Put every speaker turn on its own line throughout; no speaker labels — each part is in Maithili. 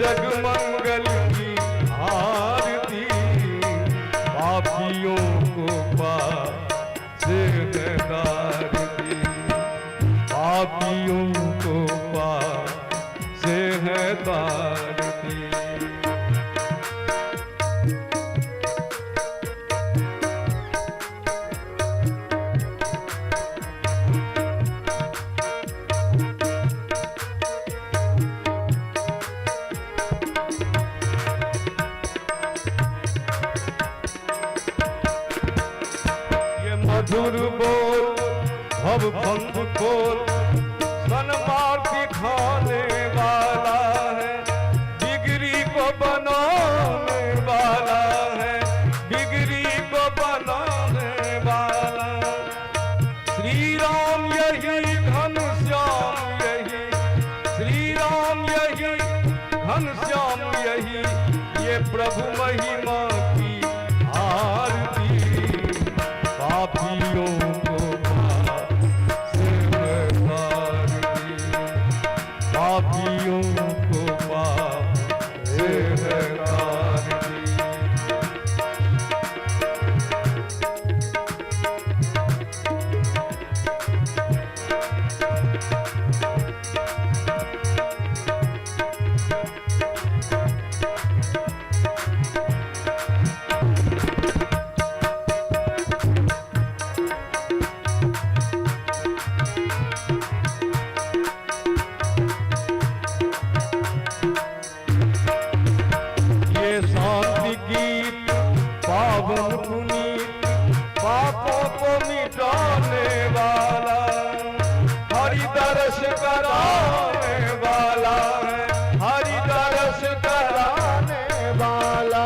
जग मंगल की आरती, पापियों को पाप से है तारती, पापियों को पाप से है तारती। ये मधुर बोल भव बंध खोल, सन्मार्ग दिखाने वाला है, बिगड़ी को बनाने वाला है, बिगड़ी को बनाने वाला। श्री राम यही घन श्याम यही, श्री राम यही घन श्याम यही, ये प्रभु महिमा की आरती, पापियों को पाप से तारती, पापियों को पाप से तारती। ये शांति गीत पावन पुनीत, पापों को मिटाने वाला, हरि दर्श कराने वाला है, हरि दर्श कराने
वाला।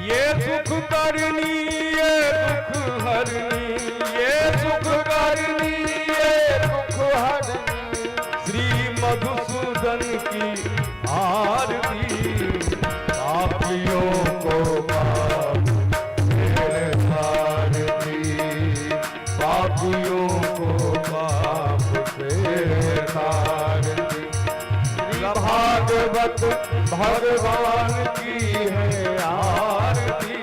ये सुख करनी ये दुख हरनी, ये सुख करनी ये
दुख हरनी।
श्री मधुसूदन की आरती, पापियों को पाप से तारती, पापियों को पाप से तारती।
श्री भागवत भगवान की है
आरती,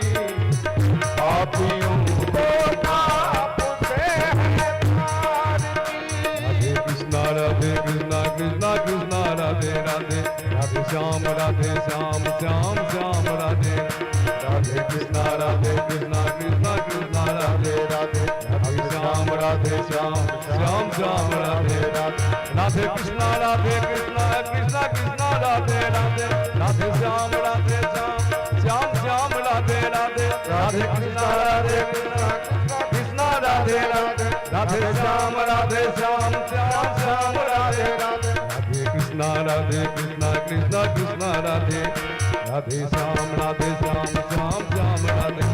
पापियों
को पाप से है तारती।
राधे कृष्णा राधे कृष्णा कृष्णा कृष्णा राधे राधे, राधे श्याम राधे श्याम श्याम श्याम राधे, राधे कृष्णा राधे कृष्णा कृष्णा कृष्णा राधे
राधे,
राधे श्याम राधे श्याम श्याम श्याम राधे
राधे,
राधे कृष्णा राधे कृष्णा कृष्णा कृष्णा राधे राधे, राधे श्याम राधे श्याम श्याम श्याम राधे राधे, राधे कृष्णा राधे कृष्णा कृष्णा राधे राधे, राधे श्याम राधे श्याम श्याम श्याम राधे
राधे,
राधे कृष्णा राधे कृष्णा कृष्णा कृष्णा राधे, राधे श्याम राधे श्याम श्याम श्याम राधे,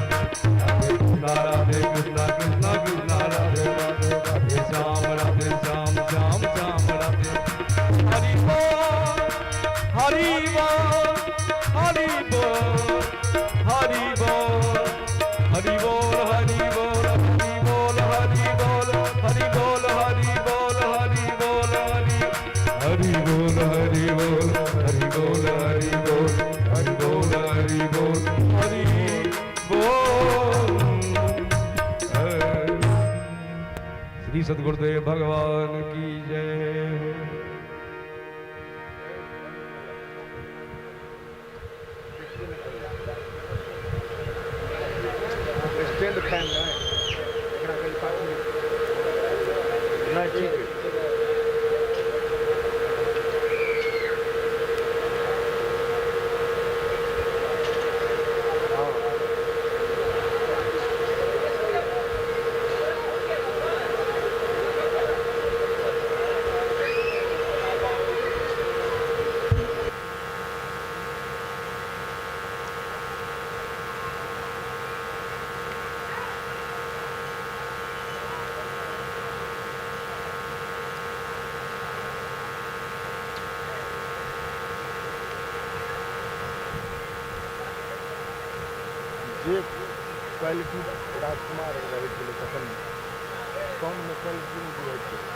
राधे कृष्णा राधे कृष्णा कृष्णा कृष्णा राधे
राधे,
राधे श्याम राधे श्याम श्याम श्याम राधे। हरि बोल हरि बोल हरि बोल हरि बोल हरि बोल हरि बोल हरि बोल हरि बोल हरि बोल हरि बोल हरि बोल हरि हरि बोल हरि बोल हरि बोल हरि बोल हरि बोल हरि बोल हरि बोल। श्री सदगुरुदेव भगवान की जय।
स्टैंड फैन नहि, एकरा कनि पाछू नहि, ठीक है। हँ। जे क्वालिटी राजकुमार रहै छलै तखन साउंडमे क्वालिटी नहि बुझाइ छलै।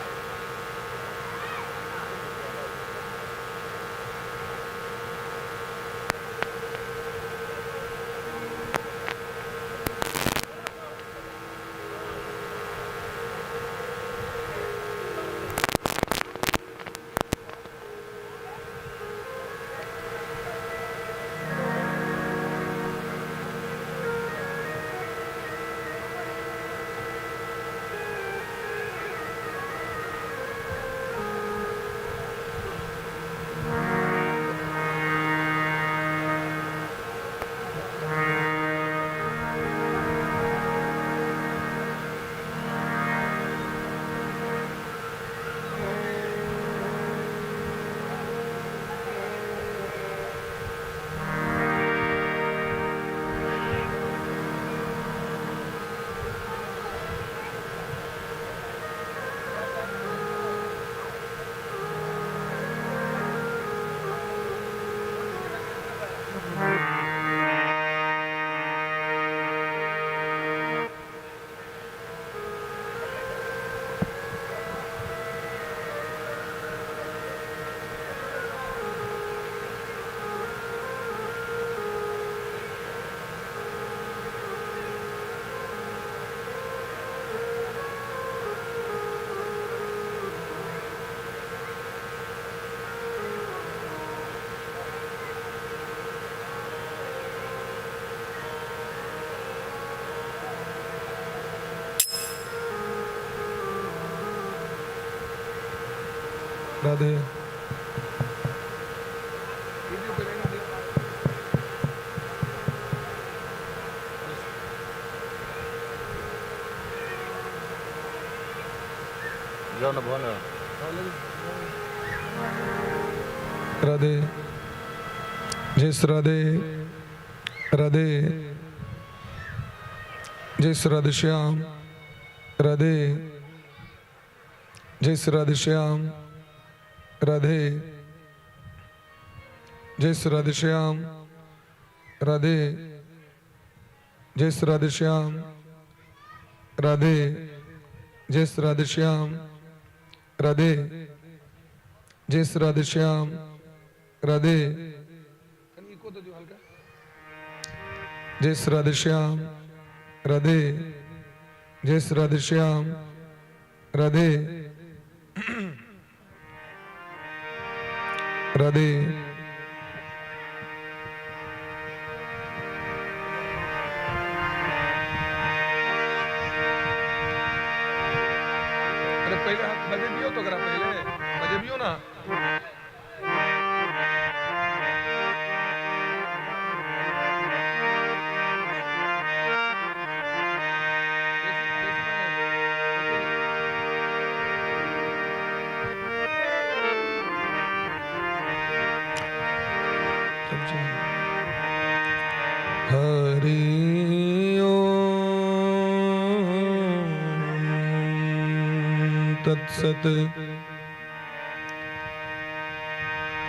राधे।
जाओ ना भो ना।
राधे। जय श्री राधे। राधे। जय श्री राधे श्याम। राधे। जय श्री राधे श्याम। राधे। जय श्री राधे श्याम। राधे। जय श्री राधे श्याम। राधे। जय श्री राधे श्याम। राधे। जय श्री राधे श्याम। राधे। जय श्री राधे श्याम। राधे। जय श्री राधे श्याम। राधे। राधे। अरे पहिले हाथ बजेबियो तो करा, पहिले बजेबियो ना। हरि ओम तत्सत।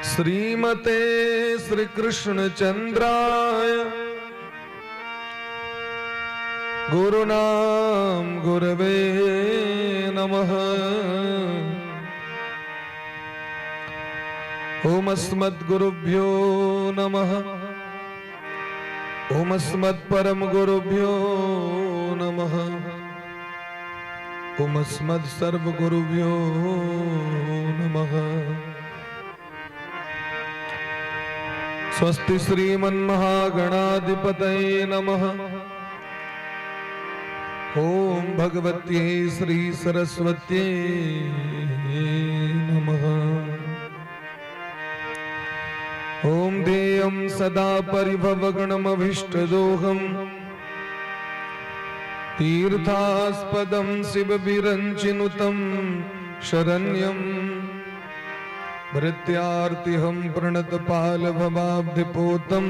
श्रीमते श्री कृष्ण चंद्राय गुरुनाम गुरवे नमः। ओम अस्मद्गुरुभ्यो नमः। ओम अस्मत्परम गुरुभ्यो नमः। ओम अस्मत् सर्व गुरुभ्यो नमः। स्वस्ति श्रीमन्महागणाधिपतये नमः। ॐ भगवत्यै श्री सरस्वत्यै नमः। ॐ ध्येयं सदा परिभवगणमभीष्टदोहम् तीर्थास्पदं शिवविरञ्चिनुतं शरण्यं भृत्यार्तिहं प्रणतपालभवाब्धिपोतं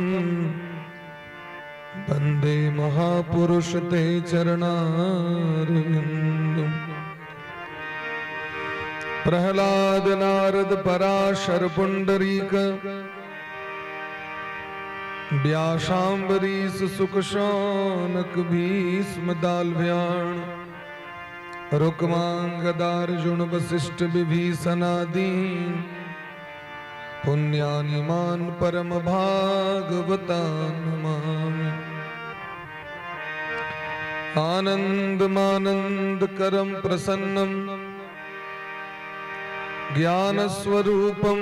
वन्दे महापुरुष ते चरणारविन्दम्। प्रहलाद नारद पराशर पुंडरीक व्यासाम्बरीश सुख शौनक भीष्म दाल्भ्याण रुक्मांगदार्जुन वशिष्ठ विभीषणादीन पुण्यानिमान परम भागवतान् नमामि। आनंदमानंद करम प्रसन्नम ज्ञानस्वरूपं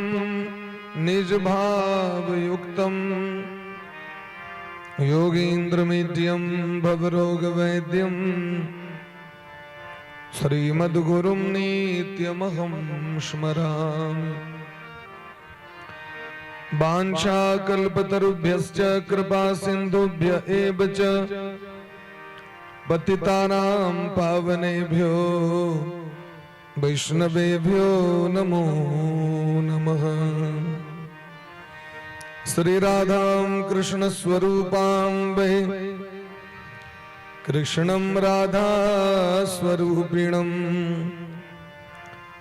निजभावयुक्तं योगीन्द्रमीड्यं भवरोगवैद्यं श्रीमद्गुरुं नित्यमहं स्मरामि। वाञ्छाकल्पतरुभ्यश्च कृपा सिन्धुभ्य एव च पतितानां पावनेभ्यो वैष्णवेभ्यो नमो नमः। श्री राधां कृष्ण स्वरूपां वै कृष्णं राधा स्वरूपिणं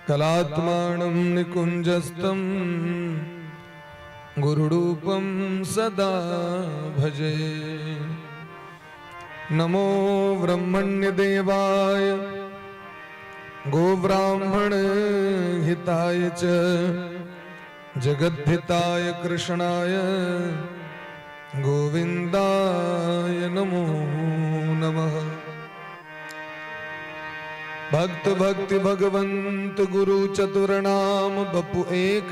कलात्मानं निकुञ्जस्थं गुरुरूपं सदा भजे। नमो ब्रह्मण्यदेवाय गोब्राह्मण हिताय च जगद्धिताय कृष्णाय गोविंदाय नमो नमः। भक्त भक्ति भगवंत गुरु चतुर नाम बपु एक,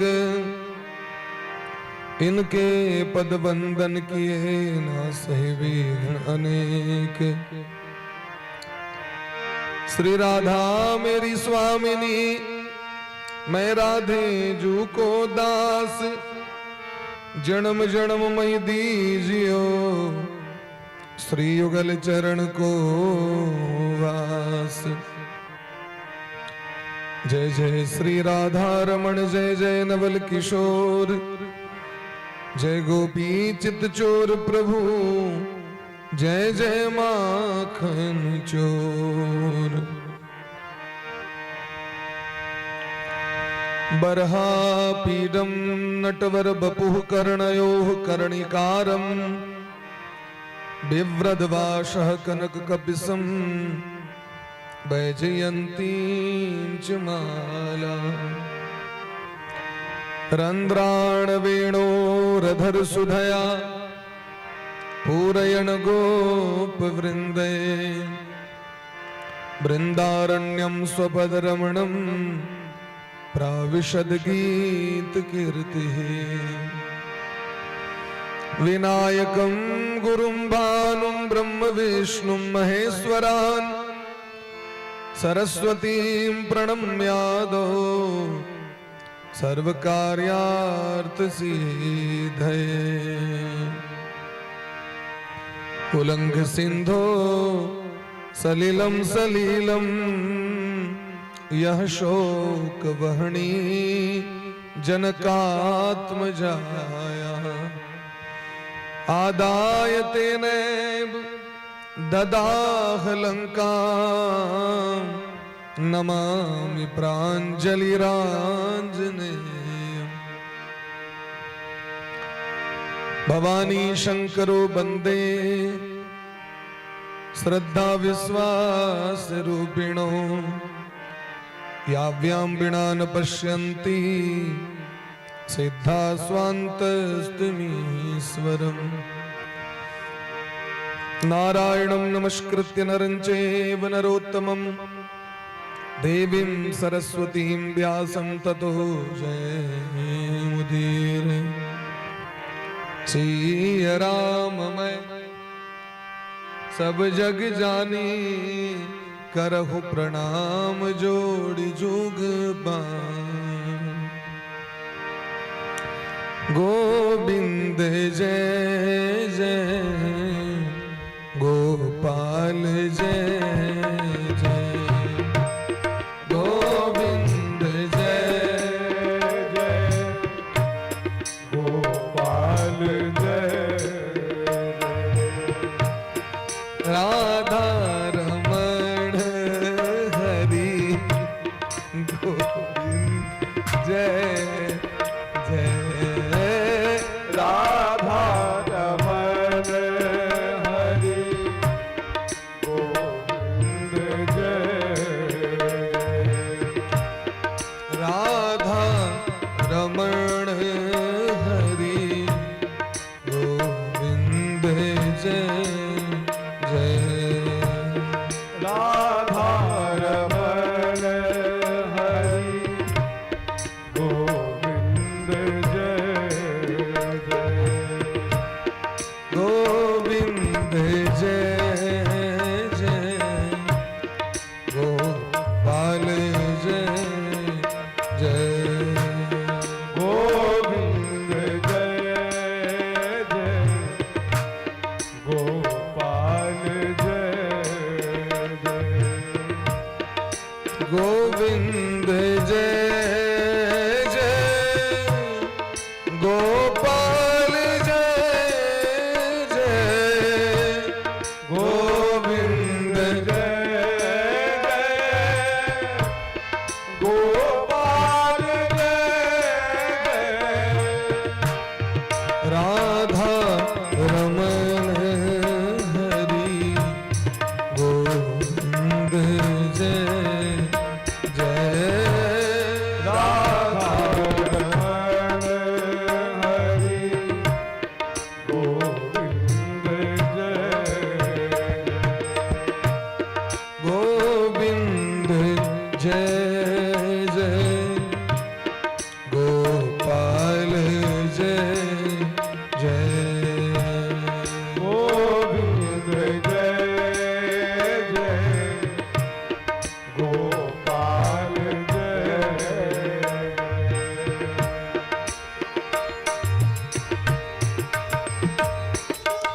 इनके पद वंदन किए ना सही विघ्न अनेक। श्री राधा मेरी स्वामिनी मैं राधे जू को दास, जन्म जन्म मई दीजियो श्री युगल चरण को वास। जय जय श्री राधा रमण, जय जय नवल किशोर, जय गोपी चित चोर प्रभु, जय जय माखन चोर। बरहा पीडम नटवर बपुः कर्णयोः कर्णिकारं, बिव्रद्वासः कनक कपिसं वैजयन्तीं च माला। रन्ध्राण वेणोरधर सुधया पूरयण गोपवृन्दे, बृन्दारण्यं स्वपदरमणं प्राविशद गीत कीर्तिः। विनायकं गुरुं भानुं ब्रह्म विष्णुं महेश्वरान्, सरस्वतीं प्रणम्यादौ सर्वकार्यार्थ सिद्धये। उलंघ सिंधो सलिलं सलीलं, यह शोक वहनी जनकात्मजाया। आदाय तेनैव ददाह लंकां, नमामि प्राञ्जलिराञ्जनेयम्। भवानी शंकरो वंदे श्रद्धा विश्वास रूपिणो, याभ्यां विना न पश्यन्ति सिद्धा स्वान्तस्तिमीश्वरम्। नारायणं नमस्कृत्य नरं चैव नरोत्तमं, देवीं सरस्वतीं व्यासं ततो जयमुदीर। सिय राम मैं सब जग जानी, करहु प्रणाम जोड़ी जुग बानी। गोविंद जय जय गोपाल जय जय, गोविंद जय
जय गोपाल जय।
राधा रमण हरि गोविंद जय जय,
राधा रमण हरि गोविंद जय।
राधा रमण हरि गोविंद जय जय,
राधा रमण हरि गोविंद।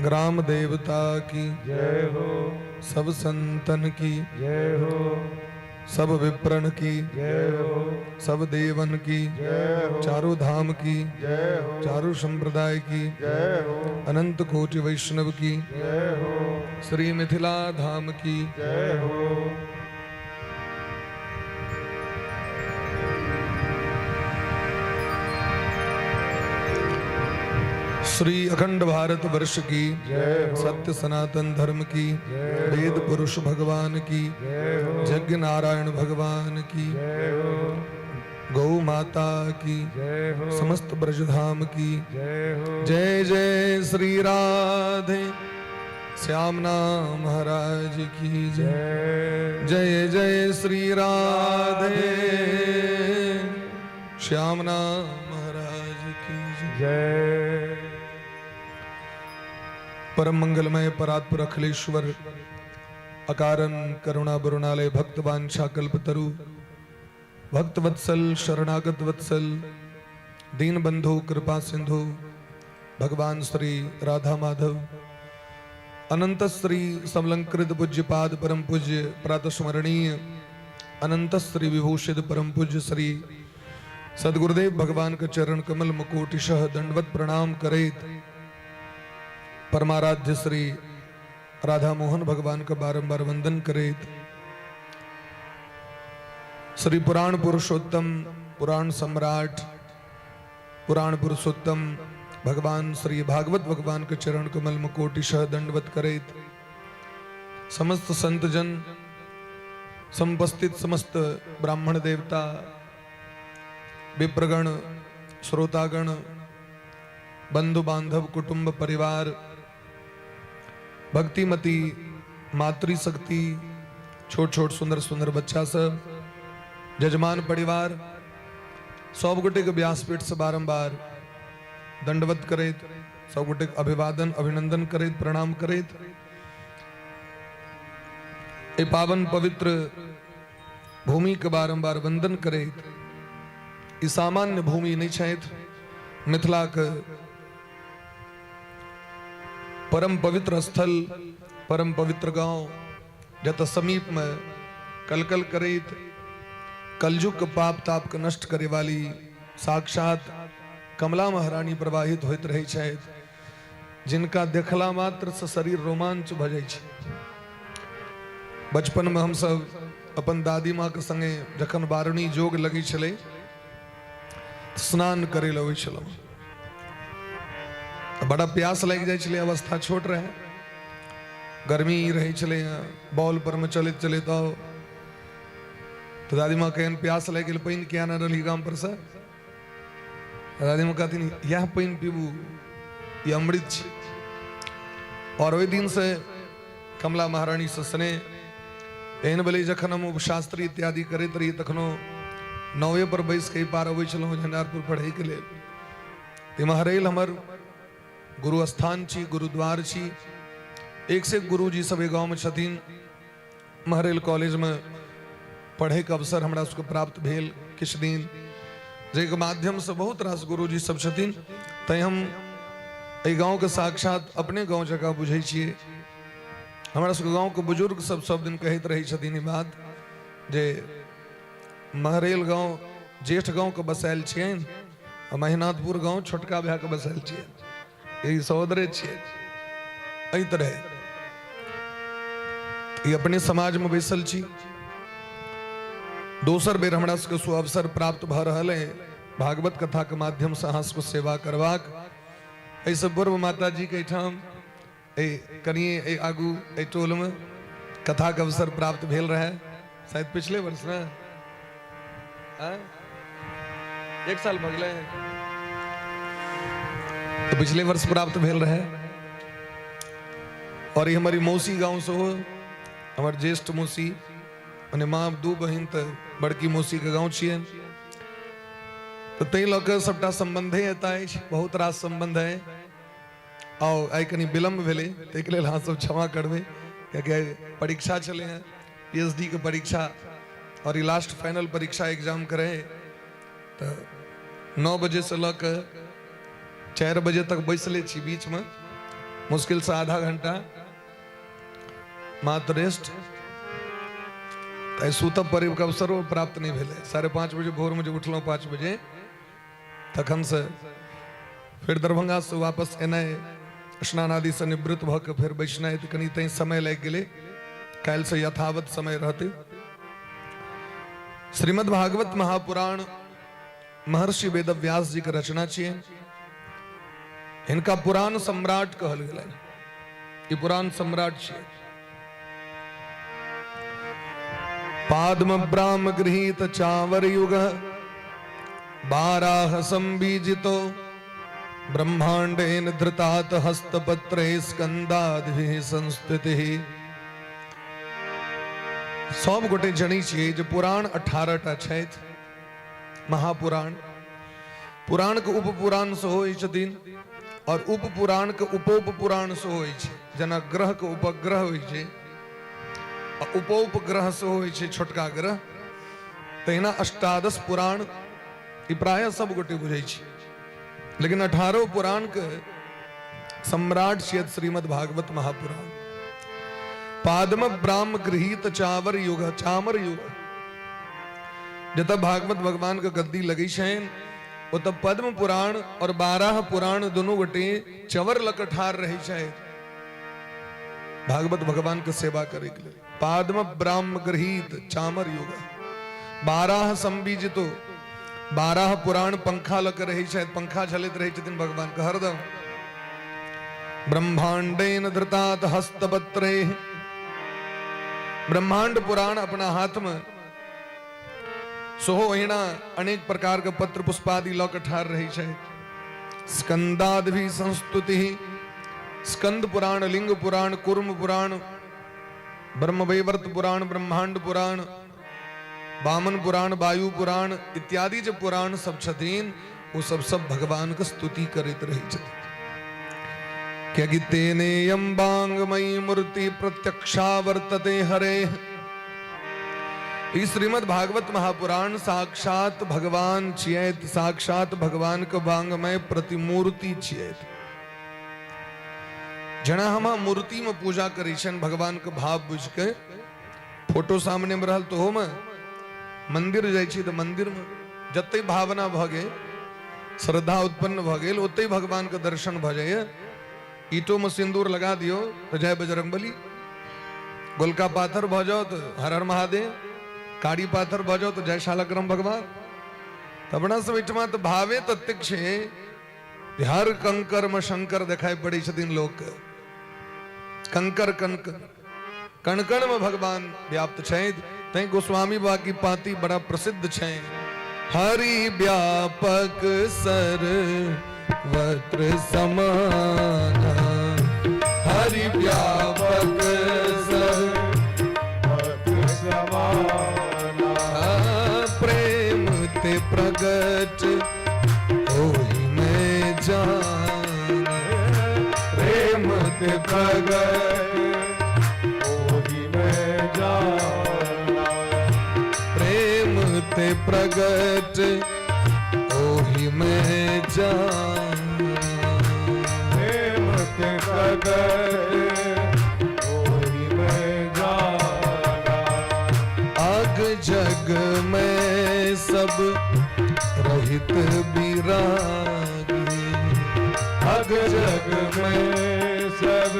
ग्राम देवता की
जय हो।
सब संतन की
जय हो।
सब विप्रण की
जय हो।
सब देवन की
जय हो।
चारों धाम की
जय हो।
चारों संप्रदाय की
जय हो।
अनंत कोटि वैष्णव की
जय हो।
श्री मिथिला धाम की
जय हो।
श्री अखंड भारत वर्ष की
जय हो।
सत्य सनातन धर्म की
जय
वेद पुरुष भगवान की
जय हो।
यज्ञ नारायण भगवान की
जय हो।
गौ माता की
जय हो।
समस्त ब्रजधाम की
जय हो।
जय जय श्री राधे श्याम नाम महाराज की जय।
जय।
जय जय श्री राधे श्याम नाम महाराज की जय।
जय।
परम मंगलमय परात्पर अखिलेश्वर अकारण करुणा बरुणालय भक्त वांछा कल्पतरु भक्त वत्सल शरणागत वत्सल दीन बंधु कृपा सिंधु भगवान श्री राधा माधव अनंत श्री समलंकृत पूज्यपाद परम पूज्य प्रातस्मरणीय अनंत श्री विभूषित परम पूज्य श्री सदगुरुदेव भगवान के चरण कमल मुकोटिशः दंडवत प्रणाम करेत परमाराध्य श्री राधा मोहन भगवान का बारंबार वंदन करेत श्री पुराण पुरुषोत्तम पुराण सम्राट पुराण पुरुषोत्तम भगवान श्री भागवत भगवान के चरण कमल मुकोटिशः दंडवत करेत समस्त संतजन समुपस्थित समस्त ब्राह्मण देवता विप्रगण श्रोतागण बंधु बांधव कुटुंब परिवार भक्तिमती मातृशक्ति छोट छोट सुंदर सुंदर बच्चा सब जजमान परिवार सब गोटे के व्यासपीठ से बारंबार दंडवत करैत सब गोटे के अभिवादन अभिनंदन करैत प्रणाम करैत ए पावन पवित्र भूमि के बारंबार वंदन करैत। ई सामान्य भूमि नहीं छथि, मिथिलाक परम पवित्र स्थल परम पवित्र गांव जत समीप में कलकल करैत कलयुग के पाप ताप के नष्ट करे वाली साक्षात कमला महारानी प्रवाहित होइत रहै छथि, जिनका देखला मात्र से शरीर रोमांच भऽ जाइ छै। बचपन में हमसब अपन दादी माँ के संगे जखन बारुणी जोग लगै छलै स्नान करे लए अबै छलहुँ, बड़ा प्यास लागि जाइ छलै, अवस्था छोट रहै, गर्मी रहै छलै, बॉल पर में चलैत चलैत आउ तऽ दादी माँ केहन प्यास लागि गेल, पानि किया नहि रहली गाम पर से, दादी माँ कहथिन इएह पानि पीबू, ई अमृत छै। और ओहि दिन से कमला महारानी से स्नेह एहन भेलै, जखन हम उपशास्त्री इत्यादि करैत रही तखनो नावे पर बैस के पार अबै छलहुँ झंझारपुर पढ़ैके लेल। तऽ महरैल हमर गुरु स्थान छी, गुरुद्वार छी, एक से एक गुरुजी सब एहि गाँवमे छथिन। महरैल कॉलेजमे पढ़ैके अवसर हमरा सबके प्राप्त भेल किछु दिन, जाहिके माध्यमसँ बहुत रास गुरुजी सब छथिन, तैँ हम एहि गाँवके साक्षात अपने गाँव जकाँ बुझै छियै। हमरा सबके गाँवके बुजुर्ग सब सब दिन कहैत रहै छथिन ई बात जे महरैल गाँव जेठ गाँवके बसायल छियनि आ महिनाथपुर गाँव छोटका भायके बसायल छियनि, ई सहोदरे छियै। एहि तरहे ई अपने समाजमे बैसल छी। दोसर बेर हमरा सबके सुअवसर प्राप्त भऽ रहल है भागवत कथाके माध्यमसँ अहाँ सबके सेवा करबाक। एहिसँ पूर्व माताजीके एहिठाम एहि कनिए एहि आगू एहि टोलमे कथाके अवसर प्राप्त भेल रहै, शायद पिछले वर्ष ने, एक साल भऽ गेलै, तऽ पिछले वर्ष प्राप्त भेल रहै। और ई हमर मौसी गाँव सेहो, हमर ज्येष्ठ मौसी, मने माँ दू बहिन तऽ बड़की मौसीके गाँव छियनि, तऽ ताहि लऽ कऽ सबटा सम्बन्धे एतऽ अछि, बहुत रास सम्बन्ध अइ। आउ आइ कनि विलम्ब भेलै ताहिके लेल अहाँ सब क्षमा करबै, कियाकि आइ परीक्षा छलै हेँ, PhD के परीक्षा, और ई लास्ट फाइनल परीक्षा एग्जाम के रहै, तऽ 9 बजेसँ लऽ कऽ 4 बजे तक बैसले छी, बीचमे मुश्किलसँ आधा घंटा मात्र रेस्ट। तऽ सुतब पड़ैके अवसरो प्राप्त नहि भेलै। 5:30 बजे भोरमे जे उठलहुँ 5 बजे, तखनसँ फेर दरभंगासँ वापस एनाइ, स्नान आदिसँ निवृत्त भऽ कऽ फेर बैसनाइ, तऽ कनि तैँ समय लागि गेलै। काल्हिसँ यथावत समय रहतै। श्रीमद् भागवत महापुराण महर्षि वेदव्यास जी के रचना छियै। हिनका पुराण सम्राट कहल गेलनि। ई पुराण सम्राट छियै। पाद्म ब्राह्म गृहीत चावर युग बाराह संबीजितो ब्रह्मांडेन धृतात हस्तपत्रे स्कंदादिभिः संस्थितिः। सब गोटे जनै छियै जे पुराण 18 टा छथि महापुराण। पुराणके उपपुराण सेहो होइ छथिन आओर उपपुराणके उपोपपुराण सेहो होइ छै। जेना ग्रहके उपग्रह होइ छै आ उपोपग्रह सेहो होइ छै, छोटका ग्रह, तहिना अष्टादश पुराण ई प्रायः सब गोटे बुझै छै। लेकिन 18 पुराणके सम्राट छियै श्रीमद् भागवत महापुराण। पादम ब्राह्म गृहीत चावर युग, चामर युग, जतऽ भागवत भगवान के गद्दी लगै छनि ओतऽ पद्म पुराण और 12 पुराण दुनू गोटे चवर लऽ कऽ ठाढ़ रहै छथि भागवत भगवान के सेवा करे के लेल। पादम ब्राह्म गृहीत चामर युग 12 संबीजितो, 12 पुराण पंखा लऽ कऽ रहै छथि, पंखा झलैत रहै छथिन भगवान के हरदम। ब्रह्मांडेन धृतात हस्तपत्रे, ब्रह्मांड पुराण अपना हाथ में सेहो ओहिना अनेक प्रकार के पत्र पुष्पादि लऽ कऽ ठाढ़ रहै छै। स्कंदाद भी संस्तुति, स्कंद पुराण, लिंग पुराण, कुर्म पुराण, ब्रह्मवैवर्त पुराण, ब्रह्मांड पुराण, वामन पुराण, वायु पुराण इत्यादि जे पुराण सब छथिन ओ सब सब भगवान के स्तुति करैत रहै छथिन। कियाकि तेनेयम वांगमयी मूर्ति प्रत्यक्षा वर्तते हरे। ई श्रीमद् भागवत महापुराण साक्षात भगवान छियैत, साक्षात भगवान के वांगमय प्रतिमूर्ति छियैत। जेना हम मूर्ति में पूजा करै छियनि भगवान के भाव बुझि के, फोटो सामने में रहल तो में, मंदिर जाइ छी तऽ मंदिर में जते भावना भऽ गेल, श्रद्धा उत्पन्न भऽ गेल, ओते भगवान के दर्शन भऽ जाइए। ईटो में सिंदूर लगा दियौ तऽ जय बजरंगबली, गोलका पाथर भऽ जाओ तऽ हर हर महादेव, कारी पाथर भऽ जाओ तऽ जय शालग्राम भगवान। तऽ अपना सब एहिठमा तऽ भावे ततेक छै जे हर कंकर में शंकर देखाइ पड़ै छथिन लोक। कंकर कनकर कण कण में भगवान व्याप्त छथि। तैं गोस्वामी बाबा की पाती बड़ा प्रसिद्ध छै, हरि व्यापक सर्वत्र समाना, हरि व्यापक सर्वत्र समाना, प्रेम ते प्रगट ओहि में जान, प्रेम ते प्रगट ओहि में जाना, प्रेम ते प्रगट ओहि में जाना, प्रेम ते प्रगट ओहि में जाना। अग जग में सब रहित विरागी, अग जग में सब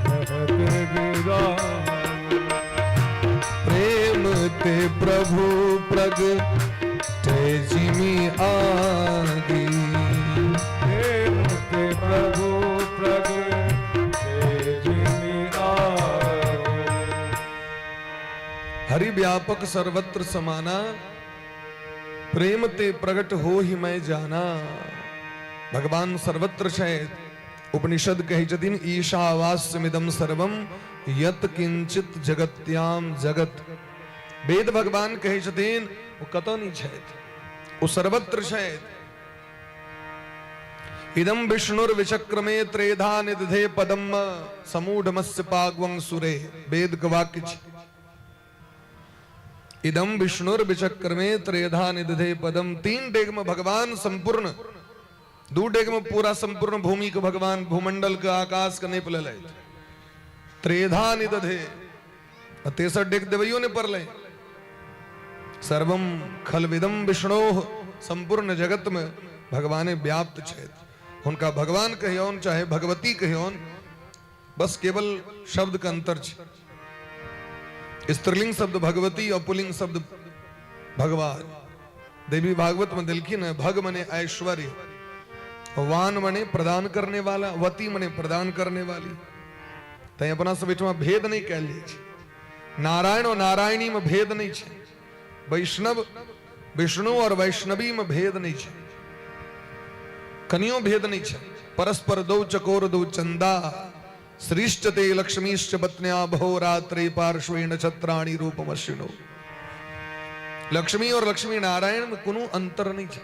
रहत विरागी, प्रेम ते प्रभु प्रगटे जिमि आगी, प्रेम ते प्रभु प्रगटे जिमि आगी। हरि व्यापक सर्वत्र समाना, प्रेम ते प्रगट हो ही मैं जाना। भगवान सर्वत्र छथि। उपनिषद कहै छथिन ईशावास्यमिदं सर्वम यत किंचित जगत्याम जगत। वेद भगवान कहै छथिन ओ कतऽ नहि छथि, ओ सर्वत्र छथि। इदं विष्णुर्विचक्रमे त्रेधा निदधे पदम समूढ़मस्य पाग्वं सुरे। वेद के वाक्य छै, इदं विष्णुर्विचक्रमे त्रेधा निदधे पदम। तीन डेग में भगवान संपूर्ण दू डेग में पूरा संपूर्ण भूमि के भगवान भूमंडल के आकाश के नापि लेलथि। त्रेधा निदधे, आ तेसर डेग देवैयो नहि पड़लै। सर्वम खलविदम विष्णोः, संपूर्ण जगत में भगवाने व्याप्त छथि। हुनका भगवान कहियौन चाहे भगवती कहियौन, बस केवल शब्द के अंतर छै। स्त्रीलिंग शब्द भगवती और पुल्लिंग शब्द भगवान। देवी भागवत में दिलखिन है, भग मने ऐश्वर्य, वान मने प्रदान करने वाला, वती मने प्रदान करने वाली। तैं अपना सब एहिठमा भेद नहीं कयल जाइ छै। नारायण और नारायणी में भेद नहीं छै। वैष्णव विष्णु और वैष्णवी में भेद नहीं छै, कनियो भेद नहीं छै। परस्पर दो चकोर दो चंदा, श्रीश्च ते लक्ष्मीश्च पत्न्या भो रात्रि पार्श्वे नक्षत्राणि रूपमश्विनो। लक्ष्मी और लक्ष्मी नारायण में कोनो अंतर नहीं छै।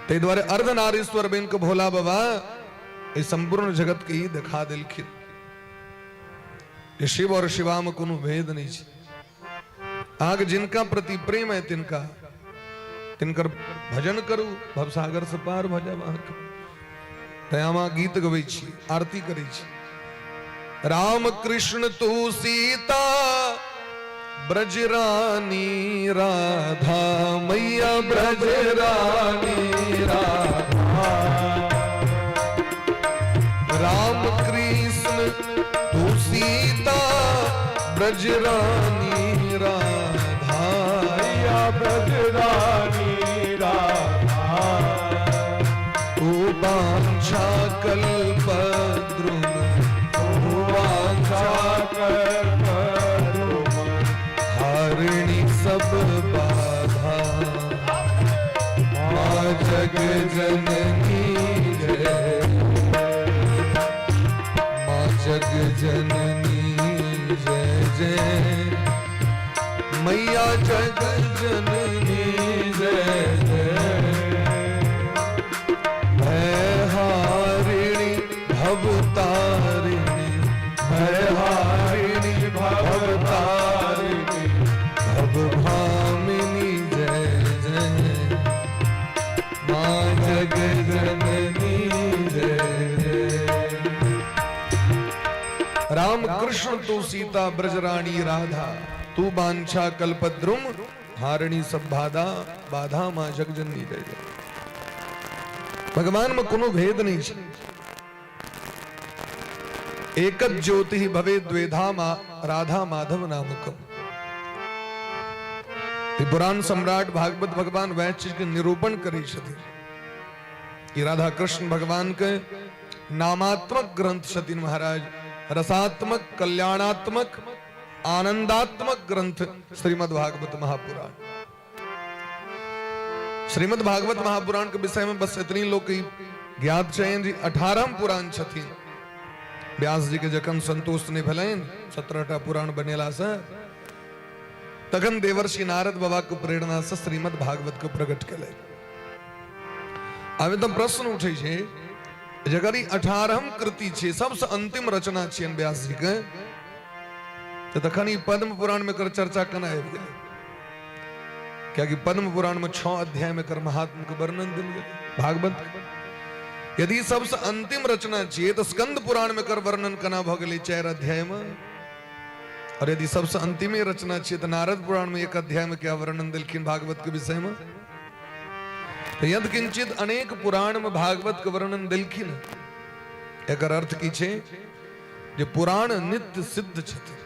ताहि दुआरे अर्धनारीश्वर बनि कऽ भोला बाबा एहि संपूर्ण जगत के ई देखा देलखिन जे शिव और शिवा में कोनो भेद नहीं छै। अहाँके जिनका प्रति प्रेम है तिनका तिनकर भजन करू, भवसागर से पार भऽ जायब अहाँके। तैं हम अहाँ गीत गबै छी, आरती करै छी। राम कृष्ण तू सीता ब्रज रानी राधा मैया ब्रज रानी राधा। राम कृष्ण तू सीता ब्रज रानी राधा
मैया ब्रज रानी राधा।
तू बांछा कल्पद्रुम, तू बांछा
कल्पद्रुम
हारिणी सब बाधा। माँ जग जननी जय, माँ जग जननी जय जय, मैया जग जननी जय जय। भयहारिणी भवतारिणी, भयहारिणी भवतारिणी, भवभामिनी जय जय, माँ जग जननी जय जय। राम कृष्ण तू सीता ब्रज रानी राधा, तू बांछा कल्पद्रुम हारिणी सब बाधा, बाधा माँ जग जननी जय जय। भगवान में कोनो भेद नहीं छै। एक ज्योति भवे द्वेधा मा राधा माधव नामकम। पुराण सम्राट भागवत भगवान वह चीज के निरूपण करै छथिन। ई राधा कृष्ण भगवान के नामात्मक ग्रंथ छथिन महाराज, रसात्मक, कल्याणात्मक, आनंदात्मक ग्रंथ श्रीमद् भागवत महापुराण। श्रीमद् भागवत महापुराण के विषय में बस इतनी लोग के ज्ञात छनि जे 18 पुराण छथिन। व्यास जी के जखन संतोष नहीं भेलनि 17टा पुराण बनेला से, तखन देवर्षि नारद बाबा के प्रेरणा से श्रीमद् भागवत के प्रकट केलनि। आब तऽ प्रश्न उठै छै, जकर ई 18म कृति छै, सबसँ अंतिम रचना छियनि व्यास जी के, तऽ तखन ई पद्म पुराण में एकर चर्चा केना आबि गेलै? कियाकि पद्म पुराण में 6 अध्याय में एकर महात्म के वर्णन देल गेलै भागवत। यदि सबसँ अंतिम रचना छियै तऽ स्कंद पुराण में एकर वर्णन केना भऽ गेलै 4 अध्याय में? और यदि सबसँ अंतिमे रचना छियै तऽ नारद पुराण में 1 अध्याय में क्या वर्णन देलखिन भागवत के विषय में? तऽ यद किंचित अनेक पुराण में भागवत के वर्णन देलखिन, एकर अर्थ की छै जे पुराण नित्य सिद्ध छथिन,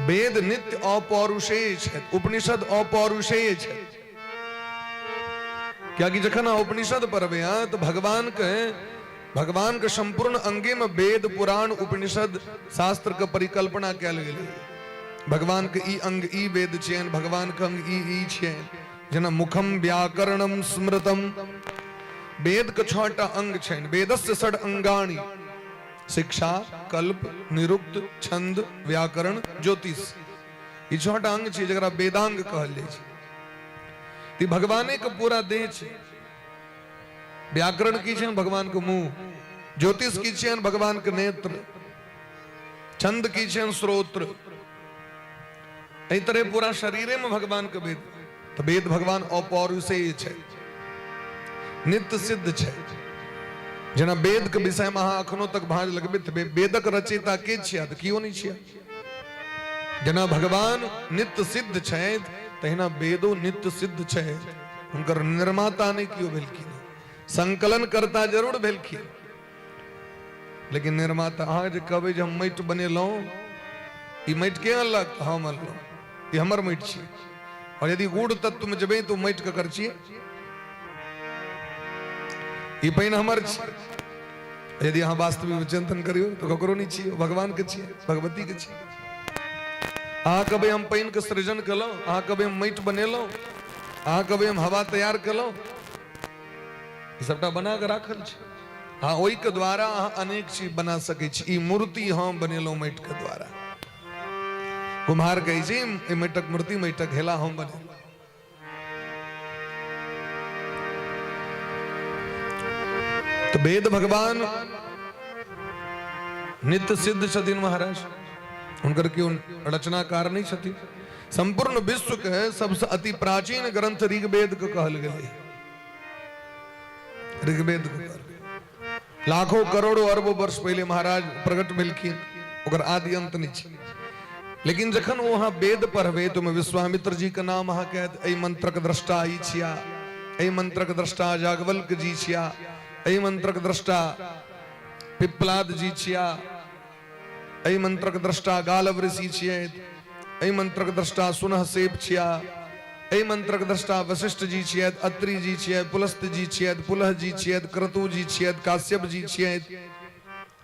वेद नित्य अपौरुषेय छथि, उपनिषद अपौरुषेय छथि। कियाकि जखन अहाँ उपनिषद पढ़बै अहाँ तऽ भगवान के संपूर्ण अंगे में वेद पुराण उपनिषद शास्त्र के परिकल्पना कयल गेलै। भगवान के ई अंग ई वेद छियनि, भगवान के अंग ई ई छियनि। जेना मुखम व्याकरणम स्मृतम, वेद के 6टा अंग छनि, वेदस्य षड अंगाणि, शिक्षा, कल्प, निरुक्त, छंद, व्याकरण, ज्योतिष, ई 6टा अंग छै जकरा वेदांग कहल जाइ छै। ई भगवाने के पूरा देह छै। व्याकरण की छै? भगवान के मुंह। ज्योतिष की छै? भगवान के नेत्र। छंद की छै? श्रोत्र। एहि तरह पूरा शरीरे में भगवान के वेद। तो वेद भगवान अपौरुषेय छै। नित्य सिद्ध छै। जेना वेद के विषय में अहाँ अखनो तक भाँज लगबैत हेबै, वेदक रचयिता के छिया? तऽ केओ नहि छिया। जेना भगवान नित्य सिद्ध छथि, तहिना वेदो नित्य सिद्ध छथि। हुनकर निर्माता नहि केओ भेलखिन, संकलन करता जरूर भेलखिन, लेकिन निर्माता। अहाँ जे कहबै जे हम माटि बनेलहुँ, ई माटि के अनलक? तऽ हम अनलहुँ, ई हमर माटि छी। और यदि गूढ़ तत्व में जेबै तऽ माटि ककर छियै? ई पानि हमर छी। यदि अहाँ वास्तविक चिंतन करियौ तऽ ककरो नहि छियै, भगवान के छियै, भगवती के छियै। अहाँ कहबै हम पानि के सृजन केलहुँ, अहाँ कहबै हम माटि बनेलहुँ, अहाँ कहबै हम हवा तैयार केलहुँ, ई सबटा बना कऽ राखल छै। हाँ, ओहिके द्वारा अहाँ अनेक चीज बना सकै छी। ई मूर्ति हम बनेलहुँ माटिके द्वारा। कुम्हार कहै छै ई माटिक मूर्ति, माटिक हेला हम बनेलहुँ। तऽ वेद भगवान नित्य सिद्ध छथिन महाराज, हुनकर केओ रचनाकार नहि छथिन। संपूर्ण विश्व के सबसे अति प्राचीन ग्रंथ ऋग्वेद के कहल गेलै। ऋग्वेद लाखों करोड़ों अरबों वर्ष पहले महाराज प्रकट भेलखिन, ओकर आदि अंत नहि छै। लेकिन जखन ओ अहाँ वेद पढ़बै तऽ ओहिमे विश्वामित्र जी के नाम अहाँके आयत, एहि मंत्रक द्रष्टा ई छिया, एहि मंत्रक द्रष्टा याज्ञवल्क्य जी छिया, एहि मंत्रक द्रष्टा पिप्पलाद जी छिया, एहि मंत्रक द्रष्टा गालव ऋषि छियै, एहि मंत्रक द्रष्टा सुनह सेप छिया, एहि मंत्रक द्रष्टा वशिष्ठ जी छियथि, अत्रि जी छियथि, पुलस्त जी छियथि, पुलह जी छियथि, क्रतु जी छियथि, काश्यप जी छियथि,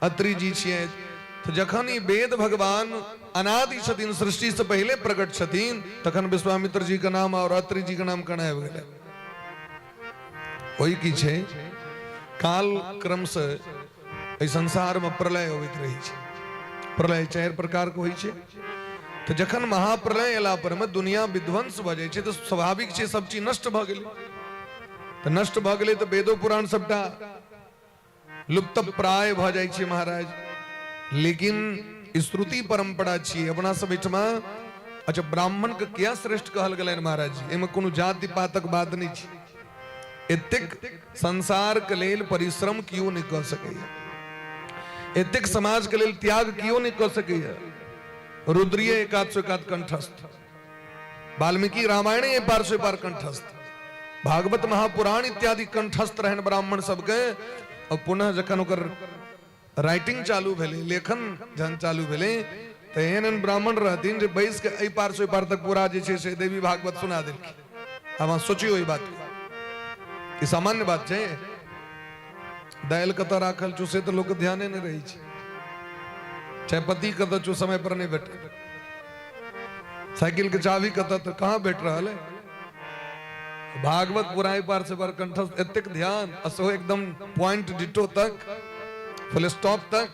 अत्रि जी छियथि। तऽ जखन ई वेद भगवान अनादि छथिन, सृष्टि से पहिले प्रकट छथिन, तखन विश्वामित्र जी के नाम और अत्रि जी के नाम केना आबि गेलै? ओहि की छै, काल क्रम से एहि संसारमे प्रलय अबैत रहै छै। प्रलय चारि प्रकारके होइ छै। तऽ जखन महाप्रलय अयला परमे दुनिया विध्वंस भऽ जाइ छै, तऽ स्वाभाविक छै सब चीज नष्ट भऽ गेलै। तऽ नष्ट भऽ गेलै तऽ वेदो पुराण सबटा लुप्त प्राय भऽ जाइ छै महाराज। लेकिन श्रुति परंपरा छियै अपना सब एहिठमा। अच्छा, ब्राह्मणके किया श्रेष्ठ कहल गेलनि महाराज जी? एहिमे कोनो जाति पातक बात नहि छै। एतेक संसार के लेल परिश्रम केओ नहि कऽ सकैए, एतेक समाज के लेल त्याग केओ नहि कऽ सकैए। रुद्रीय एकात सो एकात कंठस्थ, वाल्मीकि रामायण पार से पार कंठस्थ, भागवत महापुराण इत्यादि कंठस्थ रहन ब्राह्मण सबके। और पुनः जखन ओकर राइटिंग चालू भेलै, लेखन जहन चालू भेलै, तऽ एहन एहन ब्राह्मण रहथिन जे बैस के एहि पार से ओहि पार तक पूरा जे छै से देवी भागवत सुना देलखिन। आब अहाँ सोचियौ एहि बात, ई सामान्य बात छै? दालि कतऽ राखल छौ से तऽ लोकके ध्याने नहि रहै छै, चायपत्ती कतऽ छौ समय पर नहि भेटल, साइकिल के चाबी कतऽ तऽ कहाँ भेट रहल है। भागवत पूरा एहि पार से पार कंठस्थ, एतेक ध्यान आ सेहो एकदम पॉइंट डिटो तक, फुल स्टॉप तक।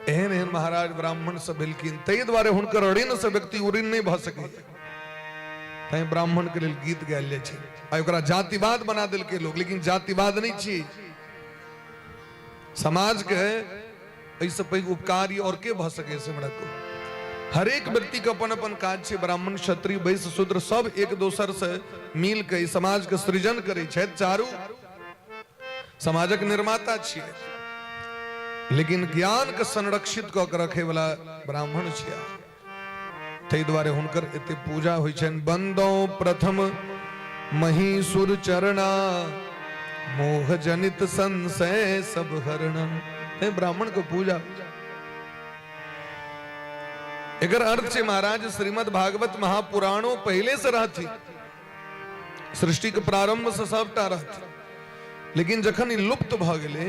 एहन एहन महाराज ब्राह्मण सब भेलखिन, ताहि दुआरे हुनकर ऋण से व्यक्ति उऋण नहि भऽ सकैए। तैं ब्राह्मण के लेल गीत गायल जाइ छै। आ ओकरा जातिवाद बना देलकै लोक, लेकिन जातिवाद नहि छी। समाज के एहिसँ पैघ उपकारी और के भऽ सकै से हमरा कहू। हरेक व्यक्ति के अपन अपन काज छै। ब्राह्मण, क्षत्रिय, वैश्य, शूद्र सब एक दोसर से मिल के ई समाज के सृजन करै छथि, चारू समाजक निर्माता छियै। लेकिन ज्ञान के संरक्षित कऽ के रखे वाला ब्राह्मण छियै, ताहि दुआरे हुनकर एते पूजा होइ छनि। बंदो प्रथम महीसुर चरणा, मोह जनित संशय सब हरणा। ते ब्राह्मण के पूजा। एकर अर्थ छै महाराज, श्रीमद् भागवत महापुराणो पहले से रहथि, सृष्टि के प्रारंभ से सबटा रहथि। लेकिन जखन ई लुप्त भऽ गेलै,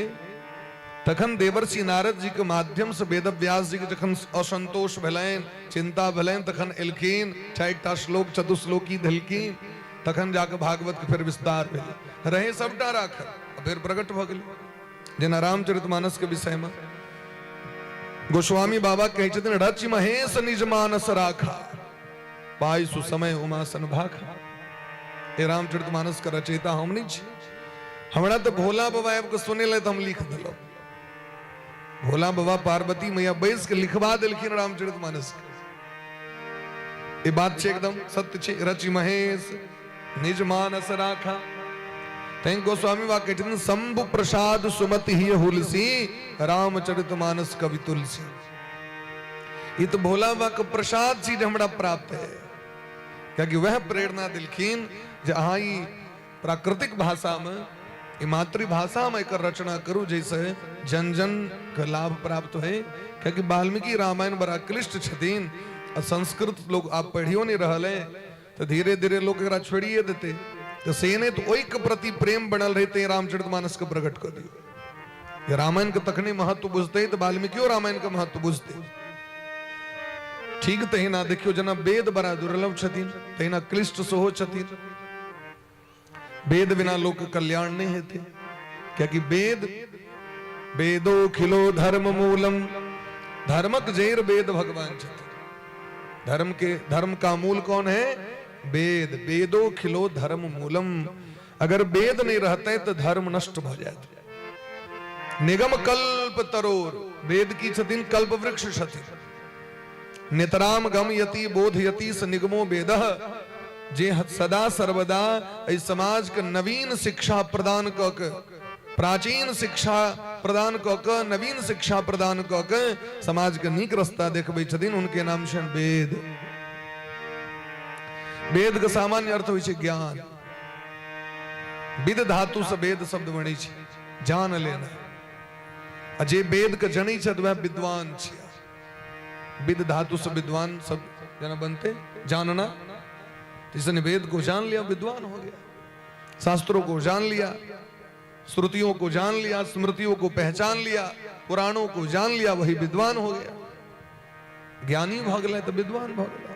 तखन देवर्षि नारद जी के माध्यम से वेद व्यास जी के जखन असंतोष भेलनि, चिंता भेलनि, तखन एलखिन, चारिटा श्लोक चतुश्लोकी देलखिन, तखन जाके भागवत के फेर विस्तार भेलै। रहे सबटा राखल, फेर प्रकट भऽ गेलै। जेना रामचरितमानस के विषय में गोस्वामी बाबा कहै छथिन, रचि महेश निज मानस राखा, पाई सुसमय उमासन भाखा। ए रामचरितमानस के रचयिता हम नहीं छी, हमरा तऽ भोला बाबा आबि कऽ सुनेलै तऽ हम लिख देलहुँ। भोला बाबा पार्वती मैया बैस के लिखवा देलखिन रामचरितमानस के। ई बात छै एकदम सत्य छै। रचि महेश निज मानस राखा। तैं गोस्वामी बा कहै छथिन शंभु प्रसाद सुमति ही हुलसी रामचरित मानस कवि तुलसी। ई तऽ भोला बाबा के प्रसाद छी जे हमरा प्राप्त है, कियाकि वएह प्रेरणा देलखिन जे अहाँ ई प्राकृतिक भाषामे, ई मातृभाषामे एकर रचना करू जाहिसँ जन जन के लाभ प्राप्त होइ। कियाकि वाल्मीकि रामायण बड़ा क्लिष्ट छथिन आ संस्कृत लोग आब पढ़ियो नहि रहल है, तऽ धीरे धीरे लोक एकरा छोड़िए देतै, तऽ से नहि, तऽ ओहिके प्रति प्रेम बनल रहतै, रामचरितमानस के प्रकट कऽ दियौ। जे रामायण के तखने महत्व बुझतै तऽ वाल्मीकियो रामायण के महत्व बुझतै। ठीक तहिना देखियौ जेना वेद बड़ा दुर्लभ छथिन तहिना क्लिष्ट सेहो छथिन। वेद बिना लोक कल्याण नहीं हेतै, कियाकि वेद वेदो खिलो धर्म मूलम, धर्मक जैर वेद भगवान छथिन। धर्म के धर्म का मूल कौन है? वेद। वेदो खिलो धर्म मूलम। अगर वेद नहीं रहते तो धर्म नष्ट भ जाते। निगम कल्प तरोर, वेद की छथिन कल्प वृक्ष छथिन। नितराम गम यति बोध यति स निगमो वेदः, जे सदा सर्वदा एहि समाज के नवीन शिक्षा प्रदान क के, प्राचीन शिक्षा प्रदान क के, नवीन शिक्षा प्रदान क के समाज के नीक रास्ता देखबै छथिन, उनके नाम छनि वेद। वेद के सामान्य अर्थ होइ छै ज्ञान। विद धातु से वेद शब्द बनै छै, जान लेना। आ जे वेद के जनै छथि वएह विद्वान छियै। विद धातु से विद्वान सब जना बनते, जानना। तो इसने वेद को जान लिया, विद्वान हो गया। शास्त्रों को जान लिया, श्रुतियों को जान लिया, स्मृतियों को पहचान लिया, पुराणों को जान लिया, वही विद्वान हो गया। ज्ञानी भ गेलै तऽ विद्वान भ गेलै।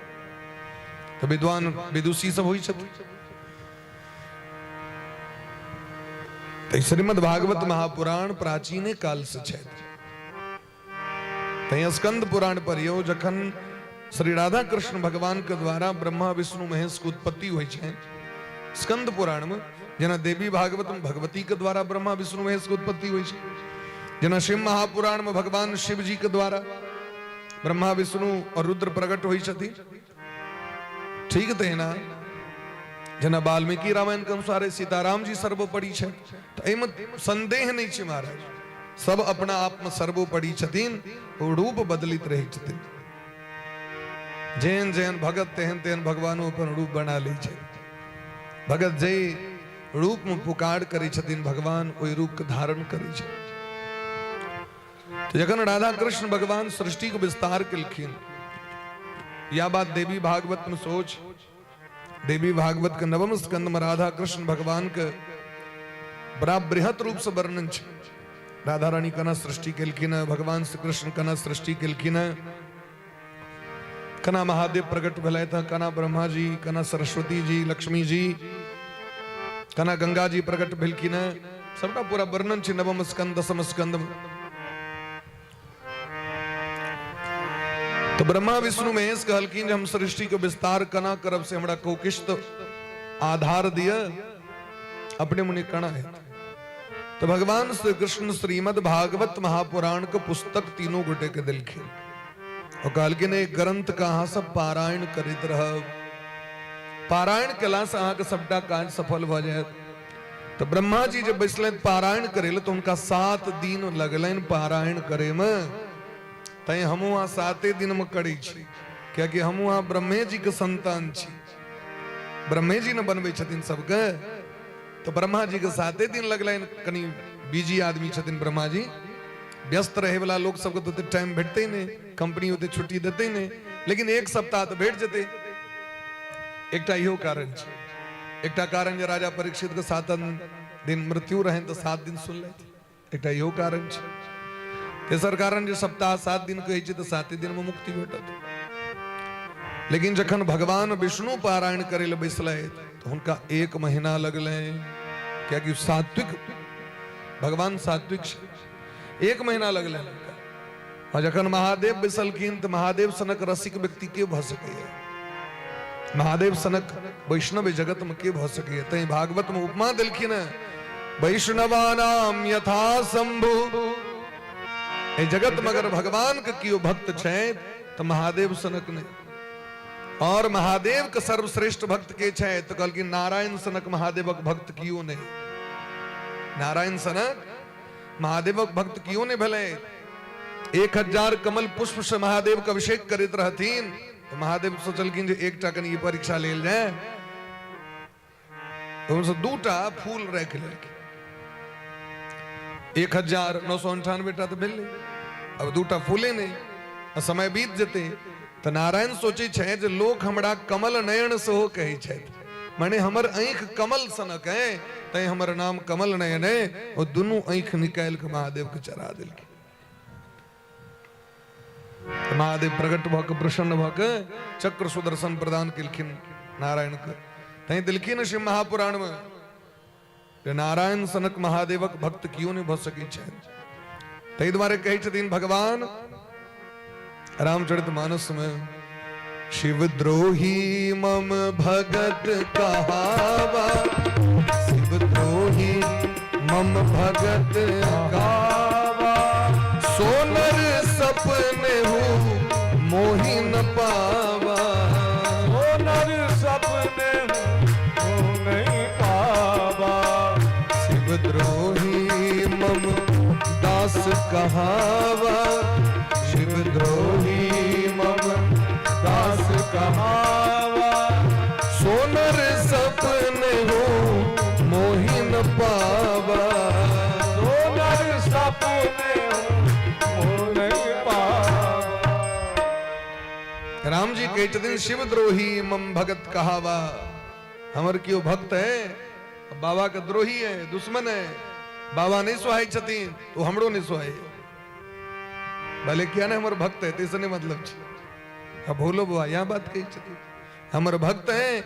तऽ विद्वान विदुषी सब होइ छथिन। तऽ श्रीमद् भागवत महापुराण प्राचीने काल से छथि। तैं स्कंद पुराण पढ़ियौ, जखन श्री राधा कृष्ण भगवान के द्वारा ब्रह्मा विष्णु महेश के उत्पत्ति होइ छै स्कंद पुराण में, जेना देवी भागवत में भगवती के द्वारा ब्रह्मा विष्णु महेश के उत्पत्ति होइ छै, जेना शिव महापुराण में भगवान शिव जी के द्वारा ब्रह्मा विष्णु और रुद्र प्रकट होइ छथिन, ठीक तहिना जेना वाल्मीकि रामायण के अनुसार सीताराम जी सर्वोपरि छै। तऽ एहिमे संदेह नहि छै महाराज, सब अपना आप में सर्वोपरि छथिन, ओ रूप बदलित रहै छथिन। जेहन जेहन भगत तेहन तेहन भगवानो अपन रूप बना लै छै। भगत जे रूप में पुकार करै छथिन, भगवान ओहि रूप के धारण करै छै। तऽ जखन राधा कृष्ण भगवान सृष्टि के विस्तार केलखिन, यह बात देवी भागवत में सोच, देवी भागवत के नवम स्कंद में राधा कृष्ण भगवान के बड़ा बृहत रूप से वर्णन छै। राधा रानी केना सृष्टि केलखिन है, भगवान श्री कृष्ण केना सृष्टि केलखिन है, केना महादेव प्रकट भेलथि है, केना ब्रह्मा जी, केना सरस्वती जी, लक्ष्मी जी, केना गंगा जी प्रकट भेलखिन है, सबटा पूरा वर्णन छै नवम स्कंद दसम स्कंद में। तो ब्रह्मा विष्णु महेश कहलखिन जे हम सृष्टि के विस्तार केना करब से हमरा कहू, किछु तऽ आधार दिअ, अपने मुनि केना हेतै। तो भगवान श्री कृष्ण श्रीमद् भागवत महापुराण के पुस्तक तीनों गोटे के देलखिन और कहलखिन एक ग्रंथ के अहाँ सब पारायण करैत रहब, पारायण केलासँ अहाँके सबटा काज सफल भऽ जायत। तो ब्रह्मा जी जब बैसलनि पारायण करे तो उनका 7 दिन लगलनि पारायण करे में। तैं हमहूँ अहाँ 7 दिन में करै छी, कियाकि हमहूँ अहाँ ब्रह्मे जी के संतान छी, ब्रह्मे जी ने बनबै छथिन सबके। तो ब्रह्मा जी के 7 दिन लगलनि, कनि बिजी आदमी छथिन ब्रह्मा जी, व्यस्त रहे वाला लोग सबके तो ओते टाइम भेटतै नहि, कंपनी ओते छुट्टी देतै नहि, लेकिन 1 सप्ताह तऽ भेट जेतै। एकटा इहो कारण छै। एकटा कारण जे राजा परीक्षित के 7 दिन मृत्यु रहनि तऽ 7 दिन सुनलथि, एकटा इहो कारण छै। तेसर कारण जे सप्ताह 7 दिन कहै छै तऽ 7 दिन में मुक्ति भेटत। लेकिन जखन भगवान विष्णु पारायण करै लए बैसलथि तऽ हुनका 1 महीना लगलनि, कियाकि सात्विक भगवान सात्विक छै, 1 महीना लगलनि हुनका। आ जखन महादेव बैसलखिन तऽ महादेव सनक रसिक व्यक्ति के भऽ सकैए, महादेव सनक वैष्णव जगत में के भऽ सकैए। तैं भागवत में उपमा देलखिन हेँ, वैष्णवानाम यथा शंभु। एहि जगत में अगर भगवान के केओ भक्त छै तऽ महादेव सनक नहि। और महादेव के सर्वश्रेष्ठ भक्त के छै तऽ कहलखिन नारायण सनक महादेवक भक्त केओ नहि। नारायण सनक महादेवक भक्त कियो नहि भेलै। 1000 कमल पुष्प से महादेव के अभिषेक करैत रहथिन तऽ महादेव सोचलखिन जे एकटा कनि परीक्षा लेल जाय, ओहिसँ दूटा फूल राखि लेलखिन। 1998 टा तऽ भेलै, अब दूटा फूले नहि आ समय बीत जेतै। तऽ नारायण सोचै छै जे लोक हमरा कमल नयन सेहो कहै छथि, माने हमर आँखि कमल सनक है, तैं हमर नाम कमल नयन है। ओ दुनू आँखि निकालि कऽ महादेवके चढ़ा देलखिन। महादेव प्रकट भऽ कऽ प्रसन्न भऽ कऽ चक्र सुदर्शन प्रदान केलखिन नारायणके। तैं देलखिन शिव महापुराणमे जे नारायण सनक महादेवक भक्त कियो नहि भऽ सकै छथि। ताहि दुआरे कहै छथिन भगवान रामचरित मानसमे, शिवद्रोही मम भगत कहावा, शिवद्रोही मम भगत कहावा, सोनर सपने हूँ मोहि न पावा,
सोनर सपने हूँ नहीं पावा,
शिवद्रोही मम दास कहावा, शिवद्रोही मम दास कहावा, सोनर सपने हो मोहि न पावा,
सोनर सपने हो नहीं पावा।
राम जी कहै छथिन शिवद्रोही मम भगत कहावा, हमर केओ भक्त है बाबा के द्रोही है, दुश्मन है, बाबा नहीं सुहाय छथिन तो हमरो नहीं सुहाय, भले किया ने हमर भक्त है तैसे नहीं मतलब छे। अब भोलो बाबा यहाँ बात कही छथिन हमर भक्त है,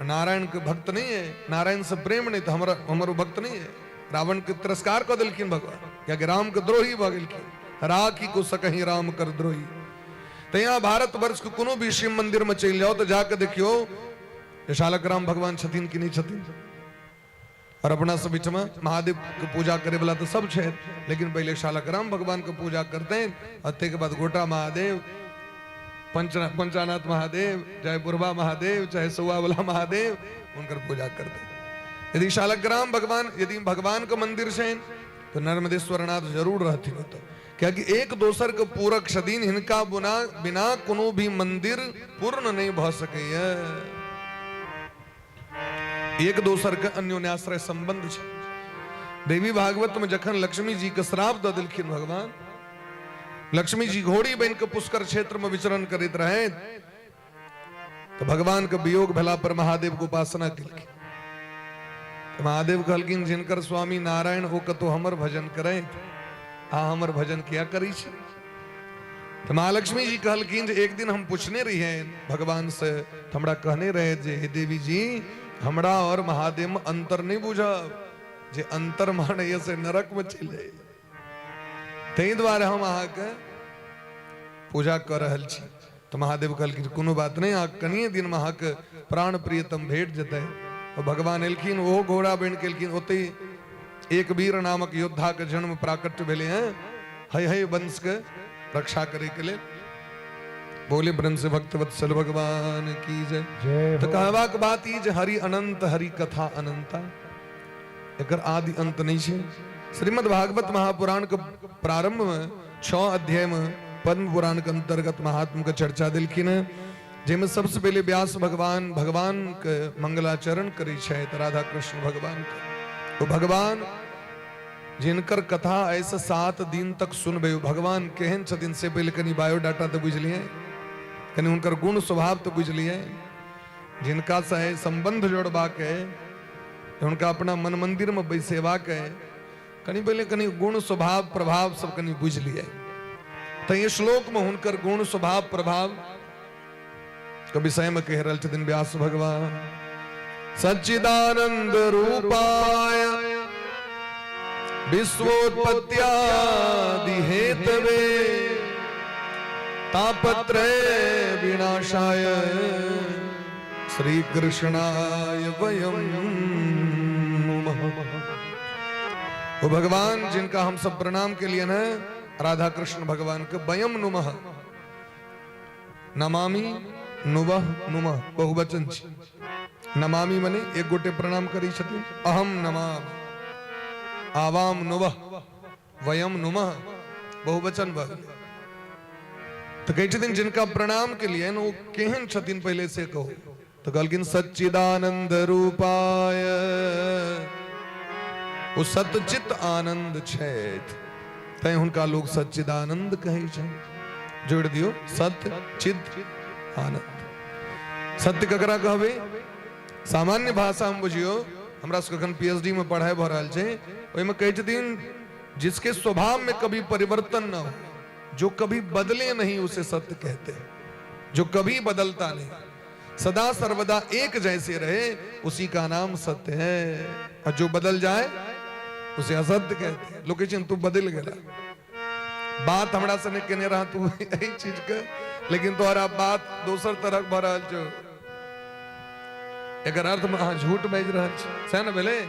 नारायण के भक्त नहीं है, नारायण से प्रेम नहीं तो हमारा हमरो भक्त नहीं है। रावण के तिरस्कार कऽ देलखिन भगवान, कियाकि राम के द्रोही भऽ गेलखिन, राखी को सकही राम कर द्रोही। तऽ यहाँ भारत वर्ष के कोनो भी शिव मंदिर में चलि जाओ तऽ जाके देखियौ जे शालग्राम भगवान छथिन कि नहि छथिन। और अपना सब बीचमे महादेव के पूजा करे वाला तो सब छै, लेकिन पहले शालग्राम भगवान के पूजा करते हैं और ताहिके बाद गोटा महादेव, पंचानाथ महादेव, चाहे बुढ़वा महादेव, चाहे सौआ वाला महादेव, उनकर पूजा करते हैं। यदि शालग्राम भगवान, यदि भगवान के मंदिर छै तो नर्मदेश्वरनाथ जरूर रहथिन ओतऽ, कियाकि एक दोसर के पूरक छथिन, हिनका बिना कोनो भी मंदिर पूर्ण नहीं भऽ सकैया। एक दोसर के अन्योन्याश्रय संबंध छै। देवी भागवत में जखन लक्ष्मी जी के श्राप दऽ देलखिन भगवान, लक्ष्मी जी घोड़ी बन के पुष्कर क्षेत्र में विचरण करैत रहे तो भगवान के वियोग भेला पर महादेव के उपासना केलखिन। तो महादेव कहलखिन जिनकर स्वामी नारायण हो कतो हमर भजन करे, आ हमर भजन किया करी छी। तो महालक्ष्मी जी कहलखिन जे एक दिन हम पूछने रहिए भगवान से, तो हमरा कहने रहे जे हे देवी जी, हमरा और महादेव में अंतर नहीं बुझब, जे अंतर मानैया से नरक में चलि जाइए, ताहि दुआरे हम अहाँके पूजा कऽ रहल छी। तऽ महादेव कहलखिन कोनो बात नहि, अहाँ कनिए दिनमे अहाँके प्राण प्रियतम भेट जेतै। और भगवान एलखिन, ओहो घोड़ा बनि के एलखिन, ओतहि एक वीर नामक योद्धा के जन्म प्राकट्य भेलै हैं हय हय वंश के रक्षा करे के लेल। बोले ब्रह्म से भक्त वत्सल भगवान की जय।
जय
तो
हो।
कहबाक बात ई जे हरि अनंत हरि कथा अनंता, एकर आदि अंत नहीं छै। श्रीमद् भागवत महापुराण के प्रारंभ में 6 अध्याय में पद्म पुराण के अंतर्गत महात्म के चर्चा देलखिन है, जाहिमे सबसे पहले व्यास भगवान भगवान के मंगलाचरण करै छथि, राधा कृष्ण भगवान के। तो भगवान जिनकर कथा ऐसे 7 दिन तक सुनबै, ओ भगवान केहन छथिन से पहले कनि बायोडाटा तऽ बुझलियै, कनि हुनकर गुण स्वभाव तऽ बुझलियै, जिनका से संबंध जोड़बाक है, हुनका अपना मन मंदिर में बैसेबाक है, कनि पहले कनि गुण स्वभाव प्रभाव सब कनि बुझि लियै। तऽ ये श्लोक में हुनकर गुण स्वभाव प्रभाव के विषय में कहि रहल छथिन व्यास भगवान। सच्चिदानंद रूपाय विश्वोत्पत्त्यादि हेतवे तापत्रय विनाशाय श्री कृष्णाय वयम नुमः। वो भगवान जिनका हम सब प्रणाम के लिए न, राधा कृष्ण भगवान के वयम नुमः, नमामि नुवः नुमः बहुवचन छी। नमामि मने एक गोटे प्रणाम करी छथिन, अहम नमामि, आवाम नुवह वयम नुमः बहुवचन भऽ गेलै। तऽ कहै छथिन जिनका प्रणाम केलियनि ओ केहन छथिन पहिले से कहू। तऽ कहलखिन सच्चिदानंद रूपाय, ओ सतचित आनंद छथि, तैं हुनका लोक सच्चिदानंद कहै छै। जोड़ि दियौ सत चित आनंद। सत्य ककरा कहबै? सामान्य भाषा में बुझियौ, हमरा सबके एखन पी एच डी में पढ़ाइ भऽ रहल छै, ओहिमे कहै छथिन जिसके स्वभाव में कभी परिवर्तन न हो, जो कभी बदले नहीं उसे सत्य कहते हैं। जो कभी बदलता नहीं, सदा सर्वदा एक जैसे रहे, उसी का नाम सत्य है। और जो बदल जाए उसे असत्य कहते हैं। लोग कहै तू बदल गेला, बात हमरा से नहीं केने रहा तू एहि चीज के, लेकिन तोहरा बात दोसर तरह भऽ रहल छौ, एकर अर्थ में अहाँ झूठ बाजि रहल छी, सएह ने भेलै।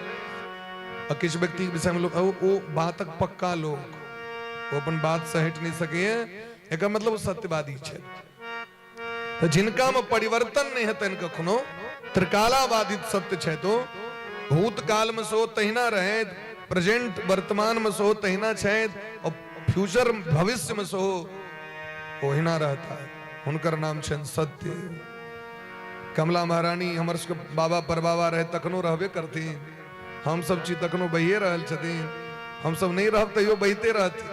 आ किछु व्यक्तिके विषयमे लोक ओ बातक पक्का लोक, ओ अपन बात से हटि नहि सकैए, एकर मतलब ओ सत्यवादी छै। तऽ जिनकामे परिवर्तन नहि हेतनि कखनो, त्रिकालाबाधित सत्य छै, तो भूतकालमे सेहो तहिना रहैत, प्रेजेंट वर्तमानमे सेहो तहिना छथि, आओर फ्यूचर भविष्यमे सेहो ओहिना रहता। हुनकर नाम छनि सत्य। कमला महारानी हमर सबके बाबा परबाबा रहे तखनो रहबे करथिन, हम सब छी तखनो बहिए रहल छथिन, हम सब नहि रहब तैयो बहिते रहथिन।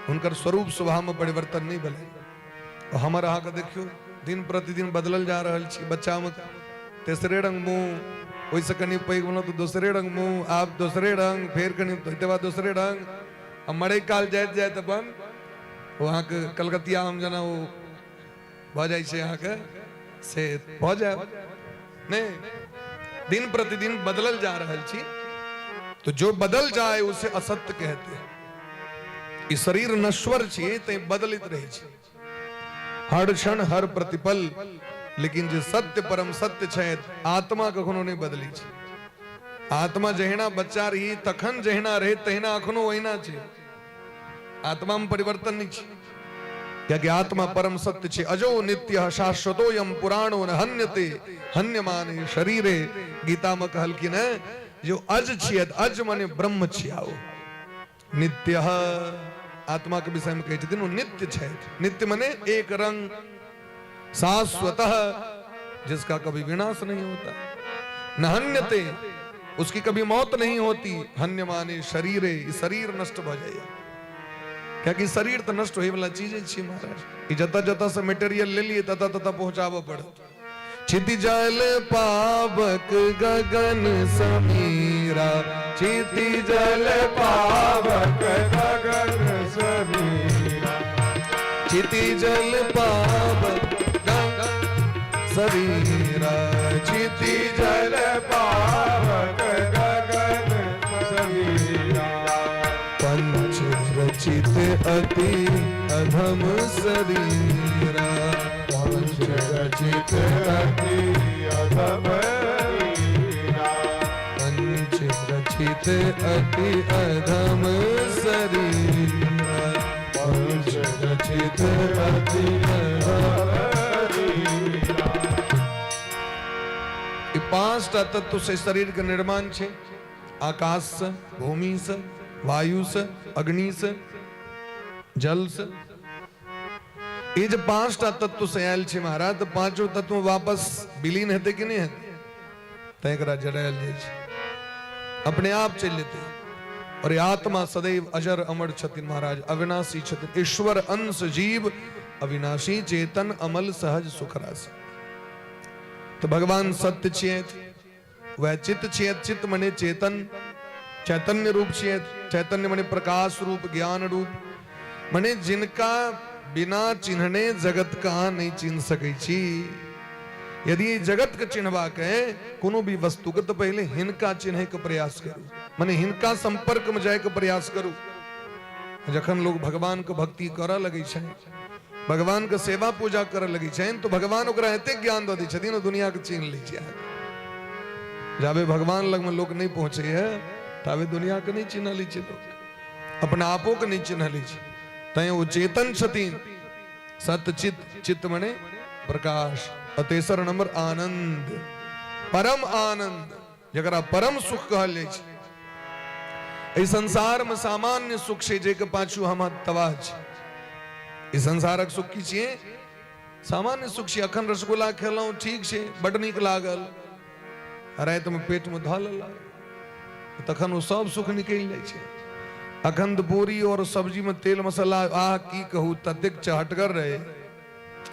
हुनकर स्वरूप स्वभावमे परिवर्तन नहि भेलै। हमर अहाँके देखियौ दिन प्रतिदिन बदलल जा रहल छी। बच्चामे तेसरे रंग मुँह, ओहिसँ कनि पैघ भेलहुँ तऽ दोसरे रंग मुँह, आब दोसरे रंग, फेर कनि ओहिके बाद दोसरे रंग, आ मरै काल जाइत जाइत अपन ओ अहाँके कलकतिया आम जेना ओ भऽ जाइ छै अहाँके, से भऽ जायब नहि। दिन प्रतिदिन बदलल जा रहल छी। तो जो बदल जाए उसे असत्य कहते हैं। ई शरीर नश्वर छियै तैं बदलैत रहै छै हर क्षण हर प्रतिपल, लेकिन जे सत्य परम सत्य छै आत्मा कखनो नहि बदलै छै। आत्मा जहिना बच्चा रही तखन जहिना रहे तहिना अखनो ओहिना छै, आत्मा में परिवर्तन नहीं छै, कियाकि आत्मा परम सत्य छै। अजो नित्य शाश्वतोयम पुराणो न हन्यते हन्यमाने शरीरे। गीता में कहलखिन है जो अज छियै, अज माने ब्रह्म छियाओ, नित्य आत्मा के विषय में कहै छथिन ओ नित्य छै। नित्य माने एक रंग, शाश्वत जिसका कभी विनाश नहीं होता, न हन्यते उसकी कभी मौत नहीं होती, हन्य माने शरीरे, शरीर नष्ट भ जाइए, कियाकि शरीर तो नष्ट होए वाला चीज छी महाराज। ई जतऽ जतऽ से मटेरियल ले लिए ततऽ ततऽ पहुंचाबऽ पड़त। छिति जल पावक गगन समीरा, छिति जल
पावक गगन समीरा,
छिति जल पावक गगन समीरा, छिति
जल पावक गगन समीरा,
पंच रचित अति अधम शरीरा,
पंच रचित अति अधम शरीरा,
पंच रचित अति अधम शरीरा,
पंच रचित अति अधम शरीरा।
ई पांचटा तत्व से शरीर के निर्माण छै, आकाश से, भूमि से, वायु से, अग्नि से, जल से। ई जे पांचटा तत्व से आयल छै महाराज, तऽ पांचो तत्व वापस विलीन हेतै कि नहि हेतै? तैं एकरा जरायल जाइ छै, अपने आप चलि जेतै। और ई आत्मा सदैव अजर अमर छथिन महाराज, अविनाशी छथिन। ईश्वर अंश जीव अविनाशी चेतन अमल सहज सुख राशि। तो भगवान सत्य छियै, वह चित्त छियै, चित्त मने चेतन, चैतन्य रूप छियै, चैतन्य मने प्रकाश रूप, ज्ञान रूप, मने जिनका बिना चिन्हने जगत का अहाँ नहीं चिन्ह सकै छी। यदि जगत के चिन्हबाक है कोनो भी वस्तु के, तो पहले हिनका चिन्है के प्रयास करू, मने हिनका संपर्क में जाय के प्रयास करू। जखन लोग भगवान के भक्ति करऽ लगै छै, भगवान के सेवा पूजा करऽ लगै छनि, तो भगवान ओकरा एतेक ज्ञान दऽ दै छथिन ओ दुनिया के चिन्ह लै छै। अहाँके जाबे भगवान लगमे लोक नहि पहुँचै है ताबे दुनिया के नहि चिन्ह लै छै लोक, अपना आपो के नहि चिन्ह लै छै। तैं ओ चेतन छथिन, सत चित, चित मने प्रकाश, आ तेसर नंबर आनंद, परम आनंद, जकरा परम सुख कहल जाइ छै। एहि संसारमे सामान्य सुख छै जाहिके पाछू हम तबाह छी। ई संसारक सुख की छियै? सामान्य सुख छै। अखन रसगुल्ला खेलहुँ, ठीक छै, बड नीक लागल, रातिमे पेटमे धऽ लेलक, तखन ओ सब सुख निकलि जाइ छै। अखन तऽ पूरी और सब्जीमे तेल मसाला, आह की कहू, ततेक चहटगर रहे,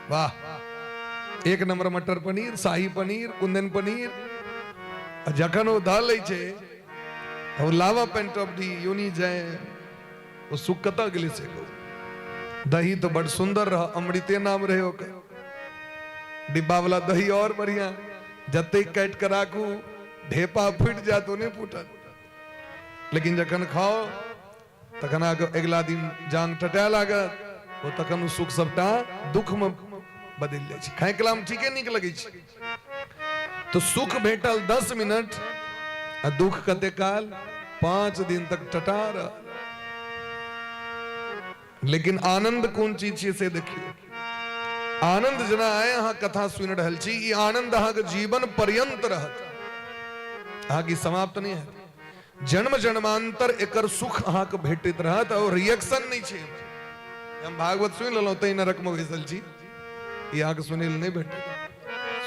वाह, एक नंबर मटर पनीर, शाही पनीर, कुंदन पनीर। आ जखन ओ धऽ लै छै तऽ ओ लावा पेंट ऑफ the यूनी जाय, ओ सुख कतऽ गेलै से कहू। दही तऽ बड़ सुंदर रह, अमृते नाम रहे ओकर, डिब्बा वाला दही और बढ़िया, जतेक काटि कऽ राखू ढेपा फूटि जायत, ओ नहि फूटत, लेकिन जखन खाओ तखन अहाँके अगिला दिन जांग टटाए लागत। ओ तखन ओ सुख सबटा दुखमे बदलि जाइ छै। खाय कलामे ठीके नीक लगै छै। तो सुख भेटल 10 मिनट आ दुख कते काल? 5 दिन तक टटा रहल। लेकिन आनंद कोन चीज छियै से देखियौ। आनंद जेना आइ अहाँ कथा सुनि रहल छी, ई आनंद अहाँके जीवन पर्यंत रहत, अहाँके समाप्त नहि हैत। जन्म जन्मांतर एकर सुख अहाँके भेटैत रहत। और रिएक्शन नहि छै, हम भागवत सुनि लेलहुँ तै नरकमे बैसल छी, ई अहाँके सुनै लए नहि भेटत।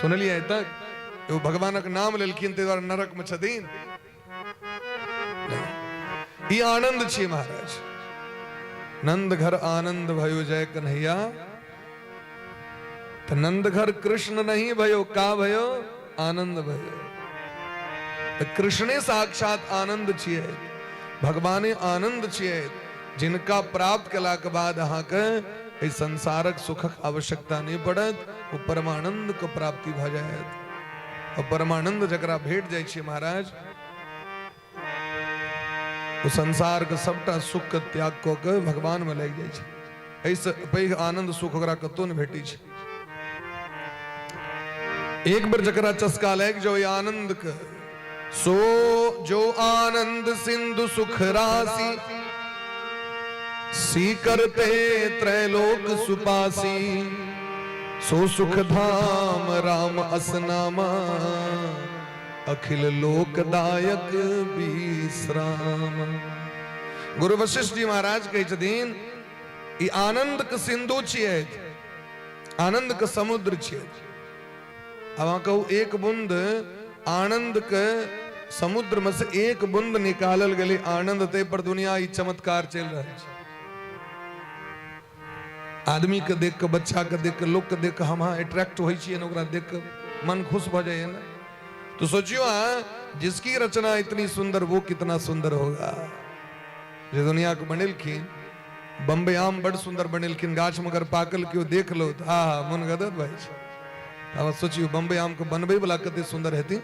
सुनलियै आइ तक एगो भगवानक नाम लेलखिन ताहि दुआरे नरकमे छथिन? ई आनंद छियै महाराज। नंद घर आनंद भयो जय कन्हैया। तऽ नंद घर कृष्ण नहीं भयो, का भयो? आनंद भयो। तऽ कृष्णे साक्षात आनंद छियै, भगवाने आनंद छियै, जिनका प्राप्त केलाके बाद अहाँके एहि संसारक सुखक आवश्यकता नहि पड़त, ओ परमानंद के प्राप्ति भऽ जायत। और परमानंद जकरा भेट जाइ छै महाराज, ओ संसार के सबटा सुख के त्याग कऽ के भगवान में लागि जाइ छै। एहिसँ पैघ आनंद सुख ओकरा कतौ नहि भेटै छै। एक बेर जकरा चस्का लागि जाओ आनंद के, सो जो आनंद सिंधु सुख राशि, सी करते त्रैलोक सुपासी, सो सुख धाम राम असनामा, अखिल लोकदायक विश्राम। गुरु वशिष्ठ जी महाराज कहै छथिन, ई आनंद के सिंधु छियै, आनंद के समुद्र छियै। अब अहाँ कहू, एक बूंद आनंद के समुद्र में से एक बूंद निकालल गेलै आनंद, ताहि पर दुनिया ई चमत्कार चलि रहल छै। आदमी के देख के, बच्चा के देख के, लोक के देख के हम अहाँ अट्रैक्ट होइ छियै ने, ओकरा देख के मन खुश भऽ जाइए ने। तो सोचियो अहाँ, जिसकी रचना इतनी सुंदर वो कितना सुंदर होगा। जे दुनिया के बनेलखिन, बम्बई आम बड़ सुंदर बनेलखिन, गाछ मगर पाकल केओ देख लो तऽ आहा मन गदगद भऽ जाइ छै। आब सोचियो, बम्बई आम के बनबै वाला कते सुंदर हेथिन,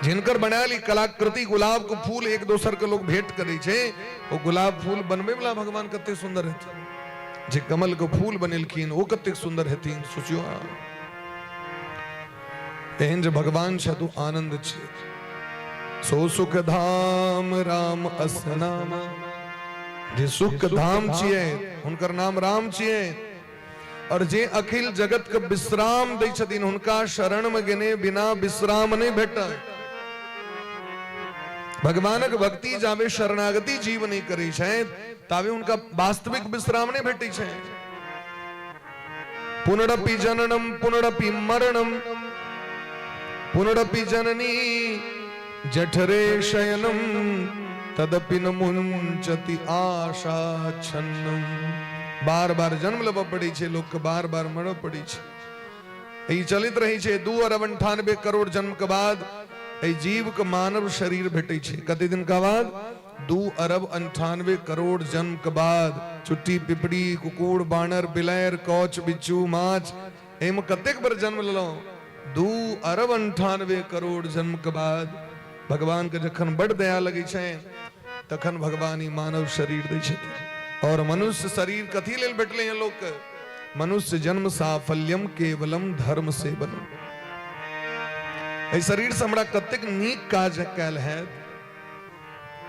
जिनकर बनायल ई कलाकृति गुलाब के फूल एक दोसर के लोग भेंट करै छै, ओ गुलाब फूल बनबै वाला भगवान कते सुंदर हेथिन, जे कमल के फूल बनेलखिन ओ कतेक सुंदर हेथिन, सोचियो अहाँ। एहन जे भगवान छथि ओ आनंद छियै। सो सुख धाम राम अस नाम, जे सुख धाम छियै हुनकर नाम राम छियै, और जे अखिल जगत के विश्राम दै छथिन, हुनका शरण में गेने बिना विश्राम नहीं भेटत। भगवानक भक्ति जाबे शरणागति जीव नहीं करै छै ताबे हुनका वास्तविक विश्राम नहीं भेटै छै। पुनरपि जननम पुनरपि मरणम पुनरपि जननी जठरे शयनम तदपि न मुंचति आशा छन्नम। बार बार जन्म लेबऽ पड़ै छै लोकके, बार बार मरऽ पड़ै छै, ई चलैत रहै छै। 2 अरब 98 करोड़ जन्म के बाद एहि जीव के मानव शरीर भेटै छै। कते दिन के बाद? 2 अरब 98 करोड़ जन्म के बाद। चुट्टी पिपड़ी कुकुर बानर बिलैर कौच बिच्छू माछ, एहिमे कतेक बेर जन्म लेलहुँ। 2 अरब 98 करोड़ जन्म के बाद भगवान के जखन बड दया लगै छै तखन भगवान ई मानव शरीर दै छथिन। और मनुष्य शरीर कथी लेल भेटलै हैं लोक के? मनुष्य जन्म साफल्यम केवलम धर्म सेवनम। एहि शरीर से हमरा कतेक नीक काज कयल हैत,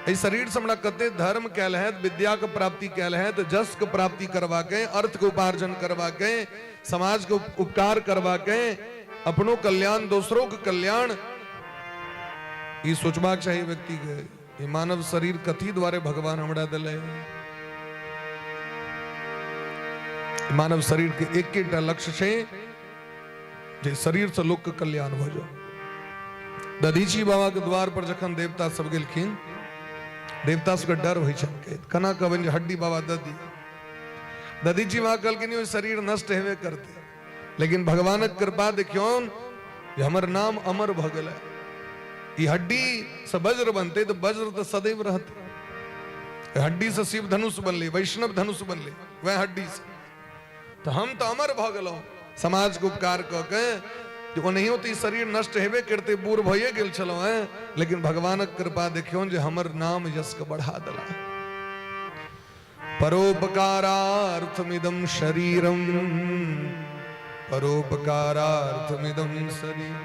एहि शरीर से हमरा कते धर्म कयल हैत, विद्या के प्राप्ति कयल हैत, जस के प्राप्ति करबाके, अर्थ के उपार्जन करबाके, समाज के उपकार करबाके, अपनो कल्याण दोसरों के कल्याण, ई सोचबाक चाही व्यक्ति के। ई मानव शरीर कथी द्वारे भगवान हमरा देले? मानव शरीर के एकेटा लक्ष्य छै जे शरीर से लोक के कल्याण भऽ जाए। दधीची बाबा के द्वार पर जखन देवता सब गेलखिन, देवता सबके डर होइ छनि, केना कहबनि जे हड्डी बाबा दऽ दी। दधीची बाबा कहलखिन ओहि शरीर नष्ट हेबे करतै, लेकिन भगवानक कृपा देखियौन जे हमर नाम अमर भऽ गेलै। ई हड्डी से वज्र बनतै तऽ वज्र तऽ सदैव रहतै। हड्डी से शिव धनुष बनलै, वैष्णव धनुष बनलै, वएह हड्डी से तऽ हम तऽ अमर भऽ गेलहुँ समाजके उपकार कऽ के। जे ओनाहियो तऽ ई शरीर नष्ट हेबे करतै, बूढ़ भइए गेल छलहुँ हेँ, लेकिन भगवानक कृपा देखियौन जे हमर नाम यशके बढ़ा देला। परोपकारार्थमिदं शरीरम, परोपकारार्थमिदं शरीर।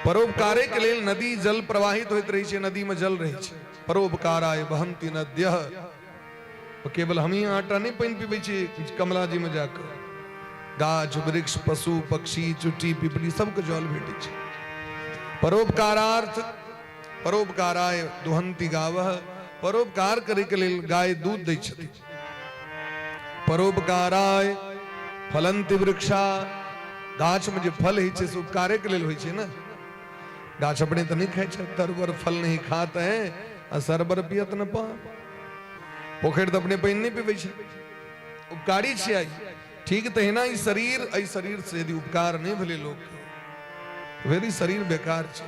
परोपकारे के लेल नदी जल प्रवाहित होइत रहै छै, नदी में जल रहै छै। परोपकाराय बहंती नद्यः। केवल हमही आटा नहि पानि पीबै छी कमला जी में जाकऽ, गाछ वृक्ष पशु पक्षी चुट्टी पिपरी सबके जल भेटै छै। परोपकारार्थ परोपकाराय दुहंती गावह, परोपकार करे के लेल गाय दूध दै छथिन। परोपकाराय फलंति वृक्षा, गाछ में जे फल होइ छै से उपकारे के लेल होइ छै ने। गाछ अपने तऽ नहि खाइ छै, तरवर फल नहीं खात है आ सरबर पियत न पान। पोखरि तऽ अपने पानि नहि पीबै छै, उपकारी छियै। ठीक तहिना ई शरीर, एहि शरीर से यदि उपकार नहि भेलै लोक, वेरी शरीर बेकार छै।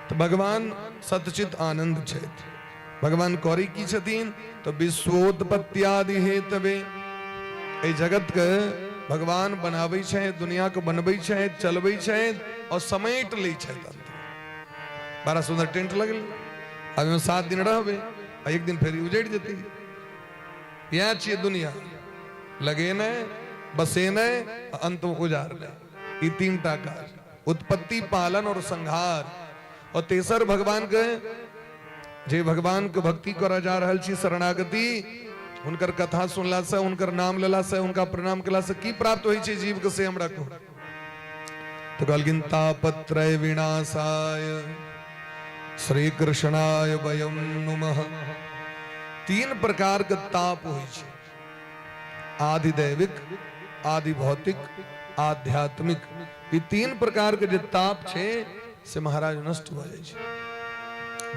तऽ भगवान सतचित आनंद छथि। भगवान करै की छथिन? तऽ विश्वोत्पत्त्यादि हेतवे, एहि जगत के भगवान बनाबै छथि, दुनिया के बनबै छथि, चलबै छथि और समेट लै छथि। अंत बड़ा सुंदर टेंट लगल, आब ओहिमे 7 दिन रहबै आ एक दिन फेर उजड़ि जेतै। इएह छियै दुनिया, लगेनाइ, बसेनाइ, अंत मे उजाड़नाइ, ई तीन टा काज, उत्पत्ति, पालन और संहार। और तेसर भगवान के, जे भगवान के भक्ति करऽ जा रहल छी, शरणागति, हुनकर कथा सुनला से, हुनकर नाम लेला से, हुनका प्रणाम केला से की प्राप्त होइ छै जीव के, से हमरा कहू। तो कहलखिन तापत्रय विनाशाय श्री कृष्णाय वयम नुमः। तीन प्रकार के ताप होइ छै, आधिदैविक, आदि भौतिक, आध्यात्मिक। ई तीन प्रकार के जे ताप छै से महाराज नष्ट भऽ जाइ छै।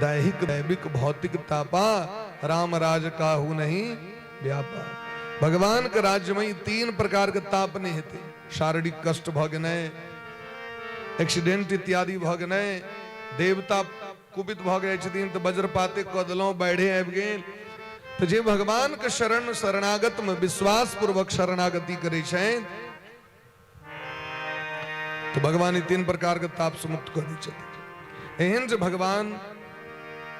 दैहिक, दैविक, भौतिक तापा राम राज काहू नहीं व्यापा। भगवान के राज्य में ई तीन प्रकार के ताप नहीं हेतै। शारीरिक कष्ट भऽ गेनाइ, एक्सीडेंट इत्यादि भऽ गेनाइ, देवता कुपित भऽ जाइ छथिन तऽ वज्रपाते कऽ देलहुँ, बाढ़ि आबि गेल, तऽ जे भगवान के शरण शरणागत में विश्वास पूर्वक शरणागति करै छनि तऽ भगवान ई तीन प्रकार के ताप से मुक्त कऽ दै छथिन। एहन जे भगवान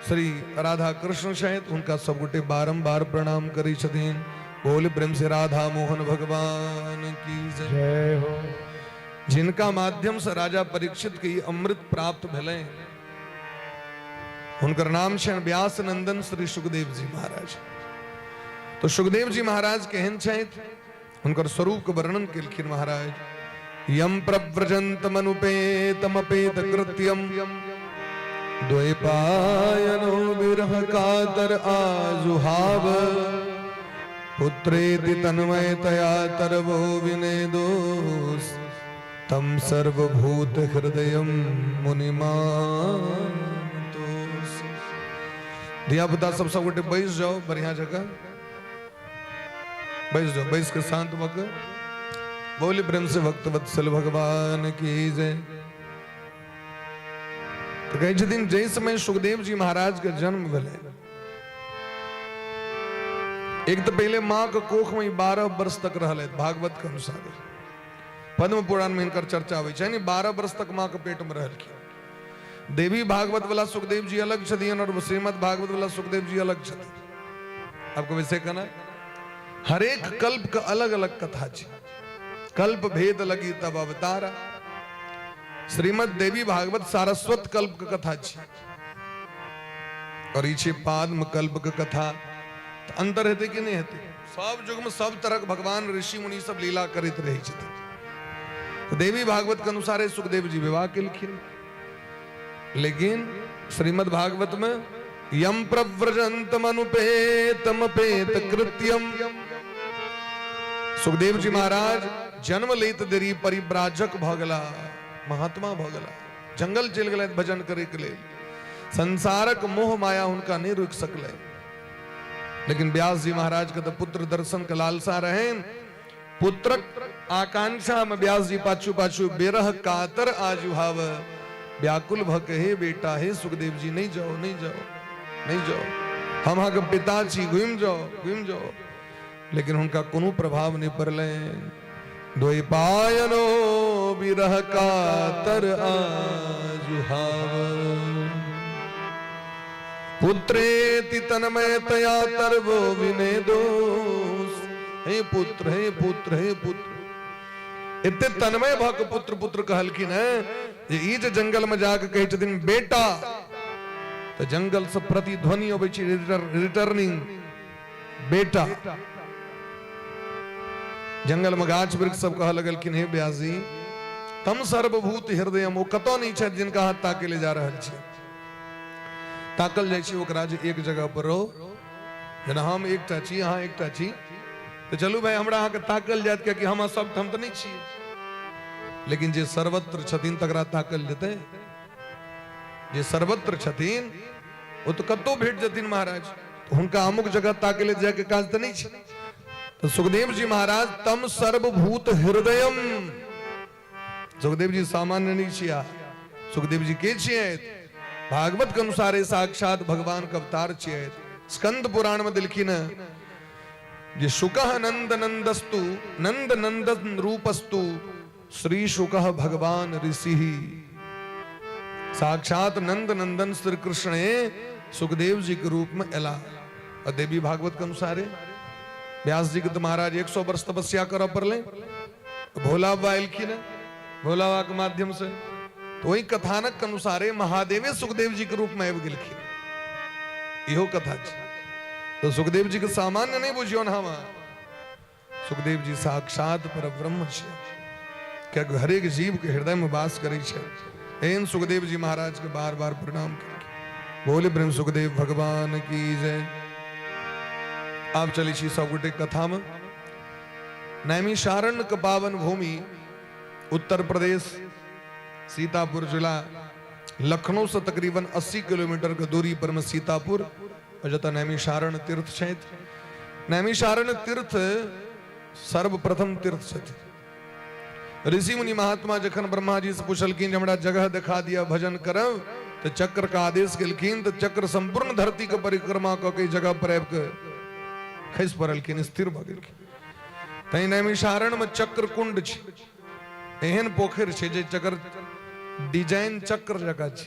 श्री राधा कृष्ण छथि, हुनका सब गोटे बारंबार प्रणाम करै छथिन। बोल प्रेम से राधा मोहन भगवान की जय।
जय हो।
जिनका माध्यम से राजा परीक्षित के ई अमृत प्राप्त भेलै, हुनकर नाम छनि व्यास नंदन श्री सुखदेव जी महाराज। तो सुखदेव जी महाराज केहन छथि, हुनकर स्वरूप के वर्णन केलखिन महाराज। यम प्रव्रजंतमनुपेतमपेत कृत्यम द्वैपायनो विरह कातर आजुहाव पुत्रेति तन्मयतया तरवो विनेदोस तम सर्वभूत हृदय मुनिमातोस। धिया पुता सब सब गोटे बैस जाओ, बढ़िया जगह बैस जाओ, बैस के शांत भऽ के बोली प्रेम से भक्त वत्सल भगवान की जय। तऽ कहै छथिन जाहि समय सुखदेव जी महाराज के जन्म भेलै, एक तऽ पहिले माँ के कोख में 12 वर्ष तक रहलै। भागवत के अनुसार पद्म पुराण में हिनकर चर्चा होइ छै, 12 वर्ष तक माँ के पेट में रहलखिन। देवी भागवत वाला सुखदेव जी अलग छथिन और श्रीमद भागवत वाला सुखदेव जी अलग छथिन। आपको वैसे कहना हरेक कल्प के अलग अलग कथा छै। कल्प भेद लगी तब अवतारा। श्रीमद देवी भागवत सारस्वत कल्प के कथा छै और ई छै पाद्म कल्प के कथा। तऽ अंतर हेतै कि नहि हेतै? सब युग में सब तरह के भगवान ऋषि मुनि सब लीला करैत रहै छथिन। तऽ देवी भागवत के अनुसारे सुखदेव जी विवाह केलखिन, लेकिन श्रीमद् भागवत में यम प्रव्रजंतमनुपेतमपेत कृत्यम। सुखदेव जी महाराज जन्म लैत देरी परिव्राजक भऽ गेला, महात्मा भऽ गेला, जंगल चलि गेलथि भजन करे के लेल। संसारक मोह माया हुनका नहि रोकि सकलै। लेकिन व्यास जी महाराज के तऽ पुत्र दर्शन के लालसा रहनि। पुत्रक आकांक्षा में व्यास जी पाछू पाछू बेरह कातर आजुहाव, व्याकुल भ के, हे बेटा, हे सुखदेव जी, नहीं जाओ, नहीं जाओ, नहीं जाओ, हम अहाँके पिता छी, घुमि जाओ, घुमि जाओ। लेकिन हुनका कोनो प्रभाव नहीं पड़लनि। द्वैपायनो विरह कातर आजुहाव, पुत्रेति तन्मय तया तरवो विनय दोष। हे पुत्र, हे पुत्र, हे पुत्र, एते तन्मय भऽ कऽ पुत्र पुत्र कहलखिन हेँ जे ई जे जंगल में जाके कहै छथिन बेटा, तऽ जंगल से प्रतिध्वनि अबै छै रिटर्निंग बेटा। जंगल में गाछ वृक्ष सब कहऽ लगलखिन, हे व्यास जी, तम सर्वभूत हृदय, ओ कतऽ नहि छथि जिनका हाथ ताके ले जा रहल छी। ताकल जाइ छै ओकरा जे एक जगह पर रहो, जेना हम एकटा छी, अहाँ एकटा छी, तऽ चलू भाई हमरा अहाँके ताकल जायत, कियाकि हम सब ठाम तऽ नहि छी। लेकिन जे सर्वत्र छथिन तकरा ताकल जेतै? जे सर्वत्र छथिन ओ तऽ कतहु भेट जेथिन महाराज, तऽ हुनका अमुक जगह ताके ले जायके काज तऽ नहि छै। तऽ सुखदेव जी महाराज तम सर्वभूत हृदयम, सुखदेव जी सामान्य नहीं छिया। सुखदेव जी के छियै? भागवत के अनुसार साक्षात भगवान के अवतार छियै। स्कंद पुराण में दिलखिन जे शुकः नंद नंदस्तु नंद नंदन रूपस्तु श्री शुकः भगवान ऋषि। साक्षात नंद नंदन श्री कृष्ण सुखदेव जी के रूप में एला। और देवी भागवत के अनुसार व्यास जी के तो महाराज 100 वर्ष तपस्या करऽ पड़ले, भोला बाबा एलखिन भोला बाबा के माध्यम से, तो वही कथानक के अनुसारे महादेवे सुखदेव जी के रूप में आबि गेलखिन, इहो कथा छै। तो सुखदेव जी के सामान्य नहीं बुझियो हम, सुखदेव जी साक्षात पर ब्रह्म छै, कियाकि हरेक जीव के हृदय में वास करै छै। एहन सुखदेव जी महाराज के बार बार प्रणाम करके बोले प्रेम सुखदेव भगवान की जय। आब चलै छी सब गोटे कथा में। नैमिषारण्य के पावन भूमि उत्तर प्रदेश सीतापुर जिला, लखनऊ से तकरीबन 80 किलोमीटर के दूरी पर में सीतापुर, और जतऽ नैमिषारण्य तीर्थ छथि। नैमिषारण्य तीर्थ सर्वप्रथम तीर्थ छथि। ऋषि मुनि महात्मा जखन ब्रह्मा जी से पूछलखिन जे हमरा जगह देखा दिया भजन करब, तऽ चक्र के आदेश केलखिन, तऽ चक्र संपूर्ण धरती के परिक्रमा कऽ के जगह पर आबि कऽ खसि पड़लखिन, स्थिर भऽ गेलखिन। तैं नैमिषारण्य में चक्र कुंड छै, एहन पोखरि छै जे जकर डिजाइन चक्र जकाँ छै,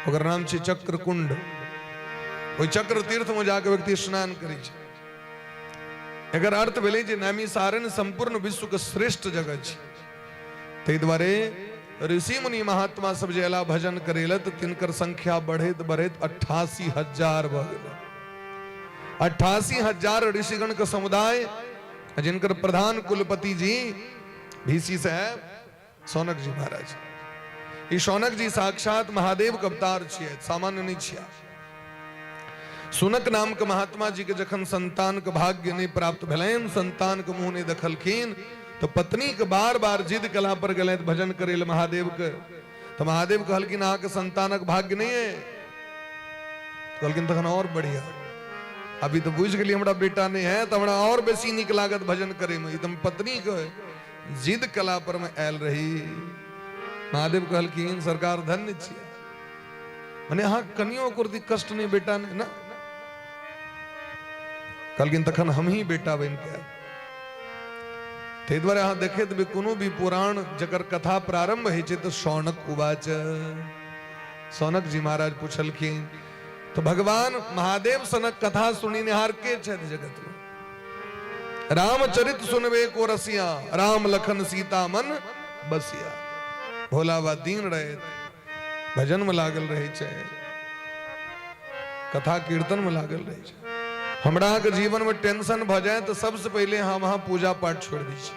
ओकर नाम छै चक्र कुंड। ओहि चक्र तीर्थ में जाके व्यक्ति स्नान करै छै। एकर अर्थ भेलै जे नैमिषारण्य संपूर्ण विश्व के श्रेष्ठ जगह छै। ताहि दुआरे ऋषि मुनि महात्मा सब जे अयला भजन करै लए, तऽ तिनकर संख्या बढ़ैत बढ़ैत 88,000 भऽ गेलै। 88,000 ऋषिगण के समुदाय, जिनकर प्रधान कुलपति जी भीसी साहेब सौनक जी महाराज। ई सौनक जी साक्षात महादेव के अवतार छियै, सामान्य नहीं छिया। सुनक नाम के महात्मा जी के जखन संतान के भाग्य नहीं प्राप्त भेलनि, संतान के मुंह नहीं देखलखिन, तो पत्नी के बार बार जिद कला पर गेलनि भजन करे ले महादेव के, तो महादेव कहलखिन अहाँके संतानक भाग्य नहीं है। कहलखिन तखन और बढ़िया, अभी तो बुझि गेलियै हमरा बेटा नहीं है, तो हमरा और बेसी नीक लागत भजन करे में। ई तऽ हम पत्नी के जिद कला पर में आयल रही। महादेव कहलखिन सरकार धन्य छियै, मने अहाँ कनियो कुर्ती कष्ट नहीं, बेटा नहीं ना। कहलखिन तखन हम ही बेटा बनि के आयब। ताहि दुआरे अहाँ देखैत हेबै कोनो भी पुराण जकर कथा प्रारंभ होइ छै तऽ शौनक उवाच, सौनक जी महाराज पुछलखिन। तो भगवान महादेव सनक कथा सुनिनिहार के छथि जगत में? रामचरित सुनबे को रसिया, राम लखन सीता मन बसिया। भोला बा दीन रहे, भजन में लागल रहे छै, कथा कीर्तन में लागल रहे छै। हमरा के जीवन में टेंशन भ जाए तो सबसे पहले हम अहाँ पूजा पाठ छोड़ दै छी।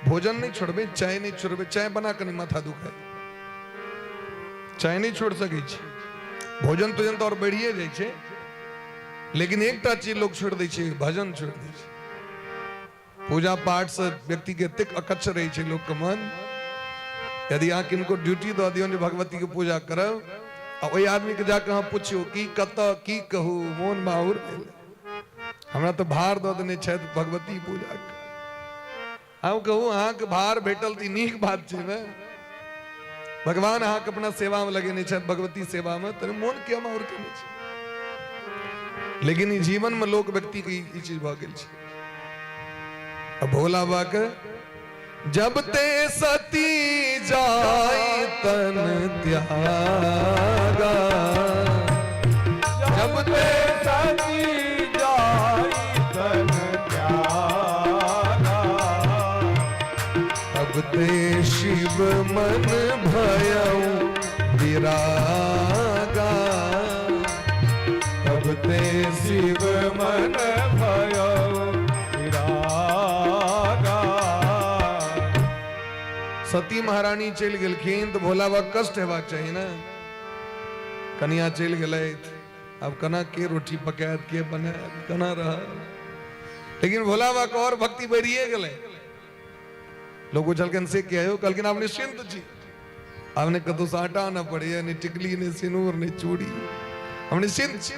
भोजन नहीं छोड़बे, चाय नहीं छोड़बे, चाय बना कनी माथा दुखाए। चाय नहि छोड़ि सकै छी। भोजन तोजन तऽ आओर बढ़िए जाइ छै, लेकिन एकटा चीज लोक छोड़ि दै छै, भजन छोड़ि दै छै। पूजा पाठ से व्यक्ति के एतेक अकच्छ रहै छै लोकके मन, यदि अहाँ किनको ड्यूटी दऽ दियौ जे भगवती के पूजा करब, आ ओहि आदमी के जाके अहाँ पुछियौ की कतऽ की कहू, मोन माहुर भेल, हमरा तऽ भार दऽ देने छथि भगवती पूजा के। हम कहू अहाँके भार भेटल तऽ ई नीक बात छै ने, भगवान अहाँके अपना सेवामे लगेने छथि भगवती सेवामे, तऽ मोन के माहुर केने छै। लेकिन ई जीवनमे लोक व्यक्तिके ई चीज भऽ गेल छै। आ भोला बाबा के जब ते सती जाय तन त्यागा, जब ते
सती जाय तन त्यागा,
तब ते शिव मन भयउ विरागा, तब ते
शिव मन भयो विरागा।
सती महारानी चलि गेलखिन तऽ भोला बाबा कष्ट हेबाक चाही ने, कनिया चलि गेलथि, आब केना के रोटी पकायत, के बनायत, केना रहत। लेकिन भोला बाबा के और भक्ति बढ़िए गेलै। लोग पुछलखिन से किया यौ? कहलखिन आब निश्चिंत छी, आब नहि कतहुसँ आटा आनऽ पड़ैया, नहि टिकली, नहि सिनूर, नहि चूड़ी, हम निश्चिंत छी।